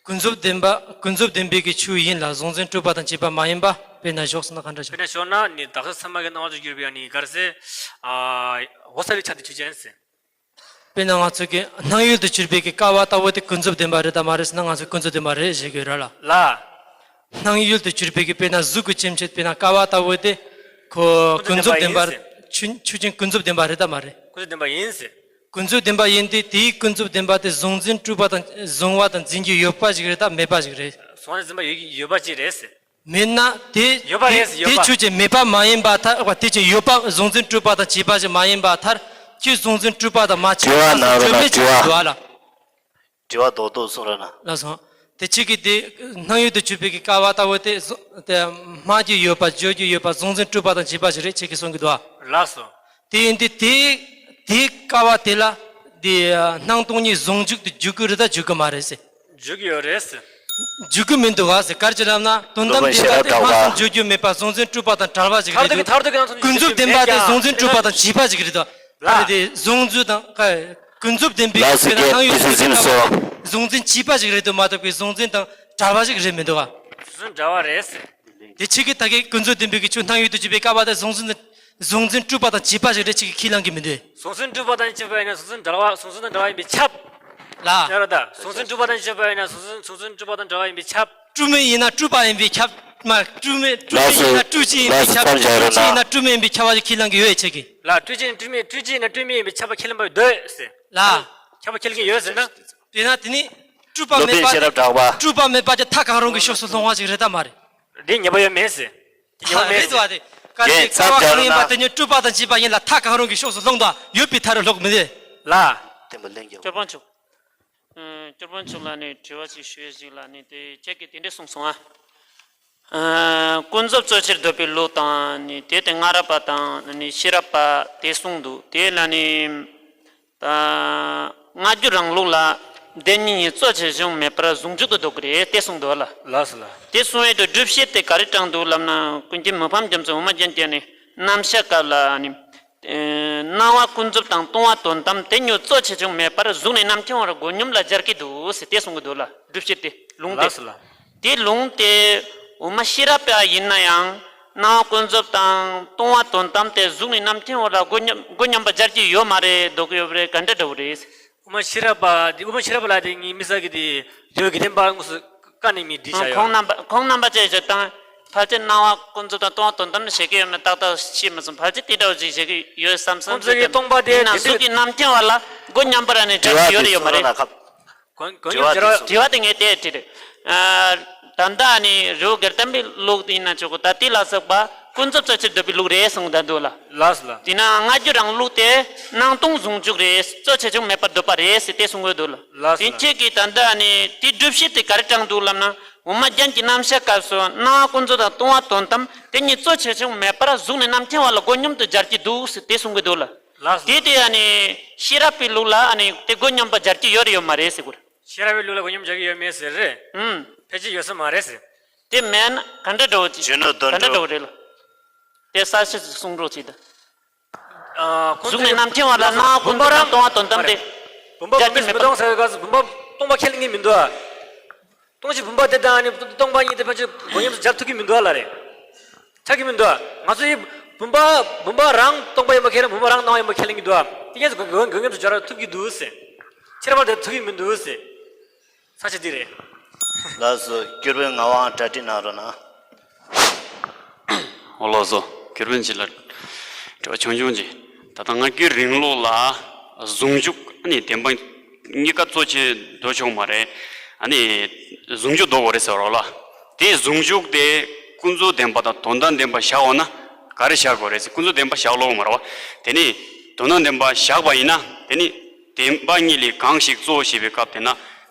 ཀུན་རྫོབ་བདེན་པ་ཀུན་རྫོབ་བདེན་པའི་གི་ཆོས་ཡིན་ལ་གཟུང་འཛིན་སྤྲོས་པ་དང་བཅས་པ་མ་ཡིན་པ་དཔེར་ན་ཞོག་ཟེར་ན་ག་འདྲ་ཞིག་དཔེར་ན་ཞོག་ན་ནི་བདག་ཅག་ཚད་མ་གི་སྣང་བ་དུ་གྱུར་པའི་ནི་ག་རེ་ཟེར། ཨ། འོད་གསལ་བའི་ཆ་དེ་ཆོས་ཅན་ཟེར། དཔེར་ན་ང་ཚོ་གི་སྣང་ཡུལ་དུ་གྱུར་པའི་གི་ཀ་བ་ལྟ་བུ་དེ་ཀུན་རྫོབ་བདེན་པ་རེད་དམ་མ་རེད་ཟེར་ན་ང་ཚོས་ཀུན་རྫོབ་བདེན་པ་རེད་ཞེས་གི་ར་ལ། ལ། སྣང་ཡུལ་དུ་གྱུར་པའི་གི་དཔེར་ན་གཟུགས་ཀྱི་སྐྱེ་མཆེད་དཔེར་ན་ཀ་བ་ལྟ་བུ་དེ་ཁོ་ཀུན་རྫོབ་བདེན་པ་ཆོས་ཆོས་ཅན་ཀུན་རྫོབ་བདེན་པ་རེད་དམ་མ་རེད། ཀུན་རྫོབ་བདེན་པ་ཡིན་ཟེར། ཀུན་རྫོབ་བདེན་པ་ཡིན་དུས་དེའི་ཀུན་རྫོབ་བདེན་པ་དེ་གཟུང་འཛིན་སྤྲོས་པ་དང་གཟུང་བ་དང་འཛིན་རྒྱུ་ཡོད་པ་ཞིག་རེད་དམ་མེད་པ་ཞིག་རེད། གཟུང་བ་འཛིན་པ་ཡོད་ཡོད་པ་ཅིག་རེད་ཟེར། མེད་ན་དེ་ཡོད་པ་རེད་ཟེར། ཡོད་པ། དེ་ཆོས་ཅན་མེད་པ་མ་ཡིན་པར་ཐལ། དེ་ཅན་ཡོད་པ་གཟུང་འཛིན་སྤྲོས་པ་དང་བཅས་པ་ཞིག་མ་ཡིན་པར་ཐལ། ཁྱོད་གཟུང་འཛིན་སྤྲོས་པ་དང་མ་བཅས་པ་དྲི་བ་གནང་རོགས་གནང་། དྲི་བ། དྲི་བ་ལ། དྲི་བ་རྡོག་རྡོག་གསུང་རོགས་གནང་། ལགས་སོ། དེ་ཁྱེད་ཀྱིས་དེ་སྣང་ཡུལ་དུ་གྱུར་པའི་གི་ཀ་བ་ལྟ་བུ་དེ་གཟུ་དེ་སྨྲ་རྒྱུ་ཡོད་པ་བརྗོད་རྒྱུ་ཡོད་པ་གཟུང་འཛིན་སྤྲོས་པ་དང་བཅས་པ་ཞིག་རེད་ཁྱེད་ཀྱིས་གསུང་གི་འདུག་ཨ། ལགས་སོ། དེ་ཡིན་དུས་དེ་དེ་ཀ་བ་དེ་ལ་དེ་སྣང་སྟོང་ཉིད་ཟུང་འཇུག་ཏུ་འཇུག་གི་རེད་ད་འཇུག་གི་མ་རེད་ཟེར། འཇུག་གི་ཡོད་རེད་ཟེར། འཇུག་གི་མི་འདུག་ག་ཟེར། ག་རེ་བྱས་ལབ་ན་དོན་དམ་བདེན་པ་དེ་སྨྲ་བསམ་བརྗོད་རྒྱུ་མེད་པ་གཟུང་འཛིན་སྤྲོས་པ་དང་བྲལ་བ་ཞིག་རེད་འདུག་ཀུན་རྫོབ་བདེན་པ་དེ་གཟུང་འཛིན་སྤྲོས་པ་དང་བཅས་པ་ཞིག་རེད་འདུག་ལ། ག་རེ་དེ་གཟུང་འཛིན་དང་ཀ་ཀུན་རྫོབ་བདེན་པའི་ལགས་སོ། སྣང་ཡུལ་དུ་གཟུང་འཛིན་སྤྲོས་པ་ཞིག་རེད་འདུག་མ་གཏོགས་པའི་གཟུང་འཛིན་དང་བྲལ་བ་ཞིག་རེད་མི་འདུག་ག་གཟུང་འཛིན་བྲལ་བ་རེད་ཟེར། དེ་ཁྱེད་ཀྱིས་ད་གིན་ཀུན་རྫོབ་བདེན་པའི་གི་ཆོས་སྣང་ཡུལ་དུ་གྱུར་པའི་ཀ་བ་དེ་གཟུང་འཛིན་གཟུང་འཛིན་སྤྲོས་པ་དང་བཅས་པ་ཞིག་རེད་ཁྱེད་ཀྱིས་ཁས་བླངས་ཀྱི་མི་འདུག་གཟུང་འཛིན་སྤྲོས་པ་དང་བཅས་པ་ཡིན་ན་གཟུང་འཛིན་བྲལ་བ་གཟུང་འཛིན་དང་བྲལ་བ་ཡིན་པས་ཁྱབ། ལ། ཡ་ར་ད། གཟུང་འཛིན་སྤྲོས་པ་དང་བཅས་པ་ཡིན་ན་གཟུང་འཛིན་གཟུང་འཛིན་སྤྲོས་པ་དང་བྲལ་བ་ཡིན་པས་ཁྱབ། སྤྲོས་མེད་ཡིན་ན་སྤྲོས་པ་ཡིན་པས་ཁྱབ། མ་སྤྲོས་མེད་སྤྲོས་མེད་ཡིན་ན་སྤྲོས་བཅས་ཡིན་པས་ཁྱབ། སྤྲོས་བཅས་ཡིན་ན་སྤྲོས་མེད་ཡིན་པས་ཁྱབ་པ་ཞིག་ཁས་བླངས་ཀྱི་ཡོད་ཁྱེད་ཀྱིས། ལ། སྤྲོས་བཅས་སྤྲོས་མེད་སྤྲོས་བཅས་ཡིན་ན་སྤྲོས་མེད་ཡིན་པས་ཁྱབ་པ་ཁས་ལེན་པ་འདོད་ཟེར། ལ། ཁྱབ་པ་ཁས་ལེན་གྱི་ཡོད་ཟེར་ན། དེས་ན་དེ་ནི་སྤྲོས་པ་སློབ་དཔོན་མེད་པ་ཤེས་རབ་གྲགས་པ། སྤྲོས་པ་མེད་པ་དེ་མཐའ་གང་རུང་གི་ཕྱོགས་སུ་ལྷུང་བ་ཞིག་རེད་དམ་མ་རེད། འདི་ཉེས་པ་ཡོད་མེད་ཟེར། དེ་ཉེས་པ་མེད་ཟེར། རེད་དོ་ཨ་དེ། གལ་ཏེ་ངས་ཚབ་ཀ་བ་རྒྱག་གང་ཡིན་པ་རོགས་དེ་ཉིད་སྤྲོས་པ་དང་བཅས་པ་ཡིན་ལ་མཐའ་གང་རུང་གི་ཕྱོགས་སུ་ལྷུང་དང་ཡོད་པའི་མཐའ་རུ་ལྷུང་མི་འདུག་ལ། བསྟན་པ་ལྷན་རྒྱས། སྐྱོར་དཔོན་མཆོག་ཨ། སྐྱོར་དཔོན་མཆོག་ལ་ནི་དྲི་བ་ཅིག་ཞུ་ཡས་ཞིག་ལ་ནི་དེ་ཁྱེད་ཀྱིས་དེ་འདྲས་གསུངས་སོང་ཨ། ཨ། ཀུན་རྫོབ་གཙོ་ཆེར་འདོད་པའི་ལུགས་དང་ནི་དེ་དེ་སྔ་རབས་པ་དང་ནི་ཤེས་རབ་པ་དེ་གསུངས་འདུག་དེ་ལ་ནི། ད་སྔ་འགྱུར་རང་ལུགས་ལ་བདེན་གཉིས་གཙོ་ཆེ་ཆུང་མེད་པར་ཟུང་འཇུག་ཏུ་འདོད་ཀྱི་རེད་དེ་གསུངས་འདུག་ལ། ལགས་སོ་ལགས། དེ་གསུང་ཡས་དུ་སྒྲུབ་བྱེད་དེ་ག་རེ་དྲངས་འདུག་ལབ་ན་ཀུན་མཁྱེན་མི་ཕམ་རྒྱ་མཚོ་འོ་མ་རྒྱན་གྱི་ནི་རྣམ་གཞག་སྐབས་ལ་ནི། ཨེ། སྣང་བ་ཀུན་རྫོབ་དང་སྟོང་པ་དོན་དམ་དེ་གཉིས་གཙོ་ཆེ་ཆུང་མེད་པར་གཟུགས་ནས་རྣམ་མཁྱེན་བར་སྒོ་སྙོམས་ལ་སྦྱར་གྱི་འདུག་ཟེར་དེ་གསུང་གི་འདུག་ལ། སྒྲུབ་བྱེད་དེ་ལུང་དེ། ལགས་སོ་ལགས། དེ་ལུང་དེ་འོ་མ་ཤེས་རབ་པ་ཡིན་ན་ཡང་སྣང་བ་ཀུན་རྫོབ་དང་སྟོང་པ་དོན་དམ་དེ་གཟུགས་ནས་རྣམ་མཁྱེན་བར་ལ་སྒོ་སྙོམས་སྒོ་སྙོམས་པ་སྦྱར་གྱི་ཡོད་མ་རེད་འདོད་ཀྱི་ཡོད་པ་རེད་ག་འདྲ་འདྲ་བོ་རེད། འོ་མ་ཤེས་རབ་པ་དེ་འོ་མ་ཤེས་རབ་པ་ལ་དེ་ངའི་དམིགས་བསལ་གྱི་དེ་རེ་བ་གི་བདེན་པ་དངོས་སུ་བཀའ་ནས་མི་བྲིས་བྱ་ཡོད། ཁོང་རྣམ་པ་ཁོང་རྣམ་པ་བཅས་བྱེད་དང་ཕལ་ཆེར་སྣང་བ་ཀུན་རྫོབ་དང་སྟོང་པ་དོན་དམ་ནི་བྱེད་ཀྱི་ཡོད་མེད་ཏག་ཏག་ཤེས་མ་སོང་ཕལ་ཆེར་དེ་འདྲ་བོ་ཅིག་བྱེད་ཀྱི་ཡོད་བསམ་སོང་ཁོང་ཚོ་གི་སྟོང་པ་དེ་ཡིན་ན་དེ་གཟུགས་ཀྱི་རྣམ་མཁྱེན་བར་ལ་སྒོ་སྙོམས་པ་ར་ནས་སྦྱར་གྱི་ཡོད་རེད་ཡོད་མ་རེད། གོང་གོང་དྲི་བ་དེ་སོང་ན་ལ་ཁ། དྲི་བ་དེ་ངས་དེ་དྲིས་རེད། ཨ། ད་ལྟ་ནི་རི་བོ་དགེ་ལྡན་པའི་ལུགས་དེ་ཡིན་ན་ཆོག་གི་ད་དེ་ལ་སོགས་པ་ཀུན་རྫོབ་གཙོ་ཆེར་འདོད་པའི་ལུགས་རེད་གསུངས་ད་འདུག་ལ། ལགས་སོ་ལགས། དེས་ན་སྔ་འགྱུར་རང་ལུགས་དེ་སྣང་སྟོང་ཟུང་འཇུག་རེད་གཙོ་ཆེ་ཆུང་མེད་པར་འདོད་པ་རེད་ཟེར་དེ་གསུང་གི་འདུག་ལ། ལགས་སོ་ལགས། དེ་ཁྱེད་ཀྱིས་ད་ལྟ་ནི་དེ་སྒྲུབ་བྱེད་དེ་ག་རེ་དྲངས་འདུག་ལབ་ན་འོ་མ་རྒྱན་གྱི་རྣམ་གཞག་སྐབས་སུ་སྣང་བ་ཀུན་རྫོབ་དང་སྟོང་པ་དོན་དམ་དེ་གཉིས་གཙོ་ཆེ་ཆུང་མེད་པར་གཟུགས་ནས་རྣམ་མཁྱེན་བར་ལ་སྒོ་སྙོམས་དུ་སྦྱར་གྱི་འདུག་ཟེར་དེ་གསུང་གི་འདུག་ལ། ལགས་སོ། དེ་དེ་ཡ་ནི་ཤེས་རབ་པའི་ལུགས་ལ་ཨ་ནི་དེ་སྒོ་སྙོམས་པ་སྦྱར་གྱི་ཡོད་རེད་ཡོད་མ་རེད་ཟེར་གོ། ཤེས་རབ་པའི་ལུགས་ལ་སྒོ་སྙོམས་སྦྱར་གྱི་ཡོད་མེད་ཟེར་རེད། ཨུམ། ཕལ་ཆེར་ཡོད་ས་མ་རེད་ཟེར། དེ་མེད་ན་ག་འདྲ་འགྲོ་གི་ག་འདྲ་འགྲོ་གི་རེད་ལ། དེ་གསལ་བཤད་ཅིག་གསུང་རོགས་གྱིས་ད། ཨ། ཁོང་གཟུགས་ནས་ཚོས་རྣམ་མཁྱེན་བར་ལ་སྣང་བ་ཀུན་རྫོབ་དང་སྟོང་པ་དོན་དམ་དེ། བུམ་པ་སྦྱར་གྱི་མེད་པ། མི་སྟོང་ཟེར་བའི་སྐབས་སུ་བུམ་པ་སྟོང་པ་ཁས་ལེན་གྱི་མི་འདུག་ཨ། སྟོང་ཞིང་བུམ་པ་དེ་དང་ནི་སྟོང་པ་གཉིས་དེ་ཕལ་ཆེར་སྒོ་སྙོམས་སུ་སྦྱར་ཐུབ་ཀྱི་མི་འདུག་ཨ་ལ་རེད། ཆགས་ཀྱི་མི་འདུག་ཨ། ང་ཚོ་ཡི་བུམ་པ་བུམ་པ་རང་སྟོང་པ་ཡིན་པ་ཁས་ལེན་བུམ་པ་རང་སྣང་བ་ཡིན་པ་ཁས་ལེན་གྱི་འདུག་ཨ། དེ་གས་སུ་སྒོ་སྒོ་སྒོ་སྙོམས་སུ་སྦྱར་ཐུབ་ཀྱི་འདུག་ཟེར། ཁྱད་པར་དེ་ཐུབ་ཀྱི་མི་འདུག་ཟེར། ས་ཆ་འདི་རེད། ལགས་སོ། སྐྱོར་དཔོན་ངག་དབང་གྲ་སྒྲིག་གནང་རོགས་གནང་། འོ་ལགས་སོ། སྐྱོར་དཔོན་ཅིག་ལ་དྲི་བ་ཆུང་ཆུང་ཅིག་ད་ལྟ་སྔ་འགྱུར་རིང་ལུགས་ལ་ཟུང་འཇུག་ ཨ་ནི་བདེན་པ་གཉིས་ཀ་གཙོ་ཆེ་འགྲོ་ཆོག་མ་རེད། ཨ་ནི་ཟུང་འཇུག་འདོགས་དགོས་རེད་ཟེར་བ་ལ། དེ་ཟུང་འཇུག་དེ་ཀུན་རྫོབ་བདེན་པ་དང་དོན་དམ་བདེན་པ་བཞག་འོང་ན་ག་རེ་བཞག་དགོས་རེད་ཟེར། ཀུན་རྫོབ་བདེན་པ་བཞག་ལོག་མ་རེད་བ། དེ་ནི་དོན་དམ་བདེན་པ་བཞག་པ་ཡིན་ན་དེ་ནི་བདེན་པ་གཉིས་ལས་གང་ཞིག་གཙོ་བོ་ཞེས་པའི་སྐབས་དེ་ན་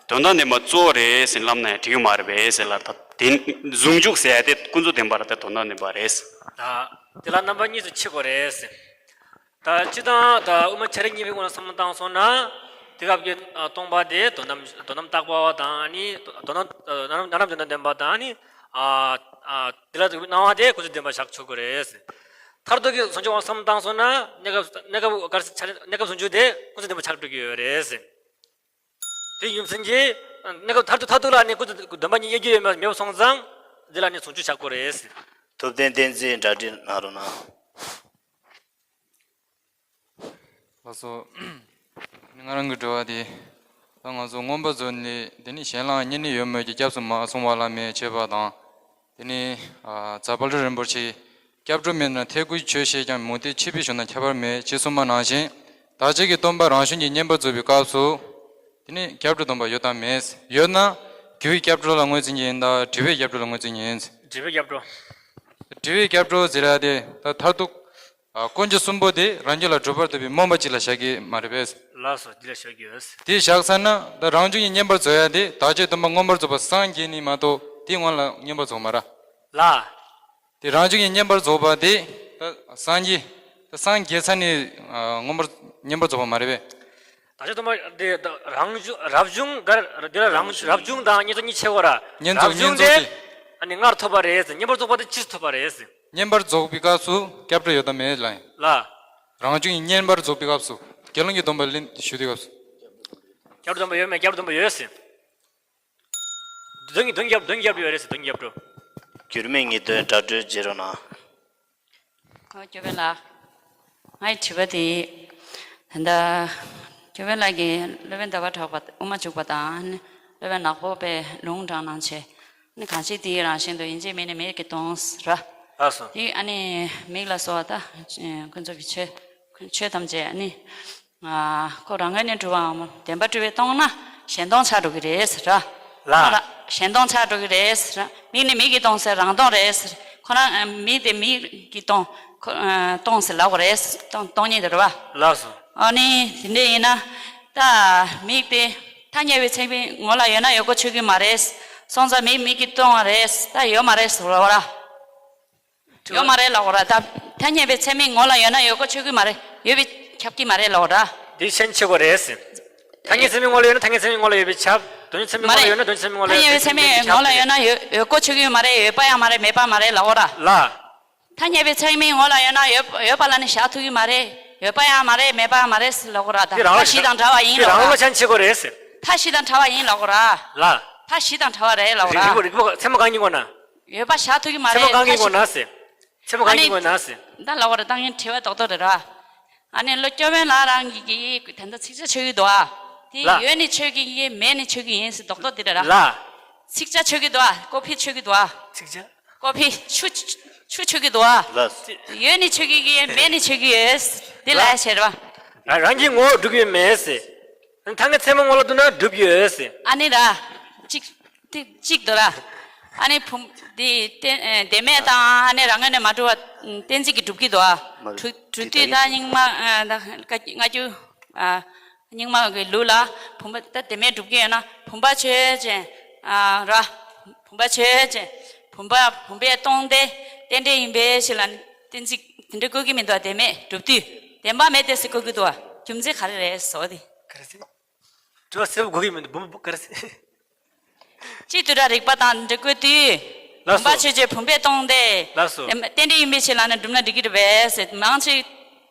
དོན་དམ་བདེན་པ་གཙོ་བོ་རེད་ཟེར་ལབ་ན་ཡང་འགྲིག་གི་མ་རེད་པས་ཟེར་ལ། ད་དེ་ཟུང་འཇུག་ཟེར་ཡ་དེ་ཀུན་རྫོབ་བདེན་པ་རེད་དེ་དོན་དམ་བདེན་པ་རེད། ད་དེ་ལ་རྣམ་པ་གཉིས་སུ་ཕྱེ་དགོས་རེད། ད་སྤྱིར་བཏང་ད་དབུ་མ་བྱ་རིག་གཉིས་པའི་ངོས་ལ་བསམ་བློ་བཏང་སོང་ན། དེ་སྐབས་ཀྱི་ཨ་སྟོང་པ་དེ་དོན་དམ་དོན་དམ་བཏགས་པ་དང་ནི་དོན་དམ་ཨ་ནམ་ནམ་རྣམ་དོན་དམ་བདེན་པ་དང་ནི་ཨ་ཨ་དེ་ལ་འཇུག་པའི་སྣང་བ་དེ་ཀུན་རྫོབ་བདེན་པ་བཞག་ཆོག་གི་རེད། མཐར་ཐུག་གི་ཟུང་འཇུག་བསམ་བློ་བཏང་སོང་ན་གནས་སྐབས་གནས་སྐབས་ག་རེ་ཟེར་གནས་སྐབས་ཟུང་འཇུག་དེ་ཀུན་རྫོབ་བདེན་པ་ཆགས་འགྲོ་གི་ཡོད་རེད། དེ་ཡིན་ཕྱིན་གྱིས་གནས་སྐབས་མཐར་ཐུག་མཐར་ཐུག་ལ་ནི་ཀུན་རྫོབ་བདེན་པ་གཉིས་དབྱེ་རྒྱུ་ཡོད་མེད་མེད་པ་སོང་ཙང་འདི་ལ་ནི་ཟུང་འཇུག་བཞག་དགོས་རེད། ཐུབ་བསྟན་བསྟན་འཛིན་གྲ་སྒྲིག་གནང་རོགས་གནང་། ལགས་སོ། ང་རང་གི་དྲི་བ་དེ། ད་ང་ཚོ་མངོན་པ་རྫོགས་ནས་དེ་ནི་གཞན་ལའང་བསྙེན་གནས་ཡོད་མོད་ཀྱི་སྐྱབས་སུ་མ་སོང་བ་ལ་མེད་ཅེས་པ་དང་། དེ་ནི་ཨ་རྫ་དཔལ་སྤྲུལ་རིན་པོ་ཆེ་སྐྱབས་འགྲོ་མེད་ན་ཐེག་དགུའི་ཆོས་བཤད་ཀྱང་། མུ་སྟེགས་ཆོས་པའི་གཞུང་དང་ཁྱད་པར་མེད་ཅེས་གསུངས་པ་ནང་བཞིན། བདག་བསྐྱེད་ཀྱི་སྟོན་པ་རང་བྱུང་གི་བསྙེན་པར་རྫོགས་པའི་སྐབས་སུ། དེ་ནི་སྐྱབས་འགྲོ་སྡོམ་པ་ཡོད་དམ་མེད། ཡོད་ན་དགེ་བའི་སྐྱབས་འགྲོ་ལ་ངོས་འཛིན་གྱི་ཡིན་ད་སྒྲིབ་པའི་སྐྱབས་འགྲོ་ལ་ངོས་འཛིན་གྱི་ཡིན། སྒྲིབ་པའི་སྐྱབས་འགྲོ། སྒྲིབ་པའི་སྐྱབས་འགྲོ་ཟེར་ཡ་དེ་ད་མཐར་ཐུག་ཨ་དཀོན་མཆོག་གསུམ་པོ་དེ་རང་རྒྱུད་ལ་གྲུབ་པར་འདོད་པའི་སྨོན་པ་གཅིག་ལ་བཞག་གི་མ་རེད་པས། ལགས་སོ། འདི་ལ་བཞག་གི་ཡོད། དེ་བཞག་ཚར་ན་ད་རང་བྱུང་གི་བསྙེན་པར་རྫོགས་ཡ་དེ་བདག་བསྐྱེད་སྟོན་པ་མངོན་པར་རྫོགས་པ་སངས་རྒྱས་ནི་མ་གཏོགས་དེའི་སྔོན་ལ་བསྙེན་པར་རྫོགས་མ་རེད། ལགས། དེ་རང་བྱུང་གི་བསྙེན་པར་རྫོགས་པ་དེ་ད་སངས་རྒྱས་ད་སངས་རྒྱས་ཚར་ནས་ཨ་མངོན་པར་བསྙེན་པར་རྫོགས་པ་མ་རེད་པས། བདག་བསྐྱེད་སྟོན་པ་དེ་ད་རང་བྱུང་རབ་བྱུང་ག་རེ་དེ་ལ་རང་རབ་བྱུང་དང་བསྙེན་རྫོགས་གཉིས་ཕྱེ་དགོས་ར། བསྙེན་རྫོགས་རབ་བྱུང་བསྙེན་རྫོགས་དེ་དེ་ཨ་ནི་སྔར་ཐོབ་པ་རེད། བསྙེན་པར་རྫོགས་པ་དེ་ཕྱིས་ཐོབ་པ་རེད། བསྙེན་པར་རྫོགས་པའི་སྐབས་སུ་སྐྱབས་འགྲོ་ཡོད་དམ་མེད་ལ། ལགས། རང་བྱུང་གི་བསྙེན་པར་རྫོགས་པའི་སྐབས་སུ་དགེ་སློང་གི་སྡོམ་པ་ལེན་ཞུ་དུས་སྐབས་སུ། སྐྱབས་འགྲོ་སྡོམ་པ་ཡོད་མེད། སྐྱབས་འགྲོ་སྡོམ་པ་ཡོད་ཟེར། དོན་གྱི་དོན་གྱི་སྐྱབས་དོན་གྱི་སྐྱབས་འགྲོ་ཡོད་རེད་ཟེར། དོན་གྱི་སྐྱབས་འགྲོ། འགྱུར་མེད་ཉིད་དོན་གྲ་སྒྲིག་བྱེད་རོགས་གནང་། ཨོ་སྐྱོབ་པའི་ལགས། ངའི་དྲི་བ་དེ། ད་ལྟ་སྐྱོབ་པའི་ལགས་ཀྱིས་སློབ་དཔོན་ཟླ་བ་གྲགས་པ་དབུ་མ་འཇུག་པ་དང་སློབ་དཔོན་ནག་པོ་པས་ལུང་དྲངས་གནང་བྱས། ནི་གང་ཞིག་དེའི་རང་བཞིན་དུ་ཡིན་གཅིག་མིན་ནི་མིག་གིས་མཐོང་ཟེར་ར། ལགས་སོ། དེ་ཨ་ནི་མིག་ལ་སོགས་པ་ད་ཀུན་རྫོབ་ཀྱི་ཆོས་ཆོས་ཐམས་ཅད་ཨ་ནི་ཨ་ཁོ་རང་ངོས་ནས་གྲུབ་པའམ་བདེན་པར་གྲུབ་པས་སྟོང་ན་གཞན་སྟོང་ཆགས་འགྲོ་གི་རེད་ཟེར་ར། ལགས། ཁོ་རང་གཞན་སྟོང་ཆགས་འགྲོ་གི་རེད་ཟེར་ར། མིག་ནི་མིག་གིས་མཐོང་ཟེར་རང་སྟོང་རེད་ཟེར། ཁོ་རང་མིག་དེ་མིག་གིས་མཐོང་ཁོ་སྟོང་ཟེར་ལབ་དགོས་རེད། སྟོང་སྟོང་ཉིད་དེ་རེད་བ། ལགས་སོ། ཨ་ནི་དེ་འདྲ་ཡིན་ན། ད་མིག་དེ་ཐ་སྙད་པའི་ཚད་མའི་ངོ་ལ་ཡོད་ན་ཡོད་དགོས་ཆོག་གི་མ་རེད། སོང་ཙང་མིག་མིག་གིས་སྟོང་བ་རེད། ད་ཡོད་མ་རེད་ཟེར་བ་ར། ཡོད་མ་རེད་ལབ་དགོས་ར། ད་ཐ་སྙད་པའི་ཚད་མའི་ངོ་ལ་ཡོད་ན་ཡོད་དགོས་ཆོག་གི་མ་རེད། ཡོད་པས་ཁྱབ་ཀྱི་མ་རེད་ལབ་དགོས་ར། འདི་ཤན་ཕྱེ་དགོས་རེད་ཟེར། ཐ་སྙད་ཚད་མའི་ངོ་ལ་ཡོད་ན་ཐ་སྙད་ཚད་མའི་ངོ་ལ་ཡོད་པས་ཁྱབ། དོན་སྙིང་ཚད་མའི་མ་ངོ་ལ་རེད། ཡོད་ན་དོན་སྙིང་ཚད་མའི་ངོ་ལ་ཐ་ཡོད་སྙད་པའི་ཚད་མའི་ངོ་ལ་ཡོད་ན་ཡོད་ཡོད་དགོས་ཆོག་གི་མ་རེད། ཡོད་པ་ཡང་མ་རེད། མེད་པ་མ་རེད་ལབ་དགོས་ར། ལ། ཐ་སྙད་པའི་ཚད་མའི་ངོ་ལ་ཡོད་ན་ཡོད་ཡོད་པ་ལ་ནི་བཞག་ཐུབ་ཀྱི་མ་རེད། ཡོད་པ་ཡང་མ་རེད། མེད་པ་ཡང་མ་རེད་ཟེར་ལབ་དགོས་ར། ད་དེ་རང་མཐའ་བཞི་དང་བྲལ་བ་ཡིན་དེ་ལབ་རང་དགོས་ལ་ར། ཤན་ཕྱེ་དགོས་རེད་ཟེར། མཐའ་བཞི་དང་བྲལ་བ་ཡིན་ལབ་དགོས་ར། ལ། མཐའ་བཞི་དང་བྲལ་བ་རེད་ལབ་དགོས་ར། རིག་པ་ཚད་མ་གང་ཡིན་དགོས་ན། ཡོད་པ་བཞག་ཐུབ་ཀྱི་མ་རེད། ཚད་མ་གང་ཡིན་དགོས་ན་ཟེར། ཚད་མ་གང་ཡིན་དགོས་ན་ཟེར། ད་ལབ་དགོས་ར། ད་ངའི་དྲི་བ་རྡོག་རྡོག་རེད་ར། ཨ་ནི་ལོ་སྐྱོ་བན་ལགས་རང་གིས་ད་ལྟ་ཚིག་ཆ་ཆོད་ཀྱི་འདུག་ཨ། དེ་ལ། ཡོད་ནི་ཆོད་ཀྱི་ཡིན། མེད་ནི་ཆོད་ཀྱི་ཡིན་ཟེར་རྡོག་རྡོག་དེ་རེད་ར། ལ། ཚིག་ཆ་ཆོད་ཀྱི་འདུག་ཨ། ཀོ་ཕི་ཆོད་ཀྱི་འདུག་ཨ། ཚིག་ཆ། ཀོ་ཕི་ཆུ་ཆུ་ཆོད་ཀྱི་འདུག་ཨ། ལ། ཡོད་ནི་ཆོད་ཀྱི་ཡིན། མེད་ནི་ཆོད་ཀྱི་ཡོད་ཟེར། དེ་ལ་ལ། ཡ་བྱེད་ར། རང་རང་གི་ངོ་བོ་གྲུབ་ཀྱི་མེད་ཟེར། ཐ་སྙད་ཚད་མ་ངོ་ལ་བསྡུ་ན་གྲུབ་ཀྱི་ཡོད་ཟེར། ཨ་ནི་ར། གཅིག་དེ་གཅིག་འདུག་ར། ཨ་ནི་བུམ་དེ་བདེན་ཨ་བདེན་མེད་དང་ཨ་ནི་རང་ངོས་ནས་མ་གྲུབ་པ་གཏན་ཚིགས་ཀྱིས་གྲུབ་ཀྱི་འདུག་ཨ། མ་གྲུབ་གྲུབ་དུས་ད་རྙིང་མ་ཨ་ད་ཀ་ལྔ་བཅུ་ཨ་རྙིང་མ་གི་ལུགས་ལ་བུམ་པ་ད་བདེན་མེད་གྲུབ་ཀྱི་ཡོད་ན་བུམ་པ་ཆོས་ཅན་ཨ་ར། བུམ་པ་ཆོས་ཅན། བུམ་པ་བུམ་པས་སྟོང་སྟེ་རྟེན་འབྲེལ་ཡིན་པའི་ཕྱིར་ལ་ནི་གཏན་ཚིགས་དེ་འདྲ་བཀོད་ཀྱི་མི་འདུག་ཨ། བདེན་མེད་གྲུབ་དུས་བདེན་པ་མེད་དེ་ཟེར་བཀོད་ཀྱི་འདུག་ཨ། རྒྱུ་མཚན་ག་རེ་རེད་ཟེར་བ་དེ། ག་རེ་ཟེར། དྲི་བ་གསལ་པོ་གོ་གི་མི་འདུག་བུམ་པ་ག་རེ་ཟེར། གཅིག་ཏུ་ར་རིགས་པ་དང་འདྲ་བཀོད་དུས། ལགས་སོ། བུམ་པ་ཆོས་ཅན་བུམ་པས་སྟོང་སྟེ། ལགས་སོ། རྟེན་འབྲེལ་ཡིན་པའི་ཕྱིར་ལ་ནི་གྲུབ་ན་འགྲིག་གི་རེད་པས་ཟེར། མང་ཆེ་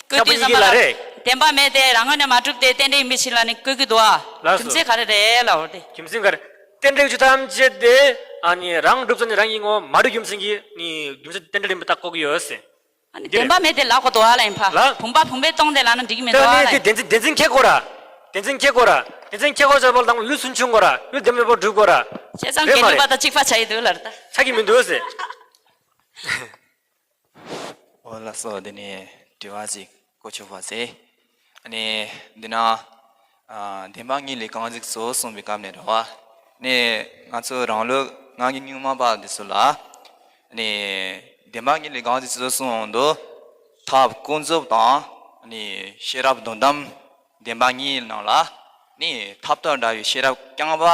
བཀོད་དུས་ཙམ་པ་ལ་རེད། བདེན་པ་མེད་དེ་རང་ངོས་ནས་མ་གྲུབ་སྟེ་རྟེན་འབྲེལ་ཡིན་པའི་ཕྱིར་ལ་ནི་བཀོད་ཀྱི་འདུག་ཨ། ལགས་སོ། རྒྱུ་མཚན་ག་རེ་རེད་ལབ་པ་དེ། རྒྱུ་མཚན་ག་རེ། རྟེན་འབྲེལ་ཆོས་ཐམས་ཅད་དེ་ཨ་ནི་རང་གྲུབ་ཙམ་ནི་རང་གི་ངོ་བོ་མ་གྲུབ་རྒྱུ་མཚན་གྱིས་ནི་རྒྱུ་མཚན་རྟེན་འབྲེལ་ཡིན་པ་རྟགས་བཀོད་ཀྱི་ཡོད་ཟེར། ཨ་ནི་འདི་རེད། བདེན་པ་མེད་དེ་ལབ་དགོས་འདུག་ཨ་ལ་ཡིན་ཕ། ལ། བུམ་པ་བུམ་པས་སྟོང་སྟེ་ལབ་ན་འགྲིག་གི་མི་འདུག་ཨ་ལ་ཡིན། དེ་བདེན་འཛིན་བདེན་འཛིན་འཁྱེར་དགོས་ར། བདེན་འཛིན་འཁྱེར་དགོས་ར། བདེན་འཛིན་འཁྱེར་དགོས་ཟེར་བ་ལ་ལུས་སུན་ཕྱུང་དགོས་ར། ལུས་བདེན་མེད་པར་སྒྲུབ་དགོས་ར། བྱས་ཙང་རེད་མ་རེད། དགེ་འདུན་པ་དང་གཅིག་པ་བྱ་ཡི་འདུག་ལ་རེད་ད། ཆགས་ཀྱི་མི་འདུག་ཟེར། འོ་ལགས་སོ། འདི་ནས་དྲི་བ་ཅིག་བཀོད་ཆོག་པ་ཟེར། ཨ་ནི་འདི་ན། ཨ། ཨ། བདེན་པ་གཉིས་ལས་གང་ཞིག་གཙོ་བོ་གསུངས་པའི་སྐབས་ནས་རེད་བ། ནས་ང་ཚོ་རང་ལུགས་སྔགས་ཀྱི་རྙིང་མ་པ་འདི་ཚོ་ལ། ནས་བདེན་པ་གཉིས་ལས་གང་ཞིག་གཙོ་བོ་གསུངས་འོང་དུས། ཐབས་ཀུན་རྫོབ་དང་། ནས་ཤེས་རབ་དོན་དམ་བདེན་པ་གཉིས་ནང་ལ། ནས་ཐབས་དང་བྲལ་བའི་ཤེས་རབ་རྐྱང་པ།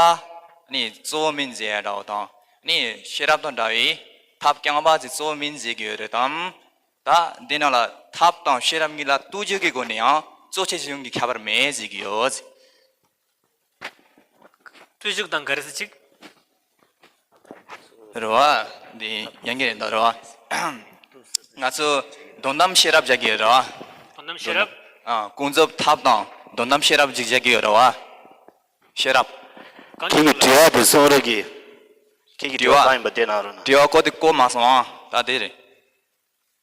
ནས་གཙོ་བོ་མིན་ཟེར་ཡ་འདྲ་བོ་དང་། ནས་ཤེས་རབ་དང་བྲལ་བའི་ཐབས་རྐྱང་པ་ཟེར་གཙོ་བོ་མིན་ཟེར་གྱི་ཡོད་རེད་དམ། ད་འདི་ནང་ལ་ཐབས་དང་ཤེས་རབ་གཉིས་ལ་བསྟུན་བཅོས་ཀྱི་སྒོ་ནས་ཡང་གཙོ་ཆེ་ཆུང་གི་ཁྱད་པར་མེད་ཟེར་གྱི་ཡོད། བསྟུན་བཅོས་དང་ག་རེ་ཟེར་ཅིག་རེད་བ། འདི་ཡང་གི་རེད་འདུག་རེད་བ། ང་ཚོ་དོན་དམ་ཤེས་རབ་བྱ་གི་ཡོད་རེད་བ། དོན་དམ་ཤེས་རབ། ཨ། ཀུན་རྫོབ་ཐབས་དང་དོན་དམ་ཤེས་རབ་ཅིག་བྱ་གི་ཡོད་རེད་བ། ཤེས་རབ། གང་ཁྱེད་ཀྱི་དྲི་བ་དེ་གསུང་རོགས་གྱིས། ཁྱེད་ཀྱི་དྲི་བ་གང་ཡིན་པ་དེ་གནང་རོགས་གནང་། དྲི་བ་ཁོ་དེ་གོ་མ་སོང་ཨ། ད་དེ་རེད།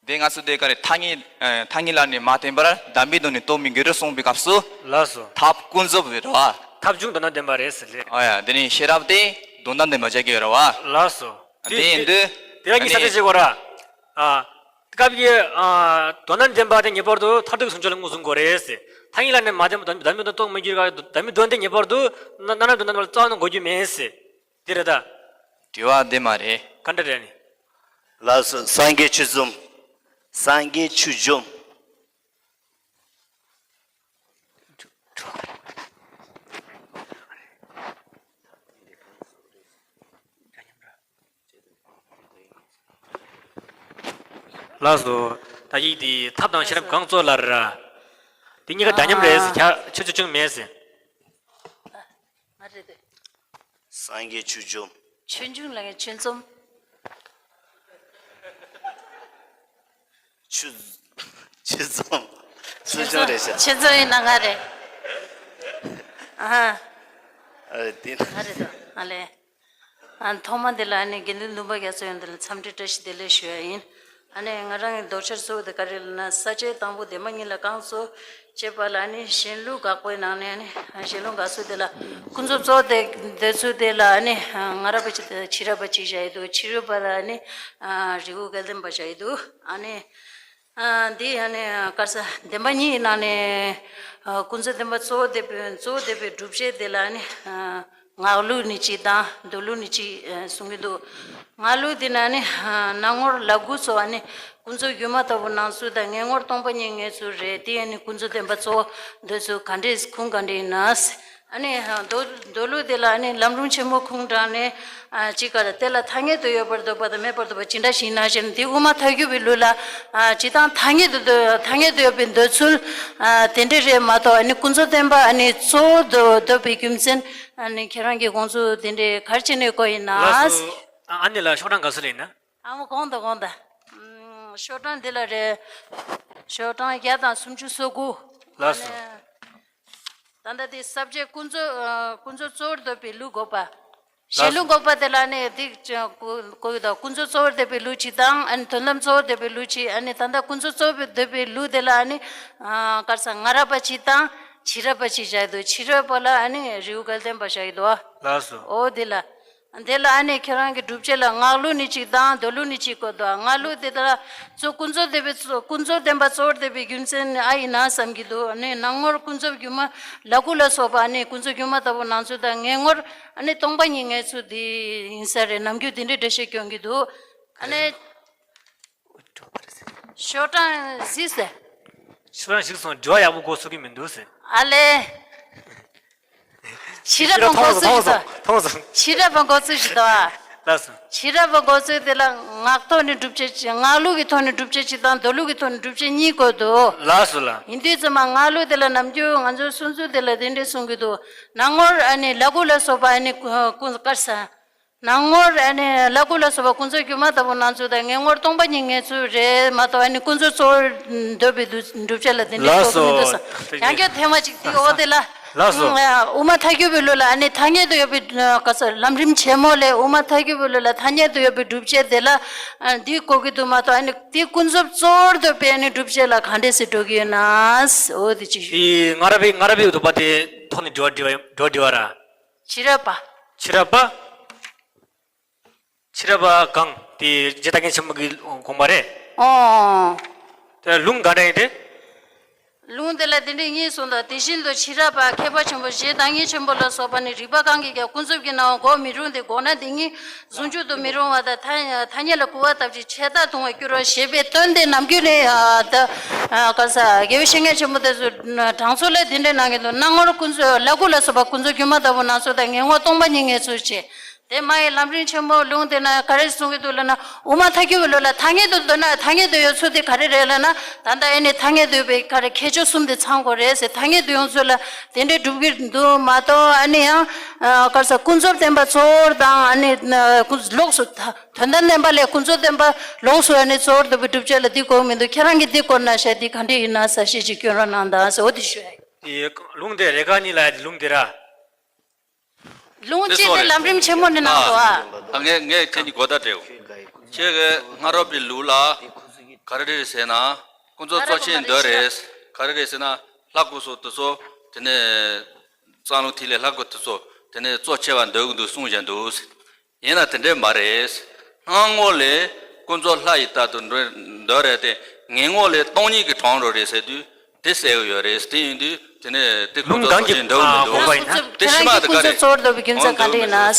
དེ་ང་ཚོ་དེ་ག་རེ་ཐ་སྙད། ཨ། ཐ་སྙད་ལ་ནི་མ་བརྟེན་པར་བདག་མེད་དུ་ནི་རྟོགས་མི་འགྱུར་གསུངས་པའི་སྐབས་སུ། ལགས་སོ། ཐབས་ཀུན་རྫོབ་རེད་བ། ཐབས་བྱུང་དོན་དམ་བདེན་པ་རེད་ཟེར་ལེ། ཨ་ཡ། དེ་ནི་ཤེས་རབ་དེ་དོན་དམ་བདེན་པ་བྱ་གི་ཡོད་རེད་བ། ལགས་སོ། དེ་ཡིན་དུས། དེ་རང་གི་ས་ཆ་ཞིག་གོ་ར། ཨ། སྐབས་ཀྱི། ཨ། དོན་དམ་བདེན་པ་དེ་ངེས་པར་དུ་མཐར་ཐུག་གི་ཟུང་འཇུག་ལ་མངོན་སུམ་དགོས་རེད་ཟེར། ཐ་སྙད་ལ་ནི་མ་བརྟེན་པར་བདག་མེད་དུ་རྟོགས་མི་འགྱུར་བ། བདག་མེད་དོན་དེ་ངེས་པར་དུ་རྣམ་སྨིན་དོན་དམ་ལ་རྩ་བ་ནས་དགོས་རྒྱུ་མེད་ཟེར། འདི་རེད་ད། དྲི་བ་འདི་མ་རེད། ག་འདྲ་རེད་ནི། ལགས་སོ། སངས་རྒྱས་ཆོས་འཛོམས། སངས་རྒྱས་ཆོས་འཛོམས། ལགས་སོ། ད་ཡིག་འདི་ཐབས་དང་ཤེས་རབ་གང་གཙོ་ལ་ར། འདི་གཉིས་ཀ་འདྲ་མཉམ་རེད་ཟེར། ཁྱད་ཆོས་ཆུང་ཆུང་མེད་ཟེར། ང་རེད་དེ། སངས་རྒྱས་ཆོས་འབྱུང་། ཆོས་འབྱུང་ལ་ངས་ཆོས་འཛོམས། ཆོས། ཆོས་འཛོམས། ཆོས་འབྱུང་རེད་ཤག་ཆོས་འཛོམས་ཡིན་ན་ང་རེད། ཨ། ཨ་རེད་དེ། ང་རེད་དོ། ཨ་ལེ། ཨ། ཐོག་མ་འདི་ལ་ཨ་ནི་དགེ་འདུན་འདུན་པ་རྒྱ་མཚོ་ཡོངས་འདི་ལ་འཚམས་འདྲི་བཀྲ་ཤིས་བདེ་ལེགས་ཞུ་ཡ་ཡིན། ཨ་ནི་ང་རང་གི་ལྡོག་ཕྱོགས་གཙོ་བོ་དེ་ག་རེ་ལབ་ན། ས་བཅད་དང་པོ་བདེན་པ་གཉིས་ལ་གང་གཙོ་ཅེས་པ་ལ་ཨ་ནི་གཞན་ལུགས་དགག་པའི་ནང་ནས་ཨ་ནི། གཞན་ལུགས་དགག་ཚུལ་དེ་ལ་ཀུན་རྫོབ་གཙོ་བོ་དེ་འདོད་ཚུལ་དེ་ལ་ཨ་ནི་སྔ་རབས་པ་ཅིག་དང་ཕྱི་རབས་པ་ཅིག་བཞག་ཡི་འདུག་ཕྱི་རོལ་པ་ལ་ཨ་ནི་རི་བོ་དགའ་ལྡན་པ་བཞག་ཡི་འདུག་ཨ་ནི། ཨ། འདི་ཨ་ནི་ག་རེ་ཟེར། བདེན་པ་གཉིས་ནང་ནས་ཨ་ཀུན་རྫོབ་བདེན་པ་གཙོ་བོ་དེ་པའི་གཙོ་བོ་དེ་པའི་སྒྲུབ་བྱེད་དེ་ལ་ཨ་ནི་ཨ་སྔགས་ལུགས་ནི་གཅིག་དང་མདོ་ལུགས་ནི་གཅིག་ཨ་གསུང་གི་འདུག་སྔགས་ལུགས་དེ་ནི་ཨ་ནི་ཨ་སྣང་ངོར་ལ་ཀུན་སོགས་ཨ་ནི་ཀུན་རྫོབ་སྒྱུ་མ་ལྟ་བུ་སྣང་ཚུལ་དང་། ངེས་ངོར་སྟོང་པ་ཉིད་ངེས་ཚུལ་རེད། དེ་ཨ་ནི་ཀུན་རྫོབ་བདེན་པ་གཙོ་བོ་འདོད་ཚུལ་ག་འདྲས་ཁུངས་ག་འདྲས་ཡིན་ན། ཨ་ནི་མདོ་མདོ་ལུགས་དེ་ལ་ཨ་ནི་ལམ་རིམ་ཆེན་མོ་ཁུངས་དྲངས་ནས་ཨ་གཅིག་ག་ལ་དེ་ལ་ཐ་སྙད་དུ་ཡོད་པར་འདོད་པ་དང་མེད་པར་འདོད་པ་ཇི་འདྲ་ཞིག་ཡིན་ན་ཞེ་ན། དེ་དབུ་མ་ཐལ་འགྱུར་བའི་ལུགས་ལ་ཨ་སྤྱིར་བཏང་ཐ་སྙད་དུ་འདོད། ཐ་སྙད་དུ་ཡོད་པའི་འདོད་ཚུལ་ཨ་དེ་འདྲ་རེད་མ་གཏོགས། ཨ་ནི་ཀུན་རྫོབ་བདེན་པ་ཨ་ནི་གཙོ་བོ་འདོད་འདོད་པའི་རྒྱུ་མཚན་ཨ་ནི་ཁྱེད་རང་གི་དགོངས་ཚུལ་དེ་འདྲ་ག་རེ་བྱས་ནས་བཀོད་ཡིན་ན། ལགས་སོ། ཨ་ཨ་ནི་ལ་ཤོག་གྲངས་ག་ཚོད་ལ་ཡིན་ན། ཨ་མ་གོང་དང་གོང་དང་། ཨམ། ཤོག་གྲངས་འདི་ལ་རེད། ཤོག་གྲངས་བརྒྱ་དང་སུམ་ཅུ་སོ་དགུ། ལགས་སོ། ཨ་ནི། ད་ལྟ་དེ་ས་བཅད་ཀུན་རྫོབ་ཨ་ཀུན་རྫོབ་གཙོ་བོར་འདོད་པའི་ལུགས་འགོག་པ། ལགས་སོ། གཞན་ལུགས་འགོག་པ་དེ་ལ་ནི་དེ་ཀུན་ཀུན་རྫོབ་གཙོ་བོར་འདོད་པའི་ལུགས་གཅིག་དང་། ཨ་ནི་དོན་དམ་གཙོ་བོར་འདོད་པའི་ལུགས་གཅིག་ཨ་ནི་ད་ལྟ་ཀུན་རྫོབ་གཙོ་བོར་འདོད་པའི་ལུགས་དེ་ལ་ཨ་ནི་ཨ་ག་རེ་ཟེར། སྔ་རབས་པ་གཅིག་དང་ཕྱི་རབས་པ་གཅིག་བཞག་ཡོད་འདུག་ཕྱི་རོལ་པ་ལ་ཨ་ནི་རི་བོ་དགའ་ལྡན་པ་བཞག་ཡོད་འདུག་ལགས་སོ། འོ་དེ་ལ། དེ་ལ་ཨ་ནི་ཁྱེད་རང་གི་སྒྲུབ་བྱེད་ལ་སྔགས་ལུགས་ནི་གཅིག་དང་མདོ་ལུགས་ནི་གཅིག་བཀོད་འདུག་སྔགས་ལུགས་དེ་ལ་གཙོ་ཀུན་རྫོབ་བདེན་པའི་གཙོ་ཀུན་རྫོབ་བདེན་པ་གཙོ་བོར་འདོད་པའི་རྒྱུ་མཚན་ཨ་ཡིན་ན་བསམ་གྱི་འདུག་ཨ་ནི་སྣང་ངོར་ཀུན་རྫོབ་སྒྱུ་མ་ལ་ཀུན་ལ་སོགས་པ་ཨ་ནི་ཀུན་རྫོབ་སྒྱུ་མ་ལྟ་བུ་སྣང་ཚུལ་དང་། ངེས་ངོར་ཨ་ནི་སྟོང་པ་ཉིད་ངེས་ཚུལ་དེ་ཡིན་ས་རེད། ནམ་རྒྱུན་དེ་འདྲའི་འགྲེལ་བཤད་སྐྱོན་གྱི་འདུག་ཨ་ནི། ཤོག་གྲངས་གཟིགས་ཟེར། ཤོག་གྲངས་གཟིགས་སོང་། དྲི་བ་ཡག་པོ་གོ་ཚུགས་ཀྱི་མི་འདུག་ཟེར། ཨ་ལེ། ཕྱི་རབས་པ་མཐོང་སོང་། མཐོང་སོང་། མཐོང་སོང་། ཕྱི་རབས་པ་མགོ་ཚོས་ཞིག་དང་། ལགས་སོ། ཕྱི་རབས་པ་མགོ་ཚོས་དེ་ལ་སྔགས་ཐོག་ནས་སྒྲུབ་བྱེད་ཅིག་སྔགས་ལུགས་ཀྱི་ཐོག་ནས་སྒྲུབ་བྱེད་ཅིག་དང་མདོ་ལུགས་ཀྱི་ཐོག་ནས་སྒྲུབ་བྱེད་གཉིས་བཀོད་འདུག་ལགས་སོ་ལགས། ཡིན་དུས་ཙམ་པ་སྔགས་ལུགས་དེ་ལ་ནམ་རྒྱུན་ང་ཚོའི་སྲུང་ཚུལ་དེ་ལ་དེ་འདྲས་གསུང་གི་འདུག་སྣང་ངོར་ཨ་ནི་ལ་ཀུན་ལ་སོགས་པ་ཨ་ནི་ཀུན་དཀར་ས། སྣང་ངོར་ཨ་ནི་ལ་ཀུན་ལ་སོགས་པ་ཀུན་རྫོབ་སྒྱུ་མ་ལྟ་བུ་སྣང་ཚུལ་དང་། ངེས་ངོར་སྟོང་པ་ཉིད་ངེས་ཚུལ་རེད་མ་གཏོགས། ཨ་ནི་ཀུན་རྫོབ་གཙོ་བོར་འདོད་པའི་སྒྲུབ་བྱེད་ལ་དེ་འདྲའི་ལགས་སོ། གོ་གི་མི་འདུག་ས། ཡང་བསྐྱར་ཐེངས་མ་གཅིག་དེ་འོ་དེ་ལ། ལགས་སོ། དབུ་མ་ཐལ་འགྱུར་བའི་ལུགས་ལ་ཨ་ནི་ཐ་སྙད་དུ་ཡོད་པའི་ག་ས་ལམ་རིམ་ཆེན་མོ་ལས་དབུ་མ་ཐལ་འགྱུར་བའི་ལུགས་ལ་ཐ་སྙད་དུ་ཡོད་པའི་སྒྲུབ་བྱེད་དེ་ལ་འདི་གོ་གི་འདུག་མ་གཏོགས། ཨ་ནི་དེ་ཀུན་རྫོབ་གཙོ་བོར་འདོད་པའི་ཨ་ནི་སྒྲུབ་བྱེད་ལ་གང་འདྲས་སེ་འགྲོ་གི་ཡོད་ན། འོ་དེ་གཅིག་ཞུ། དེ་སྔ་རབས་པའི་སྔ་རབས་པའི་འདོད་པ་དེ་ཐོག་ནས་དྲི་བ་དྲི་བ་དྲི་བ་དྲི་བ་ར། ཕྱི་རབས་པ། ཕྱི་རབས་པ། ཕྱི་རབས་པ་གང་དེ་རྗེ་བདག་ཉིད་ཆེན་པོ་གི་དགོངས་པ་རེད། ཨོ། དེ་ལུང་ག་འདྲ་ཡིན་ཏེ། ལུང་དེ་ལ་དེ་འདྲའི་གཉིས་གསུངས་དང་། དེ་བཞིན་དུ་ཕྱི་རབས་པ་མཁས་པ་ཆེན་པོ་རྗེ་བདག་ཉིད་ཆེན་པོ་ལ་སོགས་པ་ནི་རིགས་པ་གང་གིས་ཀྱང་ཀུན་རྫོབ་ཀྱི་སྣང་བ་འགོག་མི་རུང་སྟེ། འགོག་ན་དེ་ཉིད་ཟུང་འཇུག་ཏུ་མི་རུང་བ་དང་། ཐ་ཐ་སྙད་ལ་སྐུར་བ་བཏབ་ཅིང་ཆད་ལྟ་ལྟུང་བར་འགྱུར་རོ་ཞེས་པའི་དོན་དེ་ནམ་རྒྱུན་ནས་ད་ག་ས་དགེ་བའི་བཤེས་གཉེན་ཆེན་པོ་དེ་ཚོས་དྲང་ཚུལ་ལ་དེ་འདྲའི་གནང་གི་འདུག། སྣང་ངོར་ཀུན་རྫོབ་ལ་སྐུ་ལ་སོགས་པ་ཀུན་རྫོབ་སྒྱུ་མ་ལྟ་བུ་སྣང་ཚུལ་དང་། ངེས་དངོས་སྟོང་པ་ཉིད་ངེས་ཚུལ་བྱེད། དེ་མ་ཡིན་ལམ་རིམ་ཆེན་མོ་ལུང་དེ་ན་ག་རེ་གསུང་གི་འདུག་ལབ་ན། དབུ་མ་ཐལ་འགྱུར་བའི་ལུགས་ལ་ཐ་སྙད་དུ་འདོད་ན་ཐ་སྙད་དུ་ཡོད་ཚུལ་དེ་ག་རེ་རེད་ལབ་ན། ད་ལྟ་ཨེ་ནི་ཐ་སྙད་འདོད་པའི་ག་རེ་ཁྱད་ཆོས་གསུམ་དེ་ཚང་དགོས་རེད་ཟེར། ཐ་སྙད་དུ་ཡོང་ཚུལ་ལ་དེ་འདྲའི་སྒྲུབ་ཀྱི་འདུག་མ་གཏོགས། ཨ་ནི་ཡང་ག་རེ་ཟེར། ཀུན་རྫོབ་བདེན་པ་གཙོ་བོར་དང་། ཨ་ནི་ལོགས་སུ་ད་དོན་དམ་བདེན་པ་ལས་ཀུན་རྫོབ་བདེན་པ་ལོགས་སུ་ཨ་ནི་གཙོ་བོར་འདོད་པའི་སྒྲུབ་བྱེད་ལ་འདི་དགོས་མི་འདུག། ཁྱེད་རང་གིས་འདི་སྐོར་ན་བཤད་འདི་ག་འདྲ་ཡིན་ན་ཟེར་བཤད་ཅིག་སྐྱོན་རོགས་གནང་དང་ཟེར། འོ་དེ་ཞུ་ཡ་ཡིན། དེ་ལུང་དེ་རེ་ག་གཉིས་ལ་ཡ་དེ་ལུང་དེ་ར། ལུང་དེ་གཅིག་སོགས་དེ་རེད། ལམ་རིམ་ཆེན་མོ་ནས་གནང་འདུག་ཨ། ཨ་ངས་ངས་ཁྱེད་ཀྱི་གོ་བརྡ་སྤྲད། ཁྱེད་ཀྱི་སྔ་རབས་པའི་ལུགས་ལ་ག་རེ་རེད་ཟེར་ན། ཀུན་རྫོབ་གཙོ་ཆེར་འདོད་རེད། ག་རེ་རེད་ཟེར་ན། ལྷ་སྐུ་སོགས་དེ་ཚོ་དེ་ནས་རྩ་རླུང་ཐིག་ལེ་ལྷ་སྐུ་དེ་ཚོ་དེ་ནས་གཙོ་ཆེ་བ་འདོད་ཀྱི་འདུག་གསུངས་བཞག་འདུག། ཡིན་ན་དེ་འདྲས་མ་རེད། སྣང་ངོ་ལས་ཀུན་རྫོབ་ལྷ་ཡི་རྟག་ཏུ་འདོད་རེད་དེ། ངེས་ངོ་ལས་སྟོང་ཉིད་ཀྱི་གྲངས་རོ་རེད་ཟེར་དུས་དེ་གསལ་གི་ཡོད་རེད། དེ་ཡིན་དུས་དེ་ནས་དེ་ཀུན་རྫོབ་གཙོ་ཆེར་འདོད་མི་འདུག། དེ་ཕྱི་མ་དེ་ག་རེད། ཀུན་རྫོབ་གཙོ་བོར་འདོད་པའི་རྒྱུ་མཚན་ག་འདྲ་ཡིན་ན།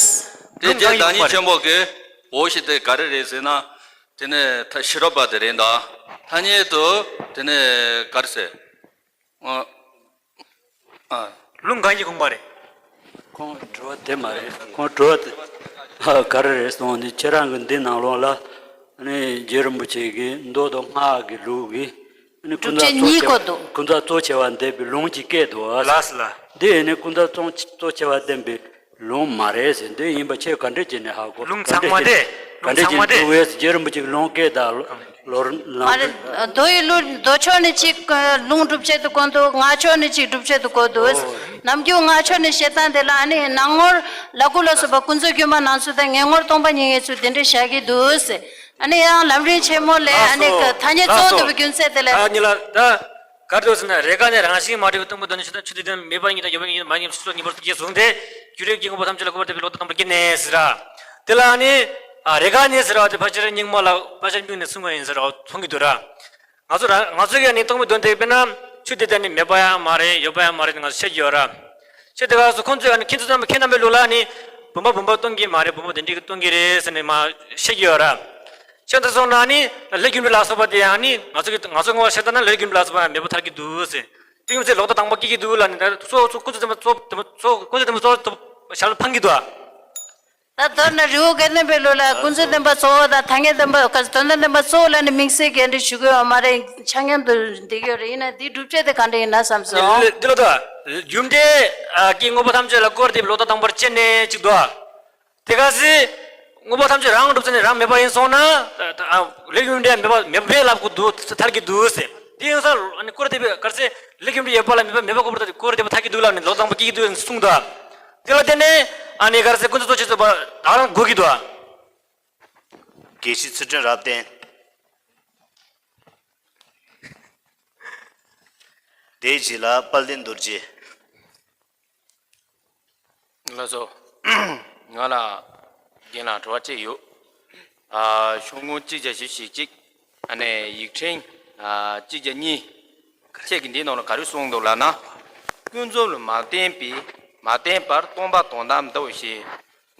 དེ་རྗེ་བདག་ཉིད་ཆེན་པོ་གིས་འོ་ཞེས་དེ་ག་རེ་རེད་ཟེར་ན། དེ་ནས་ད་ཕྱི་རབས་པ་དེ་རེད་ད། ཐ་སྙད་དུ་དེ་ནས་ག་རེ་ཟེར། ཨ། ཨ། ལུང་གང་གི་དགོངས་པ་རེད། ཁོང་དྲི་བ་དེ་མ་རེད། ཁོང་དྲི་བ་དེ་ཨ་ག་རེ་རེད་གསུངས་ནས། ཁྱེད་རང་གི་འདི་ནང་ལོགས་ལ་ནི་རྗེ་རིན་པོ་ཆེ་གིས་མདོ་དང་སྔགས་ཀྱི་ལུགས་ཀྱི་ནི་ཀུན་རྫོབ་གཙོ་ཆེ་བ། ཀུན་རྫོབ་གཙོ་ཆེ་བ་བསྟན་པའི་ལུང་གཅིག་བཀོད་འདུག། ལགས་སོ་ལགས། འདི་ཡིན་ནི་ཀུན་རྫོབ་གཙོ་ཆེ་བ་བསྟན་པའི་ལུང་མ་རེད་ཟེར། འདི་ཡིན་པ་ཁྱེད་ག་འདྲས་བྱས་ནས་ཧ་གོ། ལུང་ཚང་མ་དེ། ག་འདྲས་བྱས་ནས་འདུག་པས། རྗེ་རིན་པོ་ཆེ་གི་ལུང་སྐད་དང་ལོར་ལམ། མ་རེད། མདོ་ཡི་ལུང་མདོ་ཕྱོགས་ནས་གཅིག་ལུང་སྒྲུབ་བྱེད་དུ་བཀོད་འདུག། ངག་ཕྱོགས་ནས་གཅིག་སྒྲུབ་བྱེད་དུ་བཀོད་འདུག། ནམ་རྒྱུན་ངག་ཕྱོགས་ནས་བཤད་སྟངས་དེ་ལ་ཨ་ནི་སྣང་ངོར་ལ་སྐུ་ལ་སོགས་པ་ཀུན་རྫོབ་སྒྱུ་མ་སྣང་ཚུལ་དང་། ངེས་ངོར་སྟོང་པ་ཉིད་ངེས་ཚུལ་དེ་འདྲས་བཞག་གི་འདུག་ཟེར། ཨ་ནི་ཡང་ལམ་རིམ་ཆེན་མོ་ལས་ཨ་ནི་ཐ་སྙད་གཙོ་བོ་འདོད་པའི་རྒྱུ་མཚན་དེ་ལ། ཨ་ནི་ལ་ད། གར་དུ་ཟེར་ན། རེས་འགའ་ནི་རང་བཞིན་མ་གྲུབ་པའི་སྟོང་པའི་དོན་ནི་ཆོས་དང་ཆོས་དེ་དོན་མེད་པ་ཉིད་དང་། ཡོད་པ་ཉིད་མ་ཉིད་སོགས་གཉིས་པོ་སྐྱེས་གསུངས་ཏེ། རྒྱུ་འབྲས་ཀྱི་དངོས་པོ་ཐམས་ཅད་ལ་སྐུར་བ་བཏབ་པའི་ལོག་ལྟ་སྟོང་པར་གྱུར་ནས་ཟེར་ར། དེ་ལ་ནི་རེས་འགའ་ནི་ཟེར་བ་དེ་ཕལ་ཆེར་རྙིང་མ་ལ་ཕལ་ཆེར་དམིགས་ནས་གསུངས་པ་ཡིན་ཟེར་ར་མཐོང་གི་འདུག་ར། ང་ཚོ་རང་ང་ཚོ་གིས་ནི་སྟོང་པའི་དོན་དེ་དཔེར་ན་ཆོས་དེ་དོན་ནི་མེད་པ་ཡང་མ་རེད། ཡོད་པ་ཡང་མ་རེད། ང་ཚོ་བཤད་ཀྱི་ཡོད་ར། བྱས་དེ་སྐབས་སུ་ཁོང་ཚོས་ནི་མཁས་བཙུན་རྣམ་པ་མཁས་རྣམ་པའི་ལུགས་ལ་ནི་བུམ་པ་བུམ་པ་སྟོང་གི་མ་རེད། བུམ་པ་དེ་འདྲའི་གི་སྟོང་གི་རེད་ཟེར་ནས་མ་བཤད་ཀྱི་ཡོད་ར། བྱས་དེ་སོང་ན་ནི་ལས་རྒྱུ་འབྲས་ལ་སོགས་པ་དེ་ཡང་ནི་ང་ཚོ་གི་ང་ཚོ་ངོ་བོ་བཤད་ན་ལས་རྒྱུ་འབྲས་ལ་སོགས་པ་མེད་པ་ཐལ་གྱི་འདུག་ཟེར། དེ་ཡིན་ཚེ་ལོག་ལྟ་སྟོང་པ་སྐྱེ་གི་འདུག་ལབ་ནས། ད་གཙོ་བོ་གཙོ་ཀུན་རྫོབ་བདེན་པ་གཙོ་བོ་གཙོ་ཀུན་རྫོབ་བདེན་པ་གཙོ་བོ་ཞལ་འཕངས་ཀྱི་འདུག། ད་མདོར་ན་རི་བོ་དགེ་ལྡན་པའི་ལུགས་ལ་ཀུན་རྫོབ་བདེན་པ་གཙོ་བོ་དང་། ཐ་སྙད་བདེན་པ་དོན་དམ་བདེན་པ་གཙོ་བོ་ལ་ནི་དམིགས་བསལ་གྱི་འགྲེལ་ཞུ་དགོས་པ་མ་རེད། ཆ་མཉམ་དུ་འགྲིག་ཡོད་རེད། ཡིན་ན་འདིའི་སྒྲུབ་བྱེད་དེ་ག་འདྲ་ཡིན་ན་བསམ་སོང་། འདི་ལ་ད་རྒྱུ་འབྲས་ཀྱི་དངོས་པོ་ཐམས་ཅད་ལ་སྐུར་བ་བཏབ་པའི་ལོག་ལྟ་སྟོང་པར་བྱས་ནས་གཅིག་འདུག། དེ་ག་ཟེ། དངོས་པོ་ཐམས་ཅད་རང་གྲུབ་ཚེ་ནི་རང་མེད་པ་ཡིན་སོང་ན། ད་ད་ཨ་ལས་རྒྱུ་འབྲས་མེད་པ་མེད་པས་ལབ་དགོས་འདུག། ཐལ་གྱི་འདུག་ཟེར། དེ་ཡིན་ཙང་ཨ་ནི་སྐུར་བ་བཏབ་པའི་ག་རེ་ཟེར། ལས་རྒྱུ་འབྲས་ཡོད་པ་ལ་མེད་པ་མེད་པ་སྐུར་བ་བཏབ་སྐུར་བ་བཏབ་པ་ཐལ་གྱི་འདུག་ལབ་ནས་ལོག་ལྟ་སྟོང་པ་སྐྱེ་གི་འདུག་ཟེར་གསུངས་འདུག། དེ་ལ་བརྟེན་ནས་ཨ་ནི་ག་རེ་ཟེར། ཀུན་རྫོབ་གཙོ་ཆེར་བརྩི་བ་ད་རང་དགོས་ཀྱི་འདུག། དགེ་བཤེས་ཚུལ་ཁྲིམས་རབ་བརྟན། དེའི་རྗེས་ལ་དཔལ་ལྡན་རྡོ་རྗེ། ལགས་སོ། ང་ལ་རྒན་ལགས་དྲི་བ་གཅིག་ཡོད། ཨ་ཤོག་ངོས་གཅིག་བརྒྱ་བཞི་བཅུ་ཞེ་གཅིག། ཨ་ནས་ཡིག་ཕྲེང་ཨ་གཅིག་བརྒྱ་གཉིས། ཁྱེད་ཀྱིས་འདིའི་ནང་ལ་ག་རེ་གསུངས་འདུག་ལབ་ན། ཀུན་རྫོབ་ལ་མ་བརྟེན་པའི་མ་བརྟེན་པར་སྟོང་པ་དོན་དམ་འདོད་བཞིན་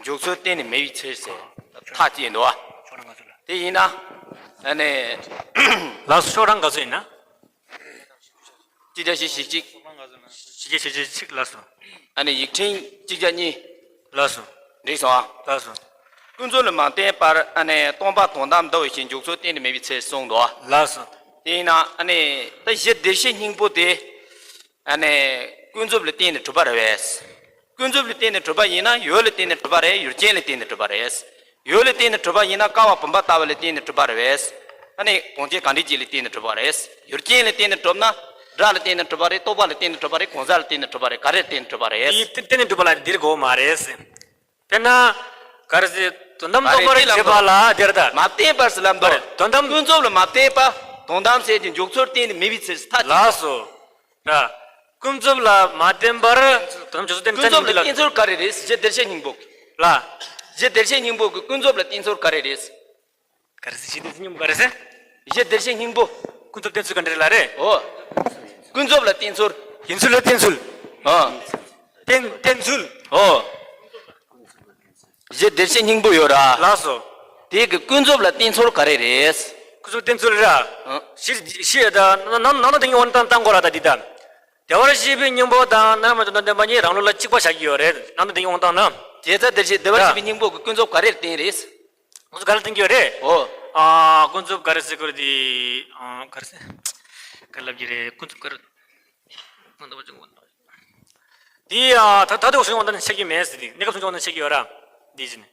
འཇུག་ཚུལ་གཏན་ནས་མེད་པའི་ཕྱིར་ཟེར་ཐག་བཅད་འདུག། དེ་ཡིན་ན་ཨ་ནས། ལགས་སོ། ཤོག་གྲངས་ག་ཚོད་ཡིན་ན། གཅིག་བརྒྱ་བཞི་བཅུ་ཞེ་གཅིག། གཅིག་བརྒྱ་བཞི་བཅུ་ཞེ་གཅིག། ལགས་སོ། ཨ་ནི་ཡིག་ཕྲེང་གཅིག་བརྒྱ་གཉིས། ལགས་སོ། འགྲིག་སོང་ཨ། ལགས་སོ། ཀུན་རྫོབ་ལ་མ་བརྟེན་པར་ཨ་ནི་སྟོང་པ་དོན་དམ་འདོད་བཞིན་འཇུག་ཚུལ་གཏན་ནས་མེད་པའི་ཕྱིར་གསུངས་འདུག། ལགས་སོ། དེ་ཡིན་ན་ཨ་ནི་ད་གཞི་བདེར་གཤེགས་སྙིང་པོ་དེ་ཨ་ནི་ཀུན་རྫོབ་ལ་བརྟེན་ནས་གྲུབ་པ་རེད་པས། ཀུན་རྫོབ་ལ་བརྟེན་ནས་གྲུབ་པ་ཡིན་ན་ཡུལ་ལ་བརྟེན་ནས་གྲུབ་པ་རེད། ཡུལ་ཅན་ལ་བརྟེན་ནས་གྲུབ་པ་རེད། ཡུལ་ལ་བརྟེན་ནས་གྲུབ་པ་ཡིན་ན་ཀ་བ་བུམ་པ་ལྟ་བུ་ལ་བརྟེན་ནས་གྲུབ་པ་རེད་པས། ཨ་ནི་གང་ཅི་གང་འདྲ་ཅིག་ལ་བརྟེན་ནས་གྲུབ་པ་རེད། ཡུལ་ཅན་ལ་བརྟེན་ནས་གྲུབ་ན་སྒྲ་ལ་བརྟེན་ནས་གྲུབ་པ་རེད། རྟོག་པ་ལ་བརྟེན་ནས་གྲུབ་པ་རེད། གང་ཟག་ལ་བརྟེན་ནས་གྲུབ་པ་རེད། ག་རེ་ལ་བརྟེན་ནས་གྲུབ་པ་རེད། དེ་བརྟེན་ནས་གྲུབ་པ་ལ་འདིར་གོ་མ་རེད། དཔེར་ན། ག་རེ་ཟེར། དོན་དམ་རྟོགས་པར་བྱེད་པ་ལ་དེར་ད། མ་བརྟེན་པར་ཟེར་ལབ་པ་རེད། དོན་དམ། ཀུན་རྫོབ་ལ་མ་བརྟེན་པ་དོན་དམ་ཟེར་གྱི་འཇུག་ཚུལ་གཏན་ནས་མེད་པའི་ཕྱིར་ཐག་བཅད། ལགས་སོ། ར། ཀུན་རྫོབ་ལ་མ་བརྟེན་པར་དོན་དམ་འཇུག་ཚུལ་གཏན་ནས་ཀུན་རྫོབ་ལ་མེད་ལ། བརྟེན་ཚུལ་ག་རེ་རེད། གཞི་བདེར་གཤེགས་སྙིང་པོ། ལ། གཞི་བདེར་གཤེགས་སྙིང་པོ་གི་ཀུན་རྫོབ་ལ་བརྟེན་ཚུལ་ག་རེ་རེད། ག་རེ་ཟེར། གཞི་བདེར་གཤེགས་སྙིང་པོ་ག་རེ་ཟེར། གཞི་བདེར་གཤེགས་སྙིང་པོ། ཀུན་རྫོབ་བརྟེན་ཚུལ་ག་འདྲ་རེད་ལ་རེད། འོ། ཀུན་རྫོབ་ལ་བརྟེན་ཚུལ། བརྟེན་ཚུལ་ལ་བརྟེན་ཚུལ། ཨ། བརྟེན་བརྟེན་ཚུལ། ཨོ། གཞི་བདེར་གཤེགས་སྙིང་པོ་ཡོད་ར། ལགས་སོ། དེ་གི་ཀུན་རྫོབ་ལ་བརྟེན་ཚུལ་ག་རེ་རེད། ཀུན་རྫོབ་བརྟེན་ཚུལ་ར། ཨ། ཞི་ཞི་ད་ནང་ནང་ནང་དོན་གྱི་དབང་དུ་བཏང་དགོས་ར། ད་འདི་ད། བདེ་བར་གཤེགས་པའི་སྙིང་པོ་དང་རྣལ་མ་དོན་དམ་བདེན་པ་གཉིས་རང་ལུགས་ལ་གཅིག་པ་བཞག་གི་ཡོད་རེད། ནང་དོན་དོན་གྱི་དབང་དུ་བཏང་ན། དེ་ལྟར་བདེར་གཤེགས་བདེ་བར་གཤེགས་པའི་སྙིང་པོ་གི་ཀུན་རྫོབ་ག་རེར་བརྟེན་རེད། ཀུན་རྫོབ་ག་རེར་བརྟེན་གྱི་ཡོད་རེད། ཨོ། ཨ། ཀུན་རྫོབ་ག་རེ་ཟེར་དགོས་རེད་དེ། ཨ། ག་རེ་ཟེར། ག་རེ་ལབ་ཀྱི་རེད། ཀུན་རྫོབ་ག་རེ། དེ་ཡ་ད་ད་དུང་སུན་འོང་ད་ནི་ཆགས་ཀྱི་མེད་ཟེར་ཏེ། གནས་སྐབས་སུན་འོང་ད་ནི་ཆགས་ཀྱི་ཡོད་ར། འདི་བྱས་ནས།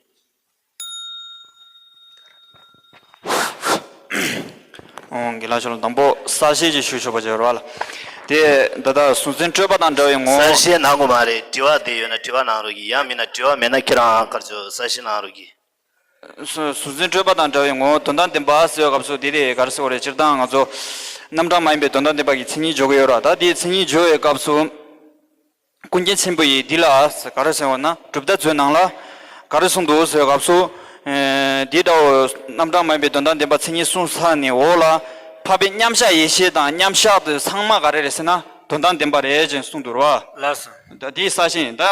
ཨོ། དགེ་ལགས་ཁྱོད་ལ་དང་པོ་གསལ་བཤད་ཅིག་ཞུ་ཆོག་པ་བྱས་རོགས་ལ། དེ་ད་ལྟ་གཟུང་འཛིན་སྤྲོས་པ་དང་འདྲ་བའི་ངོ་། གསལ་བཤད་གནང་དགོས་མ་རེད། དྲི་བ་དེ་ཡོད་ན་དྲི་བ་གནང་རོགས་གྱིས། ཡང་མིན་ན་དྲི་བ་མེད་ན་ཁྱེད་རང་གར་ཚོ་གསལ་བཤད་གནང་རོགས་གྱིས། གཟུ་གཟུང་འཛིན་སྤྲོས་པ་དང་འདྲ་བའི་ངོ་བོ་དོན་དམ་བདེན་པ་ཟེར་བའི་སྐབས་སུ་དེ་དེ་ག་རེ་ཟེར་བ་རེད། སྤྱིར་བཏང་ང་ཚོ་རྣམ་གྲངས་མ་ཡིན་པའི་དོན་དམ་བདེན་པ་གི་མཚན་ཉིད་སྦྱོར་གྱི་ཡོད་ར། ད་དེའི་མཚན་ཉིད་སྦྱོར་བའི་སྐབས་སུ། ཀུན་མཁྱེན་ཆེན་པོ་ཡིས་འདི་ལ་ག་རེ་ཟེར་བ་ན། གྲུབ་མཐའ་མཛོད་ནང་ལ་ག་རེ་གསུངས་འདུག་ཟེར་བའི་སྐབས་སུ། ཨེ། འདི་ལྟ་བུ་རྣམ་གྲངས་མ་ཡིན་པའི་དོན་དམ་བདེན་པ་མཚན་ཉིད་གསུངས་ཚར་ནས་འོག་ལ་འཕགས་པའི་མཉམ་གཞག་ཡེ་ཤེས་དང་མཉམ་གཞག་དེ་ཚང་མ་ག་རེ་རེད་ཟེར་ན་དོན་དམ་བདེན་པ་རེད་ཅེས་གསུངས་འདུག་ར། ལགས་སོ། ད་དེའི་གསལ་བཤད་ཡིན། ད་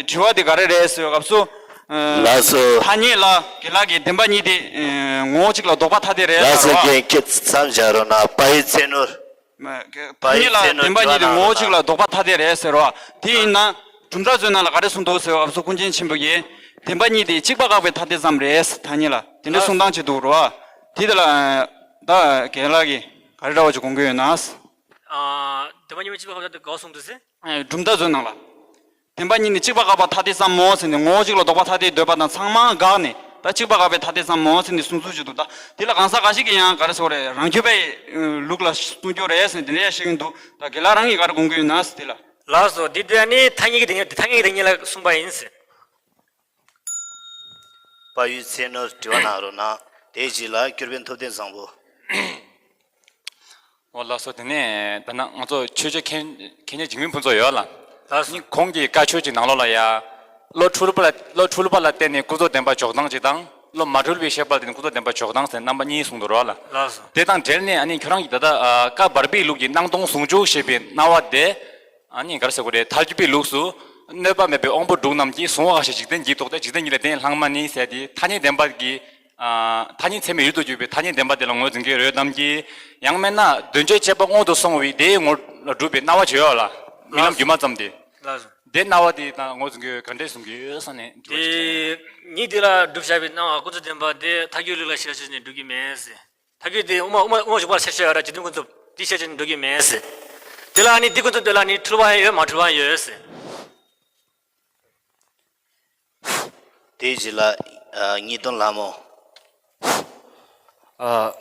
དྲི་བ་དེ་ག་རེ་རེད་ཟེར་བའི་སྐབས་སུ། ཨེ། ལགས་སོ། ཐ་སྙད་ལ་དགེ་ལགས་ཀྱིས་བདེན་པ་གཉིས་དེ་ངོ་བོ་གཅིག་ལ་ལྡོག་པ་ཐ་དད་རེད་ལགས་སོ། ཟེར་བ། ཁྱེད་ཁྱེད་མཚམས་བཞག་རོགས་གནང་། དཔལ་ཡུལ་ཚེ་ནོར། མ་གི་ཐ་སྙད་ལ་བདེན་པ་གཉིས་དེ་ངོ་བོ་གཅིག་ལ་ལྡོག་པ་ཐ་དད་རེད་ཟེར་བ། དེ་ཡིན་ན་གྲུབ་མཐའ་མཛོད་ནང་ལ་ག་རེ་གསུངས་འདུག་ཟེར་བ་སོགས་ཀུན་མཁྱེན་ཆེན་པོ་ཡིས་བདེན་པ་གཉིས་དེ་གཅིག་པ་དགག་པའི་ཐ་དད་ཙམ་རེད། ཐ་སྙད་ལ་དེ་འདྲ་གསུང་སྟངས་ཅིག་འདུག་རོ། དེ་དེ་ལ་ད་རྒན་ལགས་ཀྱིས་ག་རེ་འདྲ་བ་ཅིག་དགོངས་ཀྱི་ཡོད་ན། ཨ། བདེན་པ་གཉིས་པོ་གཅིག་པ་དགག་པའི་ཐ་དད་ག་གསུངས་འདུག་ཟེར། གྲུབ་མཐའ་མཛོད་ནང་ལ། བདེན་པ་གཉིས་ནི་གཅིག་པ་དགག་པ་ཐ་དད་ཙམ་མོ་ཟེར་ནས་ངོ་བོ་གཅིག་ལ་ལྡོག་པ་ཐ་དད་འདོད་པ་དང་ཚང་མ་དགག་ནས་ད་གཅིག་པ་དགག་པའི་ཐ་དད་ཙམ་མོ་ཟེར་ནས་གསུང་ཚུལ་ཞིག་འདུག་ད་དེ་ལ་གང་ཟག་འགའ་ཞིག་གིས་ཡང་ག་རེ་ཟེར་བ་རེད། རང་རྒྱུད་པའི་ལུགས་ལ་གསུང་རྒྱུ་རེད་ཟེར་ནས་དེ་འདྲ་བཤད་ཀྱིན་འདུག་ད་དགེ་ལགས་རང་གིས་ག་རེ་དགོངས་ཀྱི་ཡོད་ན་ཟེར་དེ་ལ། ལགས་སོ། འདི་དེ་ནི་ཐ་སྙད་ཀྱི་དེ་ཉིད་ཐ་སྙད་ཀྱི་དེ་ཉིད་ལ་གསུངས་པ་ཡིན་ཟེར། དཔལ་ཡུལ་ཚེ་ནོར་དྲི་བ་གནང་རོགས་གནང་། དེའི་རྗེས་ལ་སྐྱོར་དཔོན་ཐུབ་བསྟན་བཟང་པོ། འོ་ལགས་སོ། དེ་ནས་ད་ནང་ང་ཚོ་ཆོས་བརྒྱུད་མཁྱེན་མཁྱེན་ཉན་འཇིགས་མེད་ཕུན་ཚོགས་ཡོད་ལ། ལགས་སོ། ནི་ཁོང་གི་བཀའ་ཆོས་ཀྱི་ནང་ལོགས་ལ་ཡ། བློ་འཁྲུལ་པ་ལ་བློ་འཁྲུལ་པ་ལ་བརྟེན་ནས་ཀུན་རྫོབ་བདེན་པ་འཇོག་སྟངས་ཅིག་དང་། བློ་མ་འཁྲུལ་བའི་ཤེས་པ་ལ་བརྟེན་ནས་ཀུན་རྫོབ་བདེན་པ་འཇོག་སྟངས་ཟེར་རྣམ་པ་གཉིས་གསུངས་འདུག་རོགས་ལ། ལགས་སོ། དེ་དང་འབྲེལ་ནས་ཨ་ནི་ཁྱོད་རང་གིས་ད་ལྟ་བཀའ་འབར་པའི་ལུགས་ཀྱི་སྣང་སྟོང་ཟུང་འཇུག་ཞེས་པའི་སྣང་བ་དེ། ཨ་ནི་ག་རེ་ཟེར་དགོས་རེད། ཐལ་འགྱུར་བའི་ལུགས་སུ། གནོད་པ་མེད་པའི་དབང་པོ་དྲུག་རྣམས་ཀྱིས་གཟུང་བ་ཞེས་འཇིག་རྟེན་གྱིས་རྟོགས་ཏེ་འཇིག་རྟེན་གཉིས་ལས་གཏན་ལྷག་མ་ནི་ཟེར་ཏེ་ཐ་སྙད་བདེན་པ་གི། ཨ། ཐ་སྙད་ཚད་མས་ཡུལ་དུ་གྱུར་པའི་ཐ་སྙད་བདེན་པ་དེ་ལ་ངོས་འཛིན་གྱི་ཡོད་དམ་གྱི། ཡང་མིན་ན་དོན་སྤྱིའི་དཔྱད་པ་སྔོན་དུ་སོང་བའི་དེའི་ངོར་སྒྲུབ་པའི་སྣང་བ་ཅིག་ཡོད་ལ། རྨི་ལམ་སྒྱུ་མ་ཙམ་དེ། ལགས་སོ། དེ་སྣང་བ་དེ་དང་ངོས་འཛིན་གྱི་ཡོད། ག་འདྲས་གསུང་གི་ཡོད་བསམ་ནས་འདྲི་བ་ཅིག་དྲིས། དེ་ཉིད་དེ་ལ་སྒྲུབ་བྱ་བའི་སྣང་བ་ཀུན་རྫོབ་བདེན་པ་དེ་ཐལ་འགྱུར་ལུགས་ལ་ཤེས་བྱ་ཆོས་ཅན་སྒྲུབ་ཀྱི་མེད་ཟེར། ཐལ་འགྱུར་དེ་དབུ་མ་དབུ་མ་དབུ་མ་འཇུག་པ་ལ་ཤེས་བྱ་ཡོད་ར། འཇིག་རྟེན་ཀུན་རྫོབ་དེ་ཤེས་བྱ་ཆོས་ཅན་སྒྲུབ་ཀྱི་མེད་ཟེར། དེ་ལ་ནི་དེ་ཀུན་རྫོབ་དེ་ལ་ནི་འཁྲུལ་བ་ཡང་ཡོད། མ་འཁྲུལ་བ་ཡང་ཡོད་ཟེར། དེའི་རྗེས་ལ་ཨ་ཉིས་སྟོན་ལྷ་མོ། ཨ་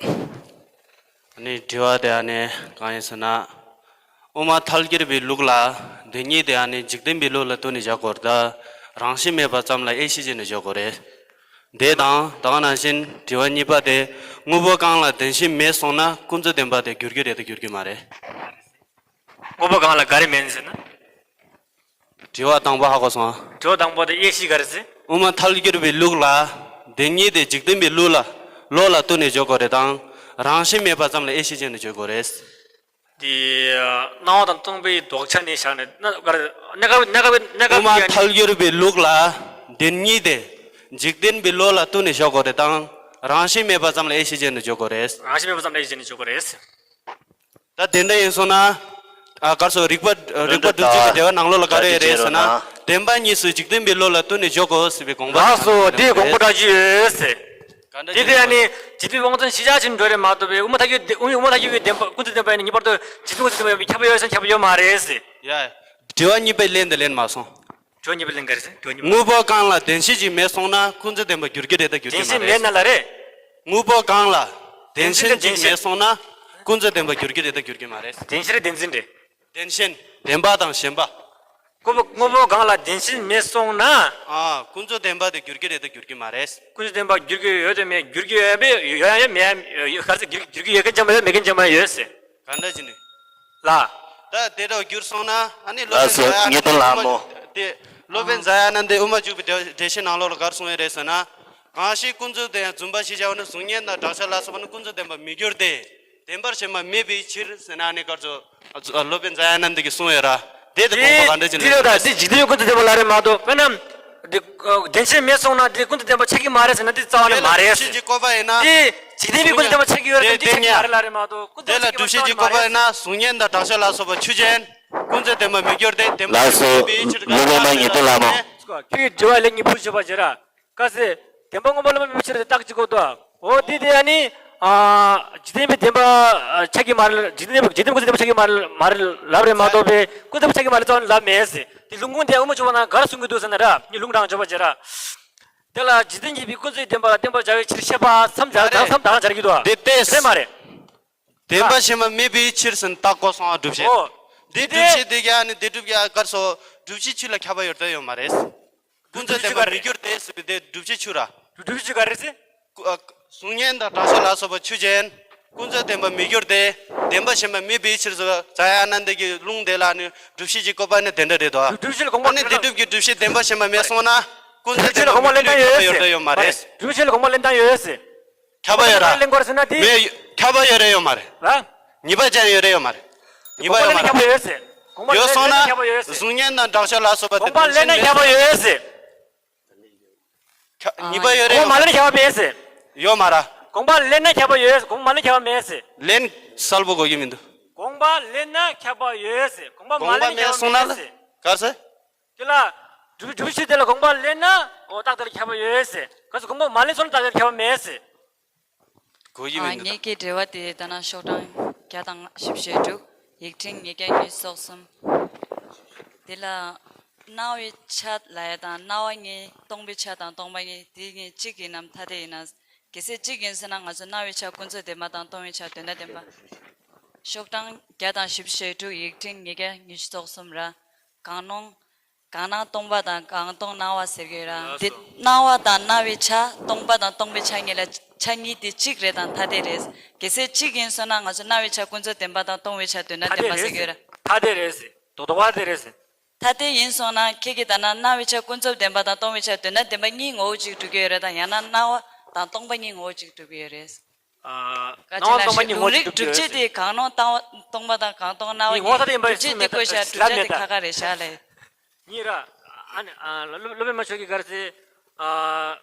ནི་དྲི་བ་དེ་ཨ་ནི་གང་ཡིན་ཟེར་ན། དབུ་མ་ཐལ་འགྱུར་བའི་ལུགས་ལ་བདེན་གཉིས་དེ་ཨ་ནི་འཇིག་རྟེན་པའི་ལུགས་ལ་ལྟོས་ནས་བཞག་དགོས་རེད་ད། རང་བཞིན་མེད་པ་ཙམ་ལ་དབྱེ་ཞིབ་བྱས་ནས་བཞག་དགོས་རེད། དེ་དང་ད་ག་ནང་བཞིན་དྲི་བ་གཉིས་པ་དེ་དངོས་པོ་གང་ལ་བདེན་ཞེན་མེད་སོང་ན་ཀུན་རྫོབ་བདེན་པ་དེ་འགྱུར་གྱི་རེད་ད་འགྱུར་གྱི་མ་རེད། དངོས་པོ་གང་ལ་ག་རེ་མེད་ཟེར་ན། དྲི་བ་དང་པོ་ཧ་གོ་སོང་ཨ། དྲི་བ་དང་པོ་དེ་དབྱེ་ཞིབ་ག་རེ་ཟེར། དབུ་མ་ཐལ་འགྱུར་བའི་ལུགས་ལ། བདེན་གཉིས་དེ་འཇིག་རྟེན་པའི་ལུགས་ལ། ལུགས་ལ་ལྟོས་ནས་འཇོག་དགོས་རེད་དང་། རང་བཞིན་མེད་པ་ཙམ་ལ་དབྱེ་ཞིབ་བྱས་ནས་འཇོག་དགོས་རེད། དེ་སྣང་བ་དང་སྟོང་པའི་ལྡོག་ཆ་ནས་བཞག་ནས་ན་ག་རེ་གནས་སྐབས་གནས་སྐབས་གནས་སྐབས་དབུ་མ་ཐལ་འགྱུར་བའི་ལུགས་ལ། བདེན་གཉིས་དེ། འཇིག་རྟེན་པའི་ལུགས་ལ་ལྟོས་ནས་འཇོག་དགོས་རེད་དང་། རང་བཞིན་མེད་པ་ཙམ་ལ་དབྱེ་ཞིབ་བྱས་ནས་འཇོག་དགོས་རེད། རང་བཞིན་མེད་པ་ཙམ་ལ་དབྱེ་ཞིབ་བྱས་ནས་འཇོག་དགོས་རེད། ད་དེ་འདྲ་ཡིན་སོང་ན། ཨ་གར་སོ་རིགས་པ་རིགས་པ་སྒྲུབ་བྱེད་ཀྱི་སྡེ་པ་ནང་ལོགས་ལ་ག་རེ་རེད་ཟེར་ན། བདེན་པ་གཉིས་སུ་འཇིག་རྟེན་པའི་བློ་ལ་ལྟོས་ནས་འཇོག་དགོས་ཟེར་བའི་དགོངས་པ། ལགས་སོ། དེའི་དགོངས་པ་འགྲེལ་རྒྱུ་ཡོད་ཟེར། ག་འདྲ་དེ་དེ་ཡང་ནི་འཇིག་རྟེན་དབང་བཙན་ཤེས་བྱ་ཆེན་འགྲོ་རེད་མ་གཏོགས་པའི་དབུ་མ་ཐལ་འགྱུར་དབུ་མ་ཐལ་འགྱུར་བའི་བདེན་པ་ཀུན་རྫོབ་བདེན་པ་ཡང་ནི་ངེས་པར་དུ་འཇིག་རྟེན་ཀུན་རྫོབ་བདེན་པ་ཡང་ཁྱབ་པ་ཡོད་ཟེར་ཁྱབ་པ་ཡོད་མ་རེད་ཟེར། ཡ། དྲི་བ་གཉིས་པའི་ལན་དེ་ལན་མ་སོང་། དྲི་བ་གཉིས་པའི་ལན་ག་རེ་ཟེར། དྲི་བ་གཉིས་པ། དངོས་པོ་གང་ལ་བདེན་ཞེན་ཅིག་མེད་སོང་ན་ཀུན་རྫོབ་བདེན་པ་འགྱུར་གྱི་རེད་ད་འགྱུར་གྱི་མ་རེད། བདེན་ཞེན་མེད་ན་ལ་རེད། དངོས་པོ་གང་ལ་བདེན་ཞེན་ཅིག་མེད་སོང་ན་ཀུན་རྫོབ་བདེན་པ་འགྱུར་གྱི་རེད་ད་འགྱུར་གྱི་མ་རེད། བདེན་ཞེན་རེད་བདེན་འཛིན་རེད། བདེན་ཞེན་བདེན་པ་དང་ཞེན་པ། དངོས་པོ་དངོས་པོ་གང་ལ་བདེན་ཞེན་མེད་སོང་ན། ཨ་ཀུན་རྫོབ་བདེན་པ་དེ་འགྱུར་གྱི་རེད་ད་འགྱུར་གྱི་མ་རེད། ཀུན་རྫོབ་བདེན་པ་འགྱུར་གྱི་ཡོད་དམ་མེད་འགྱུར་གྱི་ཡོད་པས་ཡོད་ཡང་ཡོད་མེད་ཡང་ཡོད་ག་ཚོད་འགྱུར་འགྱུར་གྱི་ཡོད་མཁན་ཅང་མ་ཡོད་མེད་མཁན་ཅང་མ་ཡོད་ཟེར། ག་འདྲ་ཅི་ནས། ལ། ད་དེ་འདྲ་འགྱུར་སོང་ན་ཨ་ནི་སློབ་དཔོན་ཟ་ཡ་ཉེས་དོན་ལ་མོ། དེ་སློབ་དཔོན་ཟ་ཡ་ན་འདི་དབུ་མ་འཇུག་པའི་འགྲེལ་བཤད་ནང་ལོགས་ལ་ག་རེ་གསུངས་ཡོད་རེད་ཟེར་ན། གང་ཞིག་ཀུན་རྫོབ་དེ་ཡང་རྫུན་པ་ཞེས་བྱ་བ་ནི་གཟུགས་བརྙན་དང་སྒྲ་ཆ་ལ་སོགས་པ་ནི་ཀུན་རྫོབ་བདེན་པར་མི་འགྱུར་ཏེ། བདེན་པར་ཞེན་པ་མེད་པའི་ཕྱིར་ཟེར་ན་ནི་ག་རེ་ཟེར། སློབ་དཔོན་འཇམ་དབྱངས་ནན་ཏོ་གིས་གསུངས་ཡོད་ར། དེ་དེ་དགོངས་པ་ག་འདྲ་ཅིག་འདི་ལ་ད་འདི་འཇིག་རྟེན་ཀུན་རྫོབ་བདེན་པ་ལབ་རེད་མ་གཏོགས། དཔེར་ན་འདི་བདེན་ཞེན་མེད་སོང་ན་འདི་ཀུན་རྫོབ་བདེན་པ་ཆགས་ཀྱི་མ་རེད་ཟེར་ན་འདི་རྩ་བ་ནས་མ་རེད། དེ་ལ་སྒྲུབ་བྱེད་ཀྱི་བཀོད་པ་ཡིན་ན། འདི་འཇིག་རྟེན་པའི་ཀུན་རྫོབ་བདེན་པ་ཆགས་ཀྱི་ཡོད་རེད་དེ་འདི་ཆགས་ཀྱི་མ་རེད་ལབ་རེད་མ་གཏོགས། ཀུན་རྫོབ་བདེན་པ་ཆགས་ཀྱི་མ་རེད་ལབ་རེད་མ་གཏོགས། ཀུན་རྫོབ་བདེན་པ་མི་འགྱུར་ཏེ། བདེན་པར་ཞེན་པ་མེད་པའི་ཕྱིར། ལགས་སོ། ལུང་པ་མ་ཉི་ཏོ་ལ་མོ། ཁྱོད་ཀྱི་དྲི་བ་ལན་གཉིས་པོ་ཞུ་བ་བྱེད་ར། ཀ་སེ། བདེན་པ་མངོན་པར་རློམ་པའི་ཕྱིར་དེ་རྟགས་གཅིག་གོ་དོ། འོ་དེ་དེ་ཨ་ནི། ཨ། འཇིག་རྟེན་པའི་བདེན་པ་ཆགས་ཀྱི་མ་རེད། འཇིག་རྟེན་པའི་འཇིག་རྟེན་ཀུན་རྫོབ་བདེན་པ་ཆགས་ཀྱི་མ་རེད་མ་རེད་ལབ་རེད་མ་གཏོགས་པའི་ཀུན་རྫོབ་ཆགས་ཀྱི་མ་རེད་རྩ་བ་ནས་ལབ་མེད་ཟེར། དེ་ལུང་ཁུངས་དེ་དབུ་མ་འཇུག་པ་ནང་ག་རེ་གསུང་གི་འདུག་ཟེར་ན་ར། ངས་ལུང་དྲངས་བརྗོད་པ་བྱེད་ར། དེ་ལ་འཇིག་རྟེན་གྱི་བདེན་པ་ལ་བརྟེན་པར་བྱ་བའི་ཕྱིར་ཤེས་པ་བསམ་བྱ་མ་རེད། བསམ་བཏང་བྱ་རྒྱུ་དོ། དེ་ལྟས། རེད་མ་རེད། བདེན་པར་ཞེན་པ་མེད་པའི་ཕྱིར་ཟེར་ན་རྟགས་གོ་སོང་བ་སྒྲུབ་བྱེད། ཨོ། དེ་དེ་སྒྲུབ་བྱེད་དེ་ག་ནི་དེ་སྒྲུབ་ཀྱི་ག་རེ་ཟེར། སྒྲུབ་བྱེད་ཆོས་ལ་ཁྱབ་པ་ཡོད་དོ་ཡོད་མ་རེད། ཀུན་རྫོབ་བདེན་པ་མི་འགྱུར་ཏེ་ཟེར་བའི་དེ་སྒྲུབ་བྱེད་ཆོས་ར། སྒྲུབ་བྱེད་ཆོས་ག་རེ་ཟེར། ཀུ་ཨ། གཟུགས་བརྙན་དང་གྲགས་ཆོས་ལ་སོགས་པ་ཆོས་ཅན། ཀུན་རྫོབ་བདེན་པ་མི་འགྱུར་ཏེ། བདེན་པར་ཞེན་པ་མེད་པའི་ཕྱིར་ཟེར་བ་འཇམ་དབྱངས་ནན་ཏོ་གི་ལུང་དེ་ལ་ནི་སྒྲུབ་བྱེད་ཀྱི་བཀོད་པ་ནི་དེ་འདྲ་རེད་དོ། སྒྲུབ་བྱེད་ལ་དགོངས་པ། ཨ་ནི་དེ་སྒྲུབ་ཀྱི་སྒྲུབ་བྱེད་བདེན་པར་ཞེན་པ་མེད་སོང་ན། ཀུན་རྫོབ་བདེན་པ་མི་འགྱུར་ཏེ་ཁྱབ་པ་ཡོད་དོ་ཡོད་མ་རེད། སྒྲུབ་བྱེད་ལ་དགོངས་པ་ལེན་སྟངས་ཡོད་ཟེར། ཁྱབ་པ་ཡོད་ར། ལེན་དགོས་ཟེར་ན་དེ། མེད། ཁྱབ་པ་ཡོད་རེད་ཡོད་མ་རེད། ལ། ཉེས་པ་ཅན་ཡོད་རེད་ཡོད་མ་རེད། ཉེས་པ་ཡོད་མ་རེད། ཁྱབ་པ་ཡོད་ཟེར། དགོངས་པ་ཡོད་སོང་ན། ལེན་ན་ཁྱབ་པ་ཡོད་ཟེར། གཟུགས་བརྙན་དང་གྲགས་ཆོས་ལ་སོགས་པ་དེ་དགོངས་པ་ལེན་ན་ཁྱབ་པ་ཡོད་ཟེར། ཁྱ་ཉེས་པ་ཡོད་རེད་ཡོད་མ་རེད། དགོངས་པ་ལེན་ན་ཁྱབ་པ་མེད་ཟེར། ཡོད་མ་ར། དགོངས་པ་ལེན་ན་ཁྱབ་པ་ཡོད་ཟེར། དགོངས་པ་མ་ལེན་ན་ཁྱབ་པ་མེད་ཟེར། ལན་གསལ་པོ་གོ་གི་མི་འདུག་དགོངས་པ་ལེན་ན་ཁྱབ་པ་ཡོད་ཟེར། དགོངས་པ་མ་ལེན་ན་ཁྱབ་པ་མེད་ཟེར། ག་རེ་ཟེར། དེ་ལ། སྒྲུབ་སྒྲུབ་བྱེད་དེ་ལ་དགོངས་པ་ལེན་ན། འོ་རྟགས་དེ་ལ་ཁྱབ་པ་ཡོད་ཟེར། ག་ཚོད་དགོངས་པ་མ་ལེན་སོང་ན་རྟགས་དེ་ལ་ཁྱབ་པ་མེད་ཟེར། གོ་ཡི་མི་འདུག་ངེད་ཀྱི་དྲི་བ་དེ་ད་ནང་ཤོག་གྲངས་བརྒྱ་དང་བཞི་བཅུ་ཞེ་དྲུག་ཡིག་ཕྲེང་ཉིས་བརྒྱ་ཉི་ཤུ་རྩ་གསུམ། དེ་ལ་སྣང་བའི་ཆ་ལ་ཡ་དང་སྣང་བ་གཉིས་སྟོང་པའི་ཆ་དང་སྟོང་པ་གཉིས་དེ་གཉིས་གཅིག་ཡིན་ནམ་ཐ་དད་ཡིན་ན། གལ་སྲིད་གཅིག་ཡིན་ཟེར་ན་ང་ཚོ་སྣང་བའི་ཆ་ཀུན་རྫོབ་བདེན་པ་དང་སྟོང་པའི་ཆ་དོན་དམ་བདེན་པ། ཤོག་གྲངས་བརྒྱ་དང་བཞི་བཅུ་ཞེ་དྲུག་ཡིག་ཕྲེང་ཉིས་བརྒྱ་ཉི་ཤུ་རྩ་གསུམ་ར། གང་སྣང་། གང་སྣང་སྟོང་པ་དང་གང་སྟོང་སྣང་བ་ཟེར་གྱི་ཡོད་ར། ལགས་འདི་སོ། སྣང་བ་དང་སྣང་བའི་ཆ་སྟོང་པ་དང་སྟོང་པའི་ཆ་གཉིས་ལ་ཆ་གཉིས་དེ་གཅིག་རེད་དང་ཐ་དད་རེད། གལ་སྲིད་གཅིག་ཡིན་སོང་ན་ང་ཚོ་སྣང་བའི་ཆ་ཀུན་རྫོབ་བདེན་པ་དང་སྟོང་པའི་ཆ་དོན་དམ་བདེན་པ་ཟེར་གྱི་ཡོད་ར། ཐ་དད་རེད་ཟེར། རྡོག་རྡོག་པ་དེ་རེད་ཟེར། ཐ་དད་ཡིན་སོང་ན་ཁྱེད་ཀྱིས་ད་ནང་སྣང་བའི་ཆ་ཀུན་རྫོབ་བདེན་པ་དང་སྟོང་པའི་ཆ་དོན་དམ་བདེན་པ་གཉིས་ངོ་བོ་གཅིག་སྒྲུབ་ཀྱི་ཡོད་རེད་དང་ཡང་ན་སྣང་བ་དང་སྟོང་པ་གཉིས་ངོ་བོ་གཅིག་སྒྲུབ་ཀྱི་ཡོད་རེད། ཨ། ཁ་ཅིག་སྣང་བ་ལ་སྟོང་པ་ཞིག་གཉིས་ངོ་བོ་གཅིག་སྒྲུབ་ཀྱི་ཡོད་རེད། སྒྲུབ་བྱེད་དེ་གང་སྣང་སྟོང་པ་དང་གང་སྟོང་སྣང་བ་གཉིས་ངོ་བོ་ཐ་དད་ཡིན་པ་སྒྲུབ་བྱེད་དེ་བཀོད་བཞག་སྒྲུབ་བྱ་དེ་ཁ་ཁ་རེད་བཞག་ལས། གཉིས་ར། ཨ་ནི་ཨ་སློབ་སློབ་དཔོན་མ་ཆོས་ཀྱིས་ག་རེ་ཟེར། ཨ།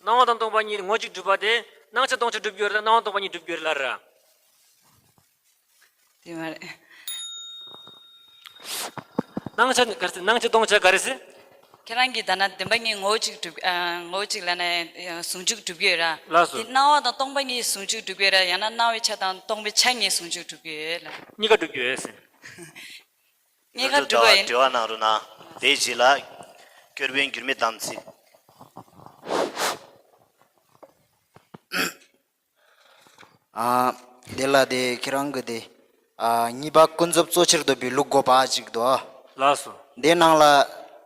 སྣང་བ་དང་སྟོང་པ་གཉིས་ངོ་བོ་གཅིག་སྒྲུབ་པ་དེ་སྣང་ཆ་སྟོང་ཆ་སྒྲུབ་ཀྱི་ཡོད་རེད་དང་སྣང་བ་སྟོང་པ་གཉིས་སྒྲུབ་ཀྱི་ཡོད་རེད་ལབ་ར། དེ་མ་རེད། སྣང་ཆ་ནི་ག་རེ་ཟེར། སྣང་ཆ་སྟོང་ཆ་ག་རེ་ཟེར། ཁྱེད་རང་གིས་ད་ནང་བདེན་པ་གཉིས་ངོ་བོ་གཅིག་སྒྲུབ། ཨ། ངོ་བོ་གཅིག་ལབ་ན་ཟུང་འཇུག་སྒྲུབ་ཀྱི་ཡོད་ར། ལགས་སོ། དེ་སྣང་བ་དང་སྟོང་པ་གཉིས་ཟུང་འཇུག་སྒྲུབ་ཀྱི་ཡོད་ར། ཡང་ན་སྣང་བའི་ཆ་དང་སྟོང་པའི་ཆ་གཉིས་ཟུང་འཇུག་སྒྲུབ་ཀྱི་ཡོད་ལ། གཉིས་ཀ་སྒྲུབ་ཀྱི་ཡོད་ཟེར། གཉིས་ཀ་སྒྲུབ་པ་ཡིན། དྲི་བ་གནང་རོགས་གནང་། དེའི་རྗེས་ལ་སྐྱོར་དཔོན་འགྱུར་མེད་དམ་ཚིག་ཨ། དེ་ལ་དེ་ཁྱེད་རང་གི་དེ། ཨ། གཉིས་པ་ཀུན་རྫོབ་གཙོ་ཆེར་འདོད་པའི་ལུགས་དགོས་པ་ཅིག་འདུག་ལགས་སོ། དེ་ནང་ལ་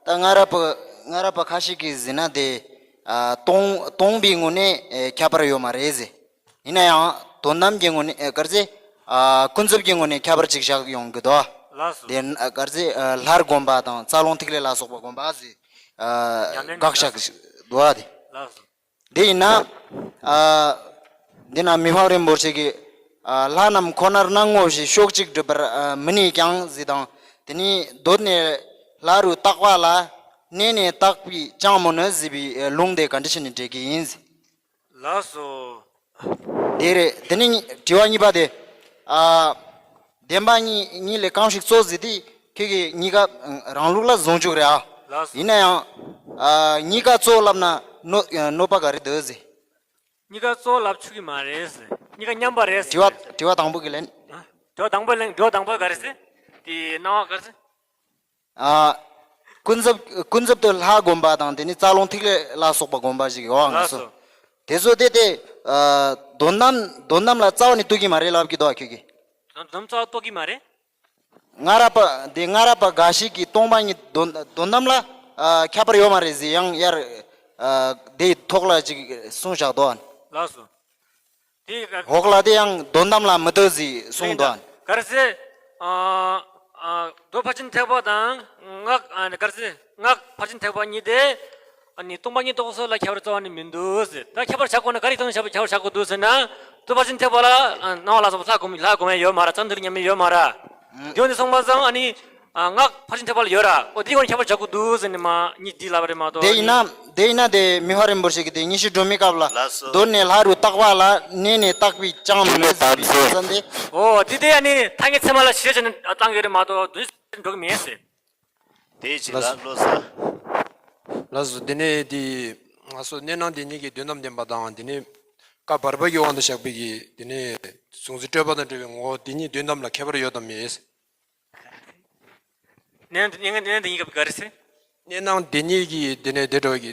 ད་སྔ་རབས་པ་སྔ་རབས་པ་ཁ་ཤས་ཀྱིས་ཟེར་ན་དེ། ཨ། སྟོང་སྟོང་པའི་ངོས་ནས་ཨེ་ཁྱད་པར་ཡོད་མ་རེད་ཟེར། ཡིན་ན་ཡང་དོན་དམ་གྱི་ངོས་ནས་ཨེ་ག་རེ་ཟེར། ཨ། ཀུན་རྫོབ་ཀྱི་ངོས་ནས་ཁྱད་པར་ཅིག་བཞག་ཡོང་གི་འདུག་ལགས་སོ། དེ་ཨ་ག་རེ་ཟེར། ཨ། ལྷར་བསྒོམ་པ་དང་རྩ་རླུང་ཐིག་ལེ་ལ་སོགས་པ་བསྒོམ་པ་ཟེར། ཨ། ཉམས་ལེན་དགག་བཞག་འདུག་ཨ་དེ། ལགས་སོ། དེ་ཡིན་ན། ཨ། འདི་ན་མི་ཕམ་རིན་པོ་ཆེ་གིས། ཨ། ལྷ་རྣམས་ཁོ་ནར་སྣང་ངོ་ཞེས་ཕྱོགས་གཅིག་སྒྲུབ་པར། ཨ། མི་ནུས་ཀྱང་ཟེར་དང་། དེ་ནས་གདོད་ནས་ལྷ་རུ་བཏགས་པ་ལ། གནས་ནས་བཏགས་པས་ཀྱང་མི་ནུས་ཟེར་བའི་ལུང་དེ་ག་འདྲ་བྱས་ནས་འགྲེལ་གྱི་ཡིན། ལགས་སོ། དེ་རེད། དེ་ནས་དྲི་བ་གཉིས་པ་དེ། ཨ། བདེན་པ་གཉིས་གཉིས་ལས་གང་ཞིག་གཙོ་ཟེར་དུས་ཁྱེད་ཀྱིས་གཉིས་ཀ་རང་ལུགས་ལ་ཟུང་འཇུག་རེད་ཨ། ལགས་སོ། ཡིན་ན་ཡང་། ཨ། གཉིས་ཀ་གཙོ་ལབ་ན་གནོད་གནོད་པ་ག་རེ་འདུག་ཟེར། གཉིས་ཀ་གཙོ་ལབ་ཆོག་གི་མ་རེད་ཟེར། གཉིས་ཀ་མཉམ་པ་རེད་ཟེར། དྲི་བ་དྲི་བ་དང་པོ་གི་ལན། ཨ། དྲི་བ་དང་པོ་ལན། དྲི་བ་དང་པོ་ག་རེ་ཟེར། དེ་སྣང་བ་ག་རེ་ཟེར། ཨ། ཀུན་རྫོབ་ཀུན་རྫོབ་ཏུ་ལྷ་བསྒོམ་པ་དང་དེ་ནི་རྩ་རླུང་ཐིག་ལེ་ལ་སོགས་པ་བསྒོམ་པ་ཞིག་ཡོད་ཨང་ལགས་སོ། སོ། དེ་ཚོ་དེ་དེ། ཨ། དོན་དམ་དོན་དམ་ལ་རྩ་བ་ནས་ལྟོས་ཀྱི་མ་རེད་ལབ་ཀྱི་འདུག་ཨ་ཁྱོད་ཀྱིས། དོན་དོན་རྩ་བ་ལྟོས་ཀྱི་མ་རེད། སྔ་རབས་པ་དེ་སྔ་རབས་པ་འགའ་ཞིག་གིས་སྟོང་པ་ཉིད་དོན་དོན་དམ་ལ། ཨ། ཁྱད་པར་ཡོད་མ་རེད་ཟེར་ཡང་ཡར། ཨ། དེའི་ཐོག་ལ་ཅིག་གསུངས་བཞག་འདུག་ཨ། ལགས་སོ། དེ་ག་འོག་ལ་དེ་ཡང་དོན་དམ་ལ་མི་ལྟོས་ཟེར་གསུངས་འདུག་ཨ། ག་རེ་ཟེར། ཨ། ཨ། མདོ་ཕར་ཕྱིན་ཐེག་པ་དང་སྔགས། ཨ་ནི་ག་རེ་ཟེར། སྔགས་ཕར་ཕྱིན་ཐེག་པ་གཉིས་དེ། ཨ་ནི་སྟོང་པ་ཉིད་རྟོགས་སོགས་ལ་ཁྱད་པར་རྩ་བ་ནས་མི་འདུག་ཟེར། ད་ཁྱད་པར་བྱ་དགོས་ན་ག་རེ་སྟོང་ཁྱད་པར་ཁྱད་པར་བྱ་དགོས་འདུག་ཟེར་ན། ཏུ་ཕར་ཕྱིན་ཐེག་པ་ལ་སྣང་བ་ལ་སོགས་པ་ལྷ་གོ་མི་ལྷ་གོ་མཁན་ཡོད་མ་རེད། ཙམ་དུ་ཉམས་མི་ཡོད་མ་རེད། དེ་འོ་ནི་སོང་པ་སང་ཨ་ནི་སྔགས་ཕར་ཕྱིན་ཐེག་པ་ལ་ཡོད་ར། ཨོ་དེ་གོ་ནི་ཁྱད་པར་འཇག་གི་འདུག་ཟེར་ནི་མ་གཉིས་འདི་ལབ་པ་རེད་མ་གཏོགས། དེ་ཡིན་ན་དེ་ཡིན་ན་དེ་མི་ཕ་རིན་པོ་ཆེ་གི་དེ་ཉི་ཤུ་སྒྲོན་མེའི་སྐབས་ལ། ལགས་སོ། གདོད་ནས་ལྷ་རུ་བཏགས་པ་ལ་གནས་ནས་བཏགས་པའི་ཅང་མེད་ཟེར་བསམ་སྟེ། ཨོ་དེ་དེ་ཨ་ནི་ཐ་སྙད་ཚད་མ་ལ་གཞི་བྱས་ནས་བཏང་གི་རེད་མ་གཏོགས་དོན་འགྲོ་གི་མེད་ཟེར། དེའི་རྗེས་ལ་བློ་གསལ། ལགས་སོ། དེ་ནས་དེ་ང་ཚོ་གནས་སྣང་བདེན་གཉིས་ཀྱི་དོན་དམ་བདེན་པ་དང་། དེ་ནས་བཀའ་བར་པ་གི་དབང་དུ་བཞག་པའི་གི་དེ་ནས་གཟུང་འཛིན་སྤྲོས་པ་དང་བྲལ་བའི་ངོ་བོ་དེ་གཉིས་དོན་དམ་ལ་ཁྱད་པར་ཡོད་དམ་མེད། གནས་གནས་གནས་དེ་གཉིས་ཀ་ག་རེ་ཟེར། གནས་སྣང་བདེན་གཉིས་ཀྱི་དེ་ནས་དེ་འདྲ་བའི་གི་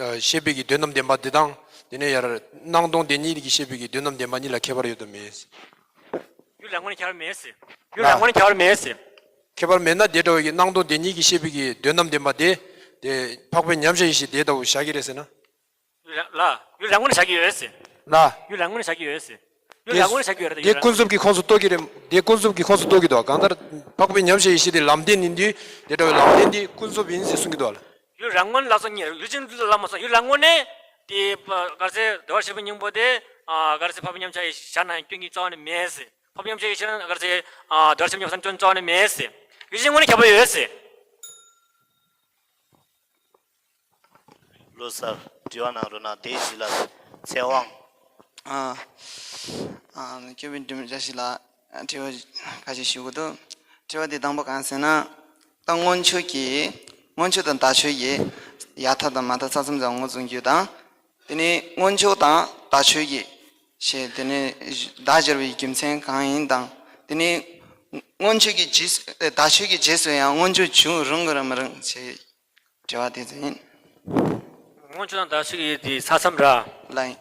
ཨ་བཤད་པའི་གི་དོན་དམ་བདེན་པ་དེ་དང་། དེ་ནས་ཡར་སྣང་སྟོང་བདེན་གཉིས་ཀྱི་བཤད་པའི་གི་དོན་དམ་བདེན་པ་གཉིས་ལ་ཁྱད་པར་ཡོད་དམ་མེད། ཡུལ་ལ་དངོས་གནས་ཁྱད་པར་མེད་ཟེར། ཡུལ་ལ་ལ། དངོས་གནས་ཁྱད་པར་མེད་ཟེར། ཁྱད་པར་མེད་ན་དེ་འདྲ་བའི་གི་སྣང་སྟོང་བདེན་གཉིས་ཀྱི་བཤད་པའི་གི་དོན་དམ་བདེན་པ་དེ། དེ་འཕགས་པའི་མཉམ་གཞག་ཡེ་ཤེས་དེ་ལྟ་བུ་བཞག་གི་རེད་ཟེར་ན། ཡུལ་ལ་ཡུལ་ལ་དངོས་གནས་བཞག་གི་ཡོད་ཟེར། ལ། ཡུལ་ལ་དངོས་གནས་བཞག་གི་ཡོད་ཟེར། ཡུལ་ལ་དངོས་གནས་བཞག་གི་ཡོད་རེད་ད། དེ་ཡུལ་ལ། ཀུན་རྫོབ་ཀྱི་ཁོངས་སུ་གཏོགས་ཀྱི་རེད། དེ་ཀུན་རྫོབ་ཀྱི་ཁོངས་སུ་གཏོགས་ཀྱི་འདུག་གང་ལྟར་འཕགས་པའི་མཉམ་གཞག་ཡེ་ཤེས་དེ་ལམ་བདེན་ཡིན་དུས་དེ་འདྲ་བའི་ལམ་བདེན་དེ་ཀུན་རྫོབ་ཡིན་ཟེར་གསུང་གི་འདུག་ལ། ཡུལ་རང་ངོ་ལ་སོགས་ཉིད་ལུས་ཅན་ལ་མ་སོགས་ཡུལ་ལ་དངོས་གནས་དེ་ག་རེ་ཟེར་བདེ་བར་གཤེགས་པའི་སྙིང་པོ་དེ་ག་རེ་ཟེར་འཕགས་པའི་མཉམ་གཞག་ཡེ་ཤེས་བཞག་ན་སྐྱོན་གྱི་རྩ་བ་ནས་མེད་ཟེར། འཕགས་པའི་མཉམ་གཞག་ཡེ་ཤེས་ན་ག་རེ་ཟེར་བདེ་བར་གཤེགས་པའི་མཉམ་གཞག་སྐྱོན་རྩ་བ་ནས་མེད་ཟེར། ཡུལ་ཅན་དངོས་གནས་ཁྱད་པར་ཡོད་ཟེར། བློ་གསལ། དྲི་བ་གནང་རོགས་གནང་། དེའི་རྗེས་ལ་ཚེ་དབང་། ཨ། ཨ། སྐྱབས་མགོན་འབྲི་མོ་བཀྲ་ཤིས་ལགས་དྲི་བ་ཁ་ཤས་ཞུ་གི་འདུག་དྲི་བ་འདི་དང་པོ་གང་ཟེར་ན། ད་སྔོན་ཆད་ཀྱི་སྔོན་ཆད་དང་ད་ཆད་ཀྱི་ཡར་ཐབས་དང་མར་ཐབས་ས་མཚམས་སྦྱར་བ་ངོས་བཟུང་རྒྱུ་དང་། དེ་ནས་སྔོན་ཆད་དང་ད་ཆད་ཀྱི་ཞེས་དེ་ནས་བརྡ་སྦྱར་བའི་རྒྱུ་མཚན་གང་ཡིན་དང་། དེ་ནས་སྔོན་ཆད་ཀྱི་རྗེས་སུ་ད་ཆད་ཀྱི་རྗེས་སུ་ཡང་སྔོན་ཆད་བྱུང་རུང་གི་རེད་མ་རེད་ཞེས། དྲི་བ་དེ་ཚོ་ཡིན། སྔོན་ཆད་དང་ད་ཆད་ཀྱི་དེ་ས་མཚམས་ར། ལགས་ཡིན།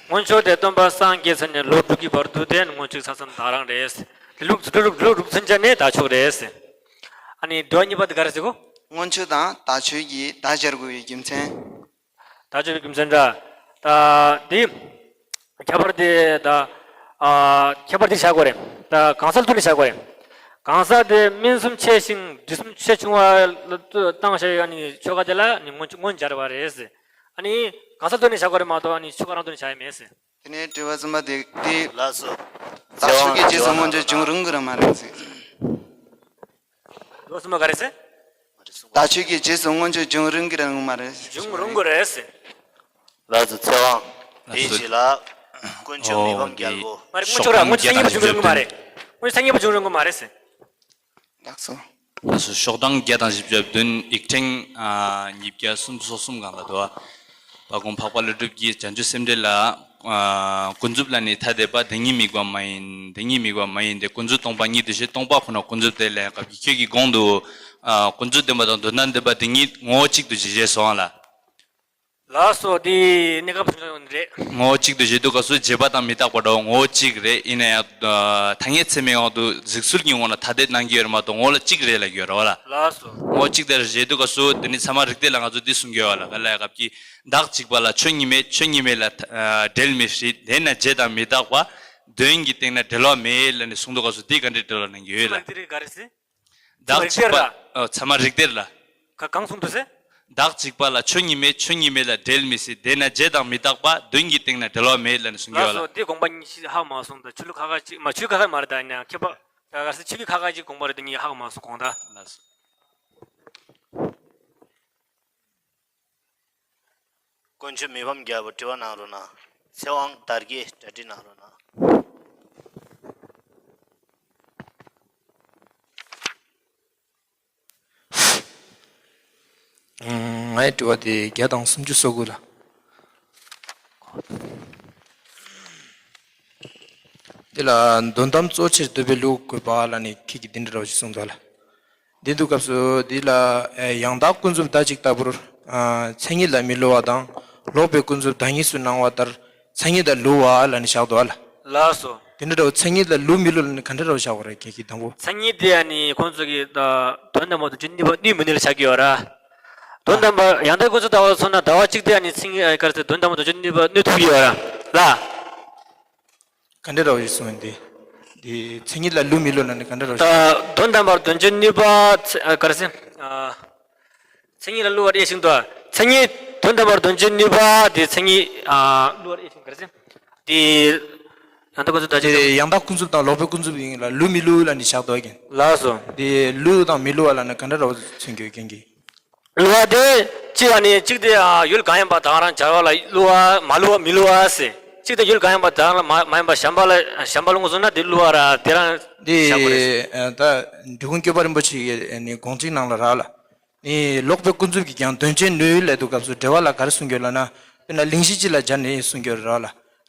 སྔོན་ཆད་དེ་སྟོན་པ་སངས་རྒྱས་ཚར་ནས་ལོ་དྲུག་གི་བར་དུ་དེ་སྔོན་ཆད་ས་མཚམས་ད་རང་རེད། དེ་ལུགས་ལུགས་ལུགས་ལུགས་ཚུན་ཆད་ནས་ད་ཆད་རེད། ཨ་ནི་དྲི་བ་གཉིས་པ་དེ་ག་རེ་ཟེར་གོ། སྔོན་ཆད་དང་ད་ཆད་ཀྱི་བརྡ་སྦྱར་དགོས་པའི་རྒྱུ་མཚན། ད་ཆད་པའི་རྒྱུ་མཚན་འདྲ། ད་འདི། ཁྱད་པར་དེ་ད། ཨ། ཁྱད་པར་དེ་བཞག་དགོས་རེད། ད་གང་ཟག་ལ་ལྟོས་ནས་བཞག་དགོས་རེད། གང་ཟག་དེ་སྨིན་གསུམ་ཆེ་ཞིང་འབྲིང་གསུམ་ཆེ་ཆུང་བ་ལ་བཏང་བྱས་ཨ་ནི་ཆོ་ག་དེ་ལ་ནི་སྔོན་སྔོན་སྦྱར་བ་རེད་ཟེར། ཨ་ནི་གང་ཟག་ལ་ལྟོས་ནས་བཞག་དགོས་རེད་མ་གཏོགས་ཨ་ནི་ཆོ་ག་རང་ལ་ལྟོས་ནས་བཞག་ཡ་མེད་ཟེར། དེ་ནས་དྲི་བ་གསུམ་པ་དེ་དེ། ལགས་སོ། ད་ཆད་ཀྱི་རྗེས་སུ་སྔོན་ཆད་བྱུང་རུང་གི་རེད་མ་རེད་ཟེར། དྲི་བ་གསུམ་པ་ག་རེ་ཟེར། ད་ཆད་ཀྱི་རྗེས་སུ་སྔོན་ཆད་བྱུང་རུང་གི་རེད་མ་རེད། བྱུང་རུང་གི་རེད་ཟེར། ལགས་སོ་ཚེ་དབང་། དེའི་རྗེས་ལ་དཀོན་མཆོག་མི་ཕམ་རྒྱལ་པོ། མ་རེད། སྔོན་ཆད་ར་སྔོན་ཆད་སངས་རྒྱས་པ་བྱུང་གི་རེད་མ་རེད། སྔོན་ཆད་སངས་རྒྱས་པ་བྱུང་རུང་གི་མ་རེད་ཟེར། ལགས་སོ། ལགས་སོ། ཤོག་གྲངས་བརྒྱ་དང་བཞི་བཅུ་བདུན། ཡིག་ཕྲེང་ཨ་ཉིས་བརྒྱ་སུམ་ཅུ་སོ་གསུམ་སྒང་ལ་འདུག་པ། དཔལ་མགོན་འཕགས་པ་ཀླུ་སྒྲུབ་ཀྱིས་བྱང་ཆུབ་སེམས་འགྲེལ་ལ། ཨ་ཀུན་རྫོབ་ལ་ནི་ཐ་དད་པ་དེ་ཉིད་དམིགས་པ་མ་ཡིན། དེ་ཉིད་དམིགས་པ་མ་ཡིན་ཏེ། ཀུན་རྫོབ་སྟོང་པ་ཉིད་དུ་བཞེད། སྟོང་པ་ཁོ་ན་ཀུན་རྫོབ་སྟེ་ལབ་སྐབས་ཀྱི་ཁྱོད་ཀྱི་གོང་དུ། ཨ་ཀུན་རྫོབ་བདེན་པ་དང་དོན་དམ་བདེན་པ་དེ་ཉིད་ངོ་བོ་གཅིག་ཏུ་བཞེད་བཞེད་སོང་ལ། ལགས་སོ། དེ་གནས་སྐབས་སུ་ཡོང་ནི་རེད། ངོ་བོ་གཅིག་ཏུ་བཞེད་དུས་སྐབས་སུ་རྗེས་དཔག་དང་མི་རྟག་པ་འདྲ་བོ་ངོ་བོ་གཅིག་རེད། ཡིན་ན་ཡང་ཐ་སྙད་ཚད་མའི་དབང་དུ་གཟིགས་ཚུལ་གྱི་ངོ་ན་ཐ་དད་གནང་གི་ཡོད་རེད་མ་གཏོགས་ངོ་བོ་ལ་གཅིག་རེད་ལབ་ཀྱི་ཡོད་རེད་པ་ལ། ལགས་སོ། ངོ་བོ་གཅིག་དེ་བཞེད་དུས་སྐབས་སུ་དེ་ནི་ཚད་མ་རིགས་གཏེར་ལ་ང་ཚོ་འདི་གསུང་གི་ཡོད་པ་ལ། ག་ལ་ཡ་སྐབས་ཀྱི་བདག་གཅིག་པ་ལ་ཆོས་གཉིས་མེད། ཆོས་གཉིས་མེད་ལ་ཐ་ཨ་འབྲེལ་མེད་ཞེས། དེས་ན་རྗེས་དང་མི་རྟག་པ། དོན་གྱི་སྟེང་ན་འབྲེལ་བ་མེད་ལབ་ནས་གསུང་དུས་སྐབས་སུ་འདི་ག་འདྲའི་འབྲེལ་བ་གནང་གི་ཡོད་ལ། ཚད་མ་རིགས་གཏེར་ག་རེ་ཟེར། བདག་གཅིག་པ། ཨ་ཚད་མ་རིགས་གཏེར་ལ། ག་གང་གསུངས་འདུག་ཟེར། བདག་གཅིག་པ་ལ་ཆོས་གཉིས་མེད། ཆོས་གཉིས་མེད་ལ་འབྲེལ་མེད་ཟེར། དེས་ན་རྗེས་དང་མི་རྟག་པ། དོན་གྱི་སྟེང་ན་འབྲེལ་བ་མེད་ལབ་ནས་གསུང་གི་ཡོད་ལ། ལགས་སོ། འདི་དགོངས་པ་གཉིས་ཀྱིས་ཧ་གོ་མ་སོང་། ད་ཆོས་ལུགས་ཁ་ཁ་ཅིག་མ་ཆོས་ཁ་ཁ་མ་རེད། ད་ཡིན་ན་མཁས་པ་ད་ག་ཟེར་ཆོས་ལུགས་ཁ་ཁ་ཅིག་དགོངས་པ་རེད། འདི་གཉིས་ཧ་གོ་མ་སོང་དགོངས་དག། ལགས་སོ། དཀོན་མཆོག་མི་ཕམ་རྒྱལ་པོ་དྲི་བ་གནང་རོགས་གནང་། ཚེ་དབང་དར་རྒྱས་གྲ་སྒྲིག་གནང་རོགས་གནང་། ངའི་དྲི་བ་དེ་བརྒྱ་དང་སུམ་ཅུ་སོ་དགུ་ལ། དེ་ལ་དོན་དམ་གཙོ་ཆེར་འདོད་པའི་ལུགས་དགོས་པ་ལ་ནི་ཁྱེད་ཀྱིས་འདི་འདྲ་རོ་ཞིག་གསུངས་འདུག་ལ། འདི་འདུག་སྐབས་སུ་འདི་ལ་ཡང་དག་ཀུན་རྫོབ་བདག་གཅིག་ལྟ་བུར་མཚན་ཉིད་ལ་མི་བསླུ་བ་དང་། ལོག་པའི་ཀུན་རྫོབ་བདག་གཉིས་སུ་སྣང་བ་ལྟར་མཚན་ཉིད་ལ་བསླུ་བ་ལ་ནི་བཞག་འདུག་ལ། ལགས་སོ། དེ་འདྲ་འདྲ་བོ་མཚན་ཉིད་ལ་བསླུ་མི་བསླུ་ལ་ནི་ག་འདྲ་འདྲ་བོ་བཞག་པ་རེད། ཁྱེད་ཀྱིས་དང་པོ། མཚན་ཉིད་དེ་ཡང་ནི་ཁོང་ཚོ་གིས་ད་དོན་དམ་པར་དོན་བྱེད་ནུས་པ་ནུས་མི་ནུས་ལ་བཞག་གི་ཡོད་ར། དོན་དམ་པར་ཡང་དག་ཀུན་རྫོབ་ལྟ་བུར་མཚོན་ན་ཟླ་བ་གཅིག་དེ་ཡང་ནི་མཚན་ཉིད་ག་རེ་ཟེར་དོན་དམ་པར་དོན་བྱེད་ནུས་པ་ནུས་ཐུབ་ཀྱི་ཡོད་ར། ལ། ག་འདྲ་འདྲ་བོ་ཞིག་གསུངས་ཡིན་ཏེ། དེ་མཚན་ཉིད་ལ་བསླུ་མི་བསླུ་ལ་ནི་ག་འདྲ་འདྲ་བོ་ཞིག་ད་དོན་དམ་པར་དོན་བྱེད་ནུས་པ་ཚེ་ཨ་ག་རེ་ཟེར། ཨ། མཚན་ཉིད་ལ་བསླུ་བར་དབྱེ་ཞིང་དུ། མཚན་ཉིད་དོན་དམ་པར་དོན་བྱེད་ནུས་པ་དེ་མཚན་ཉིད་ཨ་བསླུ་བར་དབྱེ་ཞིང་ག་རེ་ཟེར། དེ་ ཡང་དག་ཀུན་རྫོབ་ད་ཅི། དེ་ཡང་དག་ཀུན་རྫོབ་དང་ལོག་པའི་ཀུན་རྫོབ་ཡིན་ལ་བསླུ་མི་བསླུ་ལ་ནི་བཞག་འདུག་གིན། ལགས་སོ། དེ་བསླུ་དང་མི་བསླུ་བ་ལ་ནི་ག་འདྲ་འདྲ་བོ་མཚོན་གྱི་ཡོད་མཁན་གྱི། བསླུ་བ་དེ་གཅིག་ཨ་ནི་གཅིག་དེ་ཨ་ཡུལ་གང་ཡིན་པ་དེ་ག་རང་སྦྱར་བ་ལ་བསླུ་བ། མ་བསླུ་བ་མི་བསླུ་བ་ཟེར། གཅིག་དེ་ཡུལ་གང་ཡིན་པ་དེ་ག་རང་ལ་མ་མ་ཡིན་པ་གཞན་པ་ལ་གཞན་པ་ལ་མངོན་སུམ་ན་དེ་བསླུ་བ་ར་དེ་རང་དེ་བཞག་དགོས་རེད། ཨ་ད་འབྲི་གུང་སྐྱོབ་པ་རིན་པོ་ཆེ་གིས་ནི་དགོངས་གཅིག་ནང་ལ་རག་ལ། ནི་ལོག་པའི་ཀུན་རྫོབ་ཀྱིས་ཀྱང་དོན་བྱེད་ནུས་ལབ་དུས་སྐབས་སུ་འགྲེལ་བ་ལ་ག་རེ་གསུང་གི་ཡོད་ལབ་ན། དཔེར་ན་གླེང་གཞི་གཅིག་ལ་སྦྱར་ནས་གསུང་གི་ཡོད་རེད་ལ།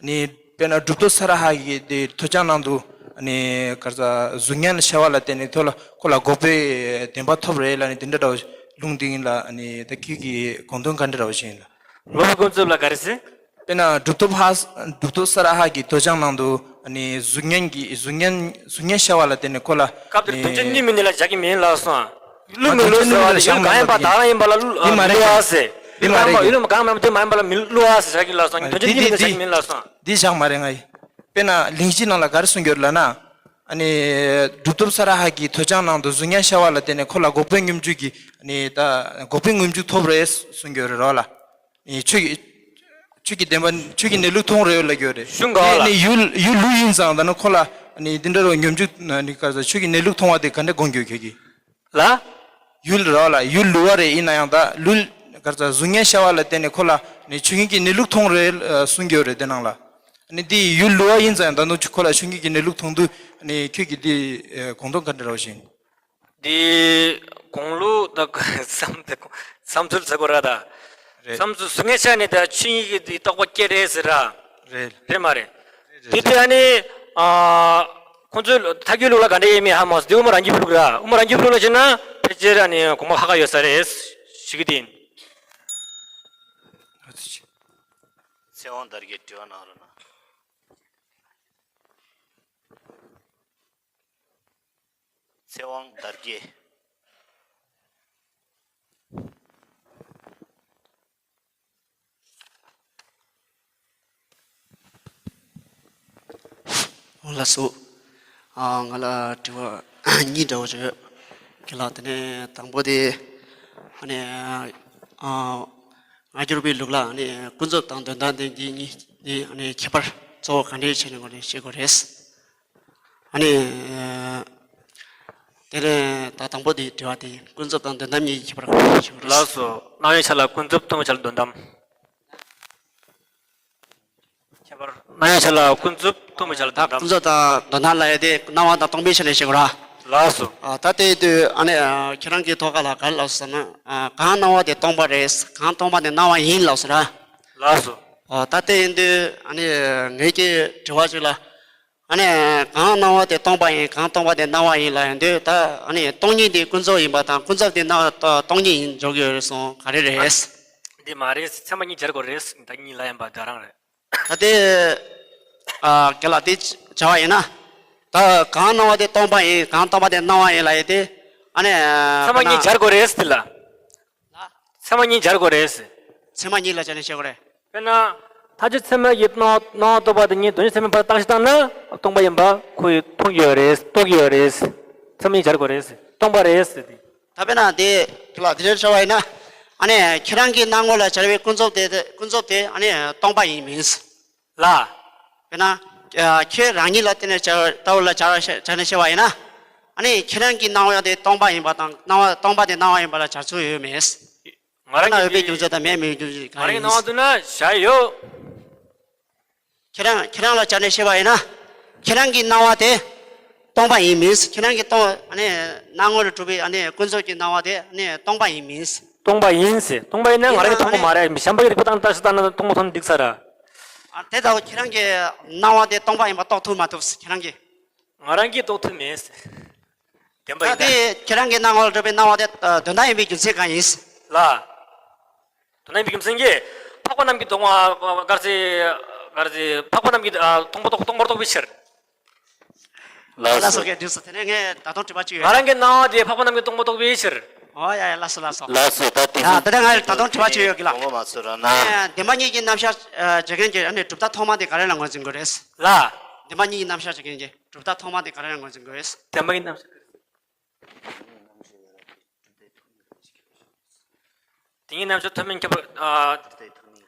ནི་དཔེར་ན་གྲུབ་ཐོབ་ས་ར་ཧ་གིས་དེ་ཐོས་བྱང་ནང་དུ་ནི་ག་རེ་ཟ་གཟུགས་བརྙན་ཤར་བ་ལ་བརྟེན་ནས་ཐོག་ལ་ཁོ་ལ་འགོག་པའི་བདེན་པ་ཐོབ་རེད་ལབ་ནི་དེ་འདྲ་འདྲ་བོ་ལུང་འདི་ཡིན་ལ། ནི་ད་ཁྱོད་ཀྱི་དགོངས་དོན་ག་འདྲ་འདྲ་བོ་ཞིག་ཡིན་ལ། ལོག་པའི་ཀུན་རྫོབ་ལ་ག་རེ་ཟེར། དཔེར་ན་གྲུབ་ཐོབ་ཧ་གྲུབ་ཐོབ་ས་ར་ཧ་གི་ཐོས་བྱང་ནང་དུ་ནི་གཟུགས་བརྙན་གྱི་གཟུགས་བརྙན་གཟུགས་བརྙན་ཤར་བ་ལ་བརྟེན་ནས་ཁོ་ལ་སྐབས་དེར་དོན་བྱེད་ནི་ནུས་མིན་ནི་ལ་བཞག་གི་མིན་ལགས་སོ། བསླུ་མི་བསླུ་ཟེར་བ་དེ་ཡུལ་གང་ཡིན་པ་དེ་ག་རང་ཡིན་པ་ལ་བསླུ་འདི་མ་རེད། བསླུ་བ་ཟེར། འདི་མ་རེད། ཡུལ་གང་ཡིན་པ་དེ་མ་ཡིན་པ་ལ་མི་བསླུ་བ་ཟེར་བཞག་གི་ལགས་སོ། དོན་བྱེད་ནི་མིན་ནི་ལ་བཞག་གི་མིན་ལགས་སོ། འདི་བཞག་མ་རེད། ང་ཡིན། དཔེར་ན་གླེང་གཞི་ནང་ལ་ག་རེ་གསུང་གི་ཡོད་ལབ་ན། ཨ་ནི་གྲུབ་ཐོབ་ས་ར་ཧ་གི་ཐོས་བྱང་ནང་དུ་གཟུགས་བརྙན་ཤར་བ་ལ་བརྟེན་ནས་ཁོ་ལ་འགོག་པའི་སྙོམས་འཇུག་གི་ནི་ད་འགོག་པའི་སྙོམས་འཇུག་ཐོབ་རེད་གསུང་གི་ཡོད་རེད་རོ་ལ། ཨེ་ཆོས་ཀྱི་ཆོས་ཀྱི་བདེན་པ་ཆོས་ཀྱི་གནས་ལུགས་མཐོང་རེད་ལབ་ཀྱི་ཡོད་རེད། གཞུང་ག་ལ། ནི་ཡུལ་ཡུལ་ལུགས་ཡིན་ཙང་ད་ནི་ཁོ་ལ་ནི་འདི་འདྲ་རོ་སྙོམས་འཇུག་ནི་ག་ས་ཆོས་ཀྱི་གནས་ལུགས་མཐོང་བ་དེ་ག་འདྲ་དགོངས་ཀྱི་ཡོད་ཁྱོད་ཀྱིས། ལ། ཡུལ་རོ་ལ་ཡུལ་ལུགས་པ་རེད། ཡིན་ན་ཡང་ད་ལུས་ག་ས་གཟུགས་བརྙན་ཤར་བ་ལ་བརྟེན་ནས་ཁོ་ལ་ནི་ཆོས་ཉིད་ཀྱི་གནས་ལུགས་མཐོང་རེད་གསུང་གི་ཡོད་རེད། དེ་ནང་ལ་ནི་འདི་ཡུལ་ལུགས་པ་ཡིན་ཙང་ད་ནི་ཁོ་ལ་ཆོས་ཉིད་ཀྱི་གནས་ལུགས་མཐོང་དུས་ནི་ཁྱོད་ཀྱིས་འདི་དགོངས་དོན་ག་འདྲ་རོ་ཞིང་། འདི་དགུང་ལོ་ད་བསམ་བསམ་ཚུལ་ཟེར་དགོས་ར་ད། རེད། བསམ་ཚུལ་གཟུགས་བརྙན་ཤར་ནས་ད་ཆོས་ཉིད་ཀྱི་འདི་རྟོགས་པ་སྐྱེ་རེད་ཟེར་ར། རེད། རེད་མ་རེད། རེད། དེ་དུས་ཨ་ནི་ཨ་ཁོང་ཚོས་ལྟ་གྲུབ་ལུགས་ལ་ག་འདྲ་ཡིན་མིན་ཧ་མ་སོང་། འདི་དབུ་མ་རང་རྒྱུད་ལུགས་ར། དབུ་མ་རང་རྒྱུད་ལུགས་ལ་བྱས་ན་ཕལ་ཆེར་ཨ་ནི་དགོངས་པ་ཧ་གོ་ཡོད་ས་རེད་ཞུ་གི་དེ་ཡིན། ཚེ་དབང་དར་རྒྱས་དྲི་བ་གནང་རོགས་གནང་། ཚེ་དབང་དར་རྒྱས། ལགས་སོ། ཨ་ང་ལ་དྲི་བ་གཉིས་འདྲ་བོ་ཅིག་ཡོད། ཁྱེད་ལ་དེ་ནས་དང་པོ་དེ་ཨ་ནི་ཨ་སྔ་འགྱུར་བའི་ལུགས་ལ་ཨ་ནི་ཀུན་རྫོབ་དང་དོན་དམ་དེ་གཉིས་དེ་ཨ་ནི་ཁྱད་པར་གཙོ་བོ་ག་འདྲས་བྱས་ནས་ངོས་ནས་བཤད་དགོས་རེད། ཨ་ནི། དེ་ནས་ད་དང་པོ་དེའི་དྲི་བ་དེ་ཀུན་རྫོབ་དང་དོན་དམ་གཉིས་ཀྱི་ཁྱད་པར་ག་རེ་ཞིག་རེད། ལགས་སོ། སྣང་བའི་ཆ་ལ་ཀུན་རྫོབ་མཐོང་བའི་ཆ་ལ་དོན་དམ། ཁྱད་པར། སྣང་བའི་ཆ་ལ་ཀུན་རྫོབ་མཐོང་བའི་ཆ་ལ་དོན་དམ། ཀུན་རྫོབ་དང་དོན་དམ་ལབ་ཡ་དེ་སྣང་བ་དང་སྟོང་པའི་ཆ་ནས་བཤད་དགོས་ར། ལགས་སོ། ཨ་ད་དེ་དུས་ཨ་ནི་ཁྱེད་རང་གི་ཐོག་ཁ་ལ་ག་རེ་ལབ་སོང་ཟེར་ན། གང་སྣང་བ་དེ་སྟོང་པ་རེད། གང་སྟོང་པ་དེ་སྣང་བ་ཡིན་ལབ་སོང་ར། ལགས་སོ། ཨ་ད་དེ་ཡིན་དུས་ཨ་ནི་ངེད་ཀྱི་དྲི་བ་ཅིག་ལ། ཨ་ནི་གང་སྣང་བ་དེ་སྟོང་པ་ཡིན། གང་སྟོང་པ་དེ་སྣང་བ་ཡིན་ལབ་ཡོང་དུས་ད་ཨ་ནི་སྟོང་ཉིད་དེ་ཀུན་རྫོབ་ཡིན་པ་དང་ཀུན་རྫོབ་དེ་སྣང་སྟོང་ཉིད་ཡིན་འཇོག་གི་ཡོད་རེད་སོང་ག་རེ་རེད། འདི་མ་རེད། ཚད་མ་གཉིས་སྦྱར་དགོས་རེད། ད་གཉིས་ལ་ཡིན་པ་ད་རང་རེད། ད་དེ་ཨ་ག་ལ་དེ་བྱ་བ་ཡིན་ན། ད་གང་སྣང་བ་དེ་སྟོང་པ་ཡིན། གང་སྟོང་པ་དེ་སྣང་བ་ཡིན་ལབ་ཡོང་དུས་ཨ་ནི་ཚད་མ་གཉིས་སྦྱར་དགོས་རེད་དེ་ལ། ཚད་མ་གཉིས་སྦྱར་དགོས་རེད། ཚད་མ་གཉིས་ལ་སྦྱར་ནས་བཤད་དགོས་རེད། དཔེར་ན། མཐའ་བཞི་ཚད་མ་གི་སྣང་སྣང་བ་རྟོགས་པ་དེ་ཉིད་དོན་བྱེད་ཚད་མའི་བར་བརྟགས་ཤིང་བརྟགས་ན་སྟོང་པ་ཡིན་པ་ཁོ་ཡིས་མཐོང་གི་ཡོད་རེད། རྟོགས་ཀྱི་ཡོད་རེད། ཚད་མ་གཉིས་སྦྱར་དགོས་རེད། སྟོང་པ་རེད་ཟེར་ཏེ། ད་དཔེར་ན་དེ་ལ་དེ་འདྲའི་བྱ་བ་ཡིན་ན། ཨ་ནི་ཁྱེད་རང་གི་སྣང་ངོ་ལ་སྦྱར་བའི་ཀུན་རྫོབ་དེ་ཀུན་རྫོབ་དེ་ཨ་ནི་སྟོང་པ་ཡིན་མིན། ལ། དཔེར་ན། ཁྱེད་རང་ཉིད་ལ་བརྟེན་ནས་བྱ་ལྟ་བུ་ལ་སྦྱར་བ་བྱས་ནས་བཤད་པ་ཡིན་ན། ཨ་ནི་ཁྱེད་རང་གི་སྣང་བ་དེ་སྟོང་པ་ཡིན་པ་དང་སྣང་བ་སྟོང་པ་དེ་སྣང་བ་ཡིན་པ་ལ་སྦྱར་ཚུལ་ཡོད་མེད། ང་རང་ན་ཡོད་པའི་རྒྱུ་མཚན་དང་མེད་མེད་རྒྱུ་མཚན་གང་ཡིན། ང་རང་གི་སྣང་བ་དུ་ན་བྱ་ཡོད། ཁྱེད་རང་ཁྱེད་རང་ལ་སྦྱར་ནས་བཤད་པ་ཡིན་ན། ཁྱེད་རང་གི་སྣང་བ་དེ་སྟོང་པ་ཡིན་མིན། ཁྱེད་རང་གི་སྟོང་ཨ་ནི་སྣང་ངོ་ལ་གྲུབ་པའི་ཨ་ནི་ཀུན་རྫོབ་ཀྱི་སྣང་བ་དེ་ཨ་ནི་སྟོང་པ་ཡིན་མིན། སྟོང་པ་ཡིན་ཟེར། སྟོང་པ་ཡིན་ན་ང་རང་གིས་མཐོང་གི་མ་རེད། གཞན་པ་གིས་རིག་པ་བཏང་བརྟག་ཞིབ་བཏང་ན་སྟོང་པ་མཐོང་ན་འགྲིག་ས་ར། ཨ་དེ་ལྟ་བུ་ཁྱེད་རང་གི་སྣང་བ་དེ་སྟོང་པ་ཡིན་པ་རྟོགས་ཐུབ་མ་ཐུབ་ཁྱེད་རང་གིས། ང་རང་གིས་རྟོགས་ཐུབ་མེད་ཟེར། བདེན་པ་ད་ཡིན་ན། དེ་ཁྱེད་རང་གི་སྣང་ངོ་ལ་གྲུབ་པའི་སྣང་བ་དེ་དོན་དམ་ཡིན་པའི་རྒྱུ་མཚན་གང་ཡིན། ལ། དོན་དམ་ཡིན་པའི་རྒྱུ་མཚན་གྱིས་འཕགས་པ་རྣམས་ཀྱིས་སྟོང་པ་ག་རེ་ཟེར། ག་རེ་ཟེར། འཕགས་པ་རྣམས་ཀྱིས་ཨ་སྟོང་པ་རྟོགས་སྟོང་པ་རྟོགས་པའི་ཕྱིར། ལགས་ལགས་སོ། སོ་གས་འགྲིག་སོང་། དེ་ནས་ངས་ད་དུང་དྲི་བ་གཅིག་ཡོད། ང་རང་གི་སྣང་བ་དེ་འཕགས་པ་རྣམས་ཀྱིས་སྟོང་པ་རྟོགས་པའི་ཕྱིར། ཨོ་ཡ་ཡ་ལགས་སོ་ལགས་སོ། ལགས་སོ། ད་དེ་ཡ་ད་ལྟ་ང་ད་དུང་དྲི་བ་གཅིག་ཡོད་གི་ལགས། གོང་མ་ཚོད་ར་ན། ཨ་ནི་བདེན་པ་གཉིས་ཀྱི་རྣམ་གཞག་བྱེད་མཁན་གྱི་ཨ་ནི་གྲུབ་མཐའ་ཐོག་མ་དེ་ག་རེ་ལ་ངོས་འཛིན་དགོས་རེད། ལ། བདེན་པ་གཉིས་ཀྱི་རྣམ་གཞག་བྱེད་མཁན་གྱི་གྲུབ་མཐའ་ཐོག་མ་དེ་ག་རེ་ལ་ངོས་འཛིན་དགོས་རེད། བདེན་པ་གཉིས་རྣམ་གཞག་དེ་ཉིད་རྣམ་གཞག་ཐོག་མའི་ཁྱད་པར། ཨ།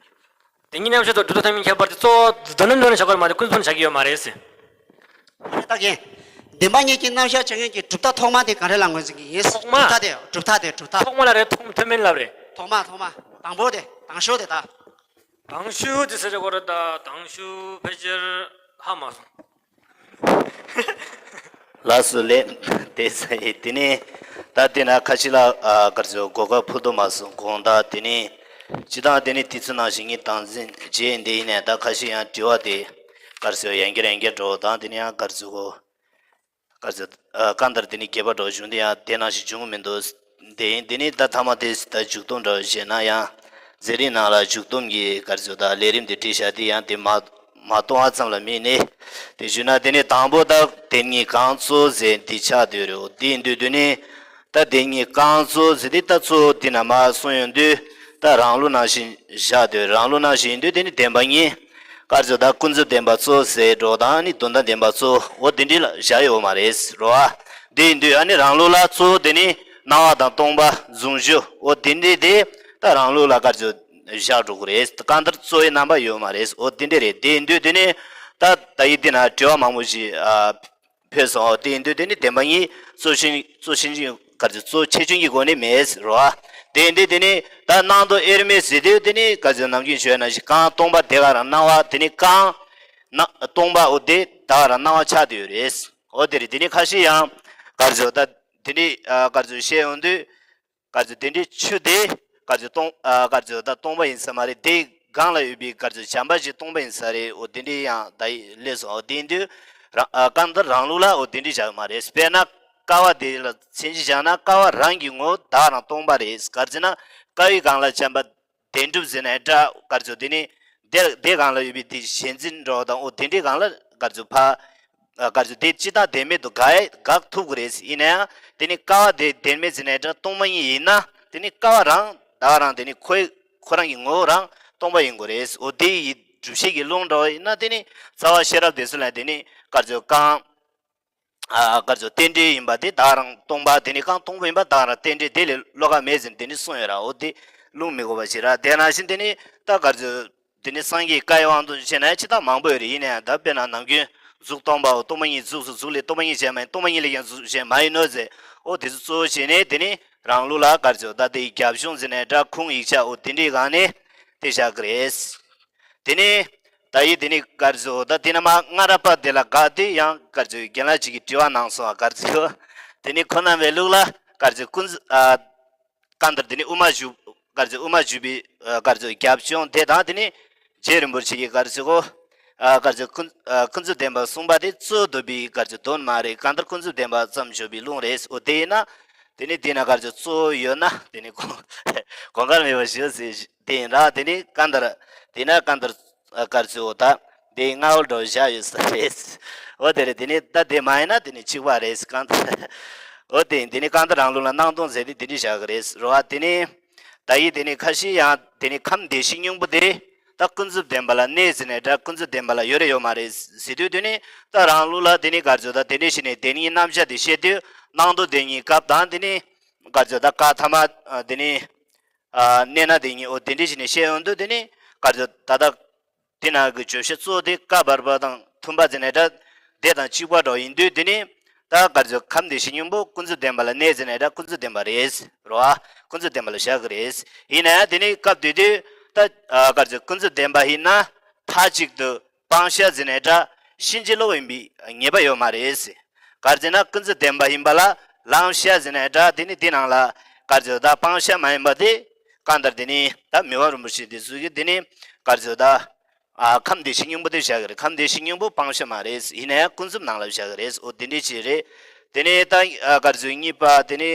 དེ་ཉིད་རྣམ་གཞག་དང་གྲུབ་མཐའ་ཐོག་མའི་ཁྱད་པར་དེ་གཙོ་བོ་དོན་དམ་དོན་ལ་བཞག་པར་མ་དེ་ཀུན་རྫོབ་བཞག་གི་ཡོད་མ་རེད་ཟེར། ད་རྒན། བདེན་པ་གཉིས་ཀྱི་རྣམ་གཞག་བྱེད་མཁན་གྱི་གྲུབ་མཐའ་ཐོག་མ་དེ་ག་རེ་ལ་ངོས་འཛིན་གྱི་ཡིན། ཐོག་མ། གྲུབ་མཐའ་དེ་གྲུབ་མཐའ་དེ་གྲུབ་མཐའ། ཐོག་མ་ལ་རེད། ཐོག་ཐོག་མིན་ལ་རེད། ཐོག་མ་ཐོག་མ། དང་པོ་དེ་དང་ཤོས་དེ་ད། དང་ཤོས་དེ་ཟེར་གོ་རེད། ད་དང་ཤོས་ཕལ་ཆེར་ཧ་མ་སོང་། ལགས་སོ་ལེ། དེ་ཟེར་དེ་ནས་ད་དེ་ན་ཁ་ཤས་ལ་ཨ་གར་ཟེར་གོ་སྐབས་ཕུལ་དུ་མ་སོང་གོང་ད་དེ་ནས་སྤྱི་བཏང་དེ་ནས་དུས་ཚོད་ནང་བཞིན་ངས་དང་འཛིན་བྱས་འདི་ཡིན་ནས་ད་ཁ་ཤས་ཡང་དྲི་བ་དེ་གར་ཟེར་ཡང་བསྐྱར་ཡང་བསྐྱར་འགྲོ་དང་དེ་ནས་ཡང་གར་ཟེར་གོ་ག་ཚོད་གང་ལྟར་དེ་ནི་རྒྱས་པ་འདྲ་བོ་བྱུང་དེ་ཡང་དེ་ནང་བཞིན་བྱུང་གི་མི་འདུག་དེ་ཡིན་དེ་ནི་ད་ཐ་མ་དེ་ད་མཇུག་སྡོམ་འདྲ་བོ་བྱས་ན་ཡང་མཛད་རིམ་ནང་ལ་མཇུག་སྡོམ་གྱི་ག་ཚོད་ད་ལས་རིམ་དེ་བྲིས་བཞག་དེ་ཡང་དེ་མ་མ་གཏོང་བ་ཙམ་ལ་དམིགས་ནས་དེ་ཞུས་ན་དེ་ནི་དང་པོ་ད་དེ་ཉིད་གང་གཙོ་ཟེར་འདི་ཆགས་སྡོད་རེད། དེ་ཡིན་དུས་དེ་ནི་ད་དེ་ཉིད་གང་གཙོ་ཟེར་དེ་ད་གཙོ་བོ་དེ་ན་མ་གསུངས་ཡོང་དུས་ད་རང་ལུགས་ནང་བཞིན་བཞག་སྡོད། རང་ལུགས་ནང་བཞིན་ཡིན་དུས་དེ་ནི་བདེན་པ་གཉིས། དཀར་ཚོ་དང་ཀུན་རྫོབ་བདེན་པ་གཙོ་ཟེར་འགྲོ་དང་ནི་དོན་དམ་བདེན་པ་གཙོ། འོ་དེ་འདྲ་ལ་བཞག་ཡོད་མ་རེད་རོ། ཨ་དེ་ཡིན་དུས་ཨ་ནི་རང་ལུགས་ལ་གཙོ་བོ་དེ་ནི་སྣང་བ་དང་སྟོང་པ་གཟུང་གཞི། འོ་དེ་འདྲ་དེ་ད་རང་ལུགས་ལ་དཀར་ཚོ་བཞག་འགྲོ་གི་རེད། གང་ལྟར་གཙོ་བོའི་རྣམ་པ་ཡོད་མ་རེད། འོ་དེ་འདྲ་རེད། དེ་ཡིན་དུས་དེ་ནི་ད་ད་ཡིན་དེ་ན་དྲི་བ་མང་པོ་ཞིག་ཨ། ཕེབས་སོང་། དེ་ཡིན་དུས་དེ་ནི་བདེན་པ་གཉིས་གཙོ་ཆེ་གཙོ་ཆེ་ཆུང་ག་ཚོད་གཙོ་ཆེ་ཆུང་གི་སྒོ་ནས་མེད་རོ། དེ་ཡིན་དུས་དེ་ནི་ད་སྣང་སྟོང་དབྱེར་མེད་ཟེར་དུས་དེ་ནི་ག་ཚོད་ནམ་རྒྱུན་ཞུས་ན་ཞིག་གང་སྟོང་པ་དེ་ག་རང་སྣང་བ་དེ་ནི་གང་ན་སྟོང་པ་འོ་དེ་ད་ག་རང་སྣང་བ་ཆགས་བསྡད་ཡོད་རེད། འོ་དེ་རེད། དེ་ནི་ཁ་ཤས་ཡང་ག་ཚོད་ད་དེ་ནི་ག་ཚོད་བཤད་ཡོང་དུས། ག་ཚོད་དེ་འདྲའི་ཆུ་དེ་ག་ཚོད་སྟོང་ཨ་ག་ཚོད་ད་སྟོང་པ་ཡིན་ས་མ་རེད། དེ་སྒང་ལ་ཡོད་པའི་ག་ཚོད་བྱམས་པ་ཞིག་སྟོང་པ་ཡིན་ས་རེད། འོ་དེ་འདྲའི་ཡང་ད་ཡི་སླེབས་སོང་། འོ་དེ་ཡིན་དུས་རང་ཨ་གང་ལྟར་རང་ལུགས་ལ་འོ་དེ་འདྲའི་བཞག་མ་རེད། དཔེར་ན་ཀ་བ་དེ་ལ་མཚན་གཞི་བཞག་ན་ཀ་བ་རང་གི་ངོ་བོ་ད་རང་སྟོང་པ་རེད། ག་ཚོད་ན་ཀ་བའི་སྒང་ལ་བྱམས་པ་བདེན་གྲུབ་ཟེར་ནའི་འདྲ། ག་ཚོད་དེ་ནི་དེ་དེ་སྒང་ལ་ཡོད་པའི་དེ་གཞན་འཛིན་འགྲོ་དང་། འོ་དེ་འདྲའི་སྒང་ལ་ག་ཚོད་ཕ། ག་ཚོད་དེ་ཅི་ལྟར་བདེན་མེད་དུ་དགག་དགག་ཐུབ་ཀྱི་རེད། ཡིན་ན་ཡང་དེ་ནི་ཀ་བ་དེ་བདེན་མེད་ཟེར་ནའི་འདྲ་སྟོང་པ་ཉིད་ཡིན་ན་དེ་ནི་ཀ་བ་རང་ད་ག་རང་དེ་ནི་ཁོའི་ཁོ་རང་གི་ངོ་བོ་རང་སྟོང་པ་ཡིན་དགོས་རེད། འོ་དེ་ཡི་སྒྲུབ་བྱེད་ཀྱི་ལུང་འདྲ་བ་ཡིན་ན་དེ་ནི་རྩ་བ་ཤེས་རབ་སྡེ་ཚན་ལ་དེ་ནི་ག་ཚོད་གང་། ཨ་ག་ཚོད་རྟེན་འབྲེལ་ཡིན་པ་དེ་ད་ག་རང་སྟོང་པ། དེ་ནི་གང་སྟོང་པ་ཡིན་པ་ད་ག་རང་རྟེན་འབྲེལ་དེ་ལས་བློ་ཁ་མེད་ཟེར་དེ་ནི་གསུངས་ཡོད་ར། འོ་དེ་ལུང་མི་དགོས་པ་ཞིག་ར། དེ་ནང་བཞིན་དེ་ནི་ད་ག་ཚོད་དེ་ནི་སངས་རྒྱས་བཀའ་ཡི་དབང་དུ་བྱས་ན་ཅི་ལྟར་མང་པོ་ཡོད་རེད། ཡིན་ན་ཡང་ད་དཔེར་ན་ནམ་རྒྱུན་གཟུགས་སྟོང་པའོ། སྟོང་པ་ཉིད་གཟུགས་སོ། གཟུགས་ལས་སྟོང་པ་ཉིད་གཞན་མ་ཡིན། སྟོང་པ་ཉིད་ལས་ཀྱང་གཟུགས་གཞན་མ་ཡིན་ནོ་ཟེར། འོ་དེ་ཚོ་གཙོ་བོ་བྱས་ནས་དེ་ནི་རང་ལུགས་ལ་ག་ཚོད་ད་དེ་རྒྱབ་ལྗོངས་ཟེར་ནའི་འདྲ་ཁུངས་ཡིག་ཆ་འོ་དེ་འདྲའི་སྒང་ནས་དེ་བཞག་གི་རེད། དེ་ནས་ད་ཡིན་དེ་ནི་ག་ཚོད་ད་དེ་ན་མ་སྔ་རབས་པ་དེ་ལ་དགག་དེ་ཡང་ག་ཚོད་རྒན་ལགས་ཅིག་གིས་དྲི་བ་གནང་སོང་བ། ག་ཚོད་དེ་ནི་ཁོ་རྣམ་པའི་ལུགས་ལ་ག་ཚོད་ཀུན་ཨ། གང་ལྟར་དེ་ནི་དབུ་མ་འཇུག་ག་ཚོད་དབུ་མ་འཇུག་པའི་ག་ཚོད་རྒྱབ་ལྗོངས་དེ་དང་དེ་ནི་རྗེ་རིན་པོ་ཆེ་གིས་ག་ཚོད་གོ་ག་ཚོད་ཀུན་ཀུན་རྫོབ་བདེན་པ་གསུངས་པ་དེ་གཙོ་བོ་འདོད་པའི་ག་ཚོད་དོན་མ་རེད། གང་ལྟར་ཀུན་རྫོབ་བདེན་པ་ཙམ་འཇོག་པའི་ལུང་རེད། འོ་དེ་ཡིན་ན་དེ་ནི་དེ་ན་ག་ཚོད་གཙོ་བོ་ཡོད་ན་དེ་ནི་གོང་གོང་ཁར་མེད་པ་ཞུ་ཟེར། དེ་ཡིན་ར། དེ་ནི་གང་ལྟར་དེ་ན་གང་ལྟར་གར་ཚུལ་འོ་ད་དེ་སྔ་བོ་འགྲོ་བཞག་ཡོད་ས་རེད། འོ་དེ་རེད། དེ་ནི་ད་དེ་མ་ཡིན་ན་དེ་ནི་གཅིག་པ་རེད། གང་ལྟར་འོ་དེ་ཡིན། དེ་ནི་གང་ལྟར་རང་ལུགས་ལ་སྣང་སྟོང་ཟེར་དེ་དེ་འདྲ་བཞག་གི་རེད་རོ། ཨ་དེ་ནི་ད་ཡིན། དེ་ནི་ཁ་ཤས་ཡང་དེ་ནི་ཁམས་བདེ་གཤེགས་སྙིང་པོ་དེ་ད་ཀུན་རྫོབ་བདེན་པ་ལ་གནས་ཟེར་ནའི་འདྲ་ཀུན་རྫོབ་བདེན་པ་ལ་ཡོད་རེད་ཡོད་མ་རེད་ཟེར་དུས། དེ་ནི་ད་རང་ལུགས་ལ་དེ་ནི་གར་ཚུལ་ད་དེ་འདྲ་ཞིག་ནས་དེ་ནི་རྣམ་གཞག་དེ་བཤད་དུས་སྣང་སྟོང་དེ་ཉིད་སྐབས་དང་དེ་ནི་གར་ཚུལ་ད་བཀའ་ཐ་མ་དེ་ནི། ཨ་གནས་ན་དེ་ཉིད་འོ་དེ་འདྲ་ཞིག་ནས་བཤད་ཡོང་དུས། དེ་ནི་ག་ཚོད་ད་ལྟ་དེ་ནང་གི་བརྗོད་བྱ་གཙོ་བོ་དེ་བཀའ་བར་པ་དང་མཐུན་པ་ཟེར་ནའི་འདྲ། དེ་དང་གཅིག་པ་འདྲ་ཡིན་དུས། དེ་ནི་ད་ག་ཚོད་ཁམས་བདེ་གཤེགས་སྙིང་པོ་ཀུན་རྫོབ་བདེན་པ་ལ་གནས་ཟེར་ནའི་འདྲ་ཀུན་རྫོབ་བདེན་པ་རེད་རོ། ཨ་ཀུན་རྫོབ་བདེན་པ་ལ་བཞག་གི་རེད། ཡིན་ན་ཡང་དེ་ནི་སྐབས་དེ་དུས་ད་ག་ཚོད་ཀུན་རྫོབ་བདེན་པ་ཡིན་ན་མཐའ་གཅིག་ཏུ་སྤང་བྱ་ཟེར་ནའི་འདྲ་ཕྱིན་ཅི་ལོག་ཡིན་པའི་ངེས་པ་ཡོད་མ་རེད། ག་རེ་ཟེར་ན་ཀུན་རྫོབ་བདེན་པ་ཡིན་པ་ལ་བླང་བྱ་ཟེར་ནའི་འདྲ། དེ་ནི་དེ་ནང་ལ་ག་རེ་ཟེར་ད་སྤང་བྱ་མ་ཡིན་པ་དེ་གང་ལྟར་དེ་ནི་ད་མི་དབང་རིན་པོ་ཆེ་དེ་ཚོ་གིས་དེ་ནི་ག་རེ་ཟེར་ད་ཨ་ཁམས་བདེ་གཤེགས་སྙིང་པོ་དེ་བཞག་གི་རེད། ཁམས་བདེ་གཤེགས་སྙིང་པོ་སྤང་བྱ་མ་རེད། ཡིན་ན་ཡང་ཀུན་རྫོབ་ནང་ལ་བཞག་གི་རེད། འོ་དེ་འདྲའི་ཅིག་རེད། དེ་ནི་ད་ཨ་ག་རེ་ཟེར་གཉིས་པ་དེ་ནི་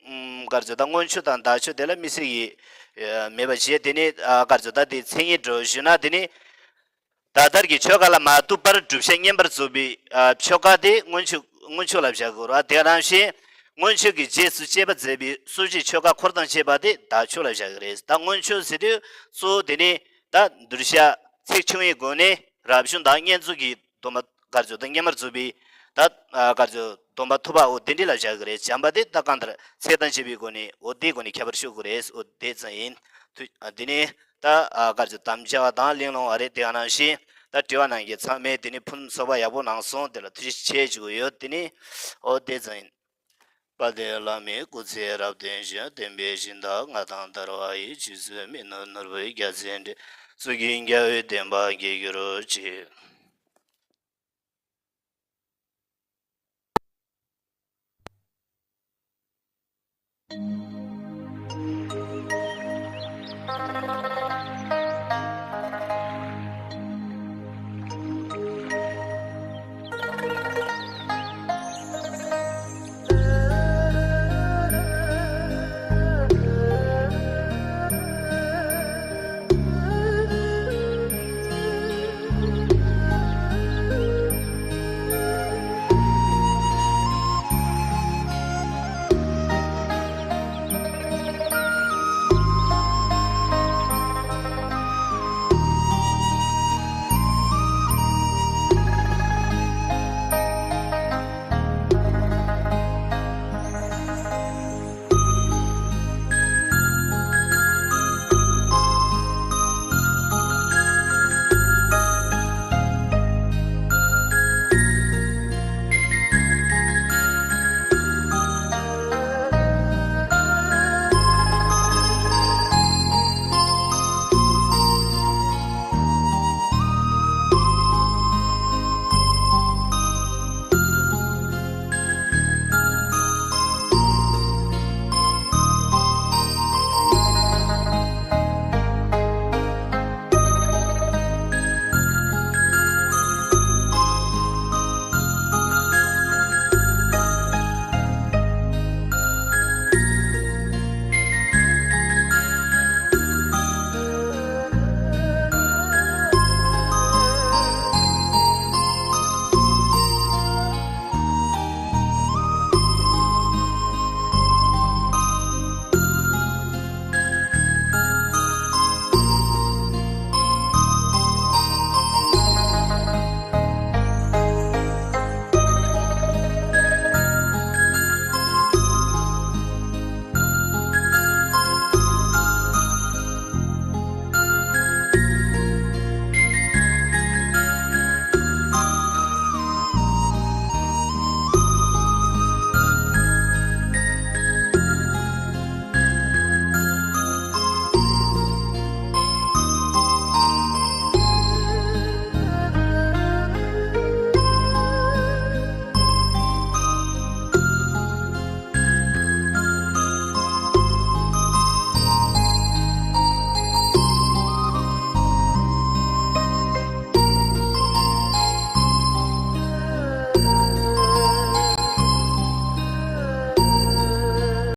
ཨམ་ག་རེ་ཟེར་ད་སྔོན་ཆོས་དང་བདག་ཆོས་དེ་ལ་དམིགས་བསལ་གྱི་ཨ་མེད་པ་བྱས། དེ་ནི་ཨ་ག་རེ་ཟེར་ད་དེ་མཚན་ཉིད་འདྲ་བོ་ཞུས་ན་དེ་ནི། ད་ལྟར་གྱི་ཆོས་འགའ་ལ་མ་ལྟོས་པར་བསྒྲུབ་བྱ་བསྙེན་པར་རྫོགས་པའི་ཨ་ཆོས་འགའ་དེ་སྔོན་ཆོས་སྔོན་ཆོས་ལ་བཞག་དགོས་ར། དེ་ནང་བཞིན་སྔོན་ཆོས་ཀྱི་རྗེས་སུ་སྐྱེས་པ་མཛད་པའི་གསོ་སྤྱད་ཆོས་འགའ་འཁོར་དང་བཅས་པ་དེ་བདག་ཆོས་ལ་བཞག་གི་རེད། ད་སྔོན་ཆོས་ཟེར་དུས་གཙོ་བོ་དེ་ནི་ད་གདུལ་བྱ་ཚེགས་ཆུང་བའི་སྒོ་ནས་རབ་བྱུང་དང་བསྙེན་རྫོགས་ཀྱི་སྡོམ་པ་ག་རེ་ཟེར་ད་བསྙེན་པར་རྫོགས་པའི་ད་ག་རེ་ཟེར་སྡོམ་པ་ཐོབ་པ་འོ་དེ་འདྲ་ལ་བཞག་གི་རེད། བྱམས་པ་དེ་ད་གང་ལྟར་ཚེགས་དང་བཅས་པའི་སྒོ་ནས་འོ་དེའི་སྒོ་ནས་ཁྱད་པར་ཤོད་དགོས་རེད། འོ་དེ་ཙམ་ཡིན། དེ་ནི། ད་ཨ་ག་རེ་ཟེར་དམ་བཅའ་བ་དང་གླེང་སློང་བ་རེད། དེ་ནང་བཞིན་ ད་དྲི་བ་གནང་མཁན་ཚང་མས་དེ་ནི་ཕུན་སུམ་ཚོགས་པ་ཡག་པོ་གནང་སོང་། དེ་ལ་ཐུགས་རྗེ་ཆེ་ཞུ་གི་ཡོད། དེ་ནི་ཨོ་དེ་ཙམ་ཡིན། དཔལ་ལྡན་བླ་མའི་སྐུ་ཚེ་རབ་བརྟན་ཅིང་། བསྟན་པའི་སྦྱིན་བདག་མངའ་ཐང་དར་བ་ཡི། རྗེ་བཙུན་མི་ནུབ་ནོར་བུའི་རྒྱལ་མཚན་འགྲན། གཙུག་གི་རྒྱལ་བའི་བསྟན་པ་རྒྱས་གྱུར་ཅིག།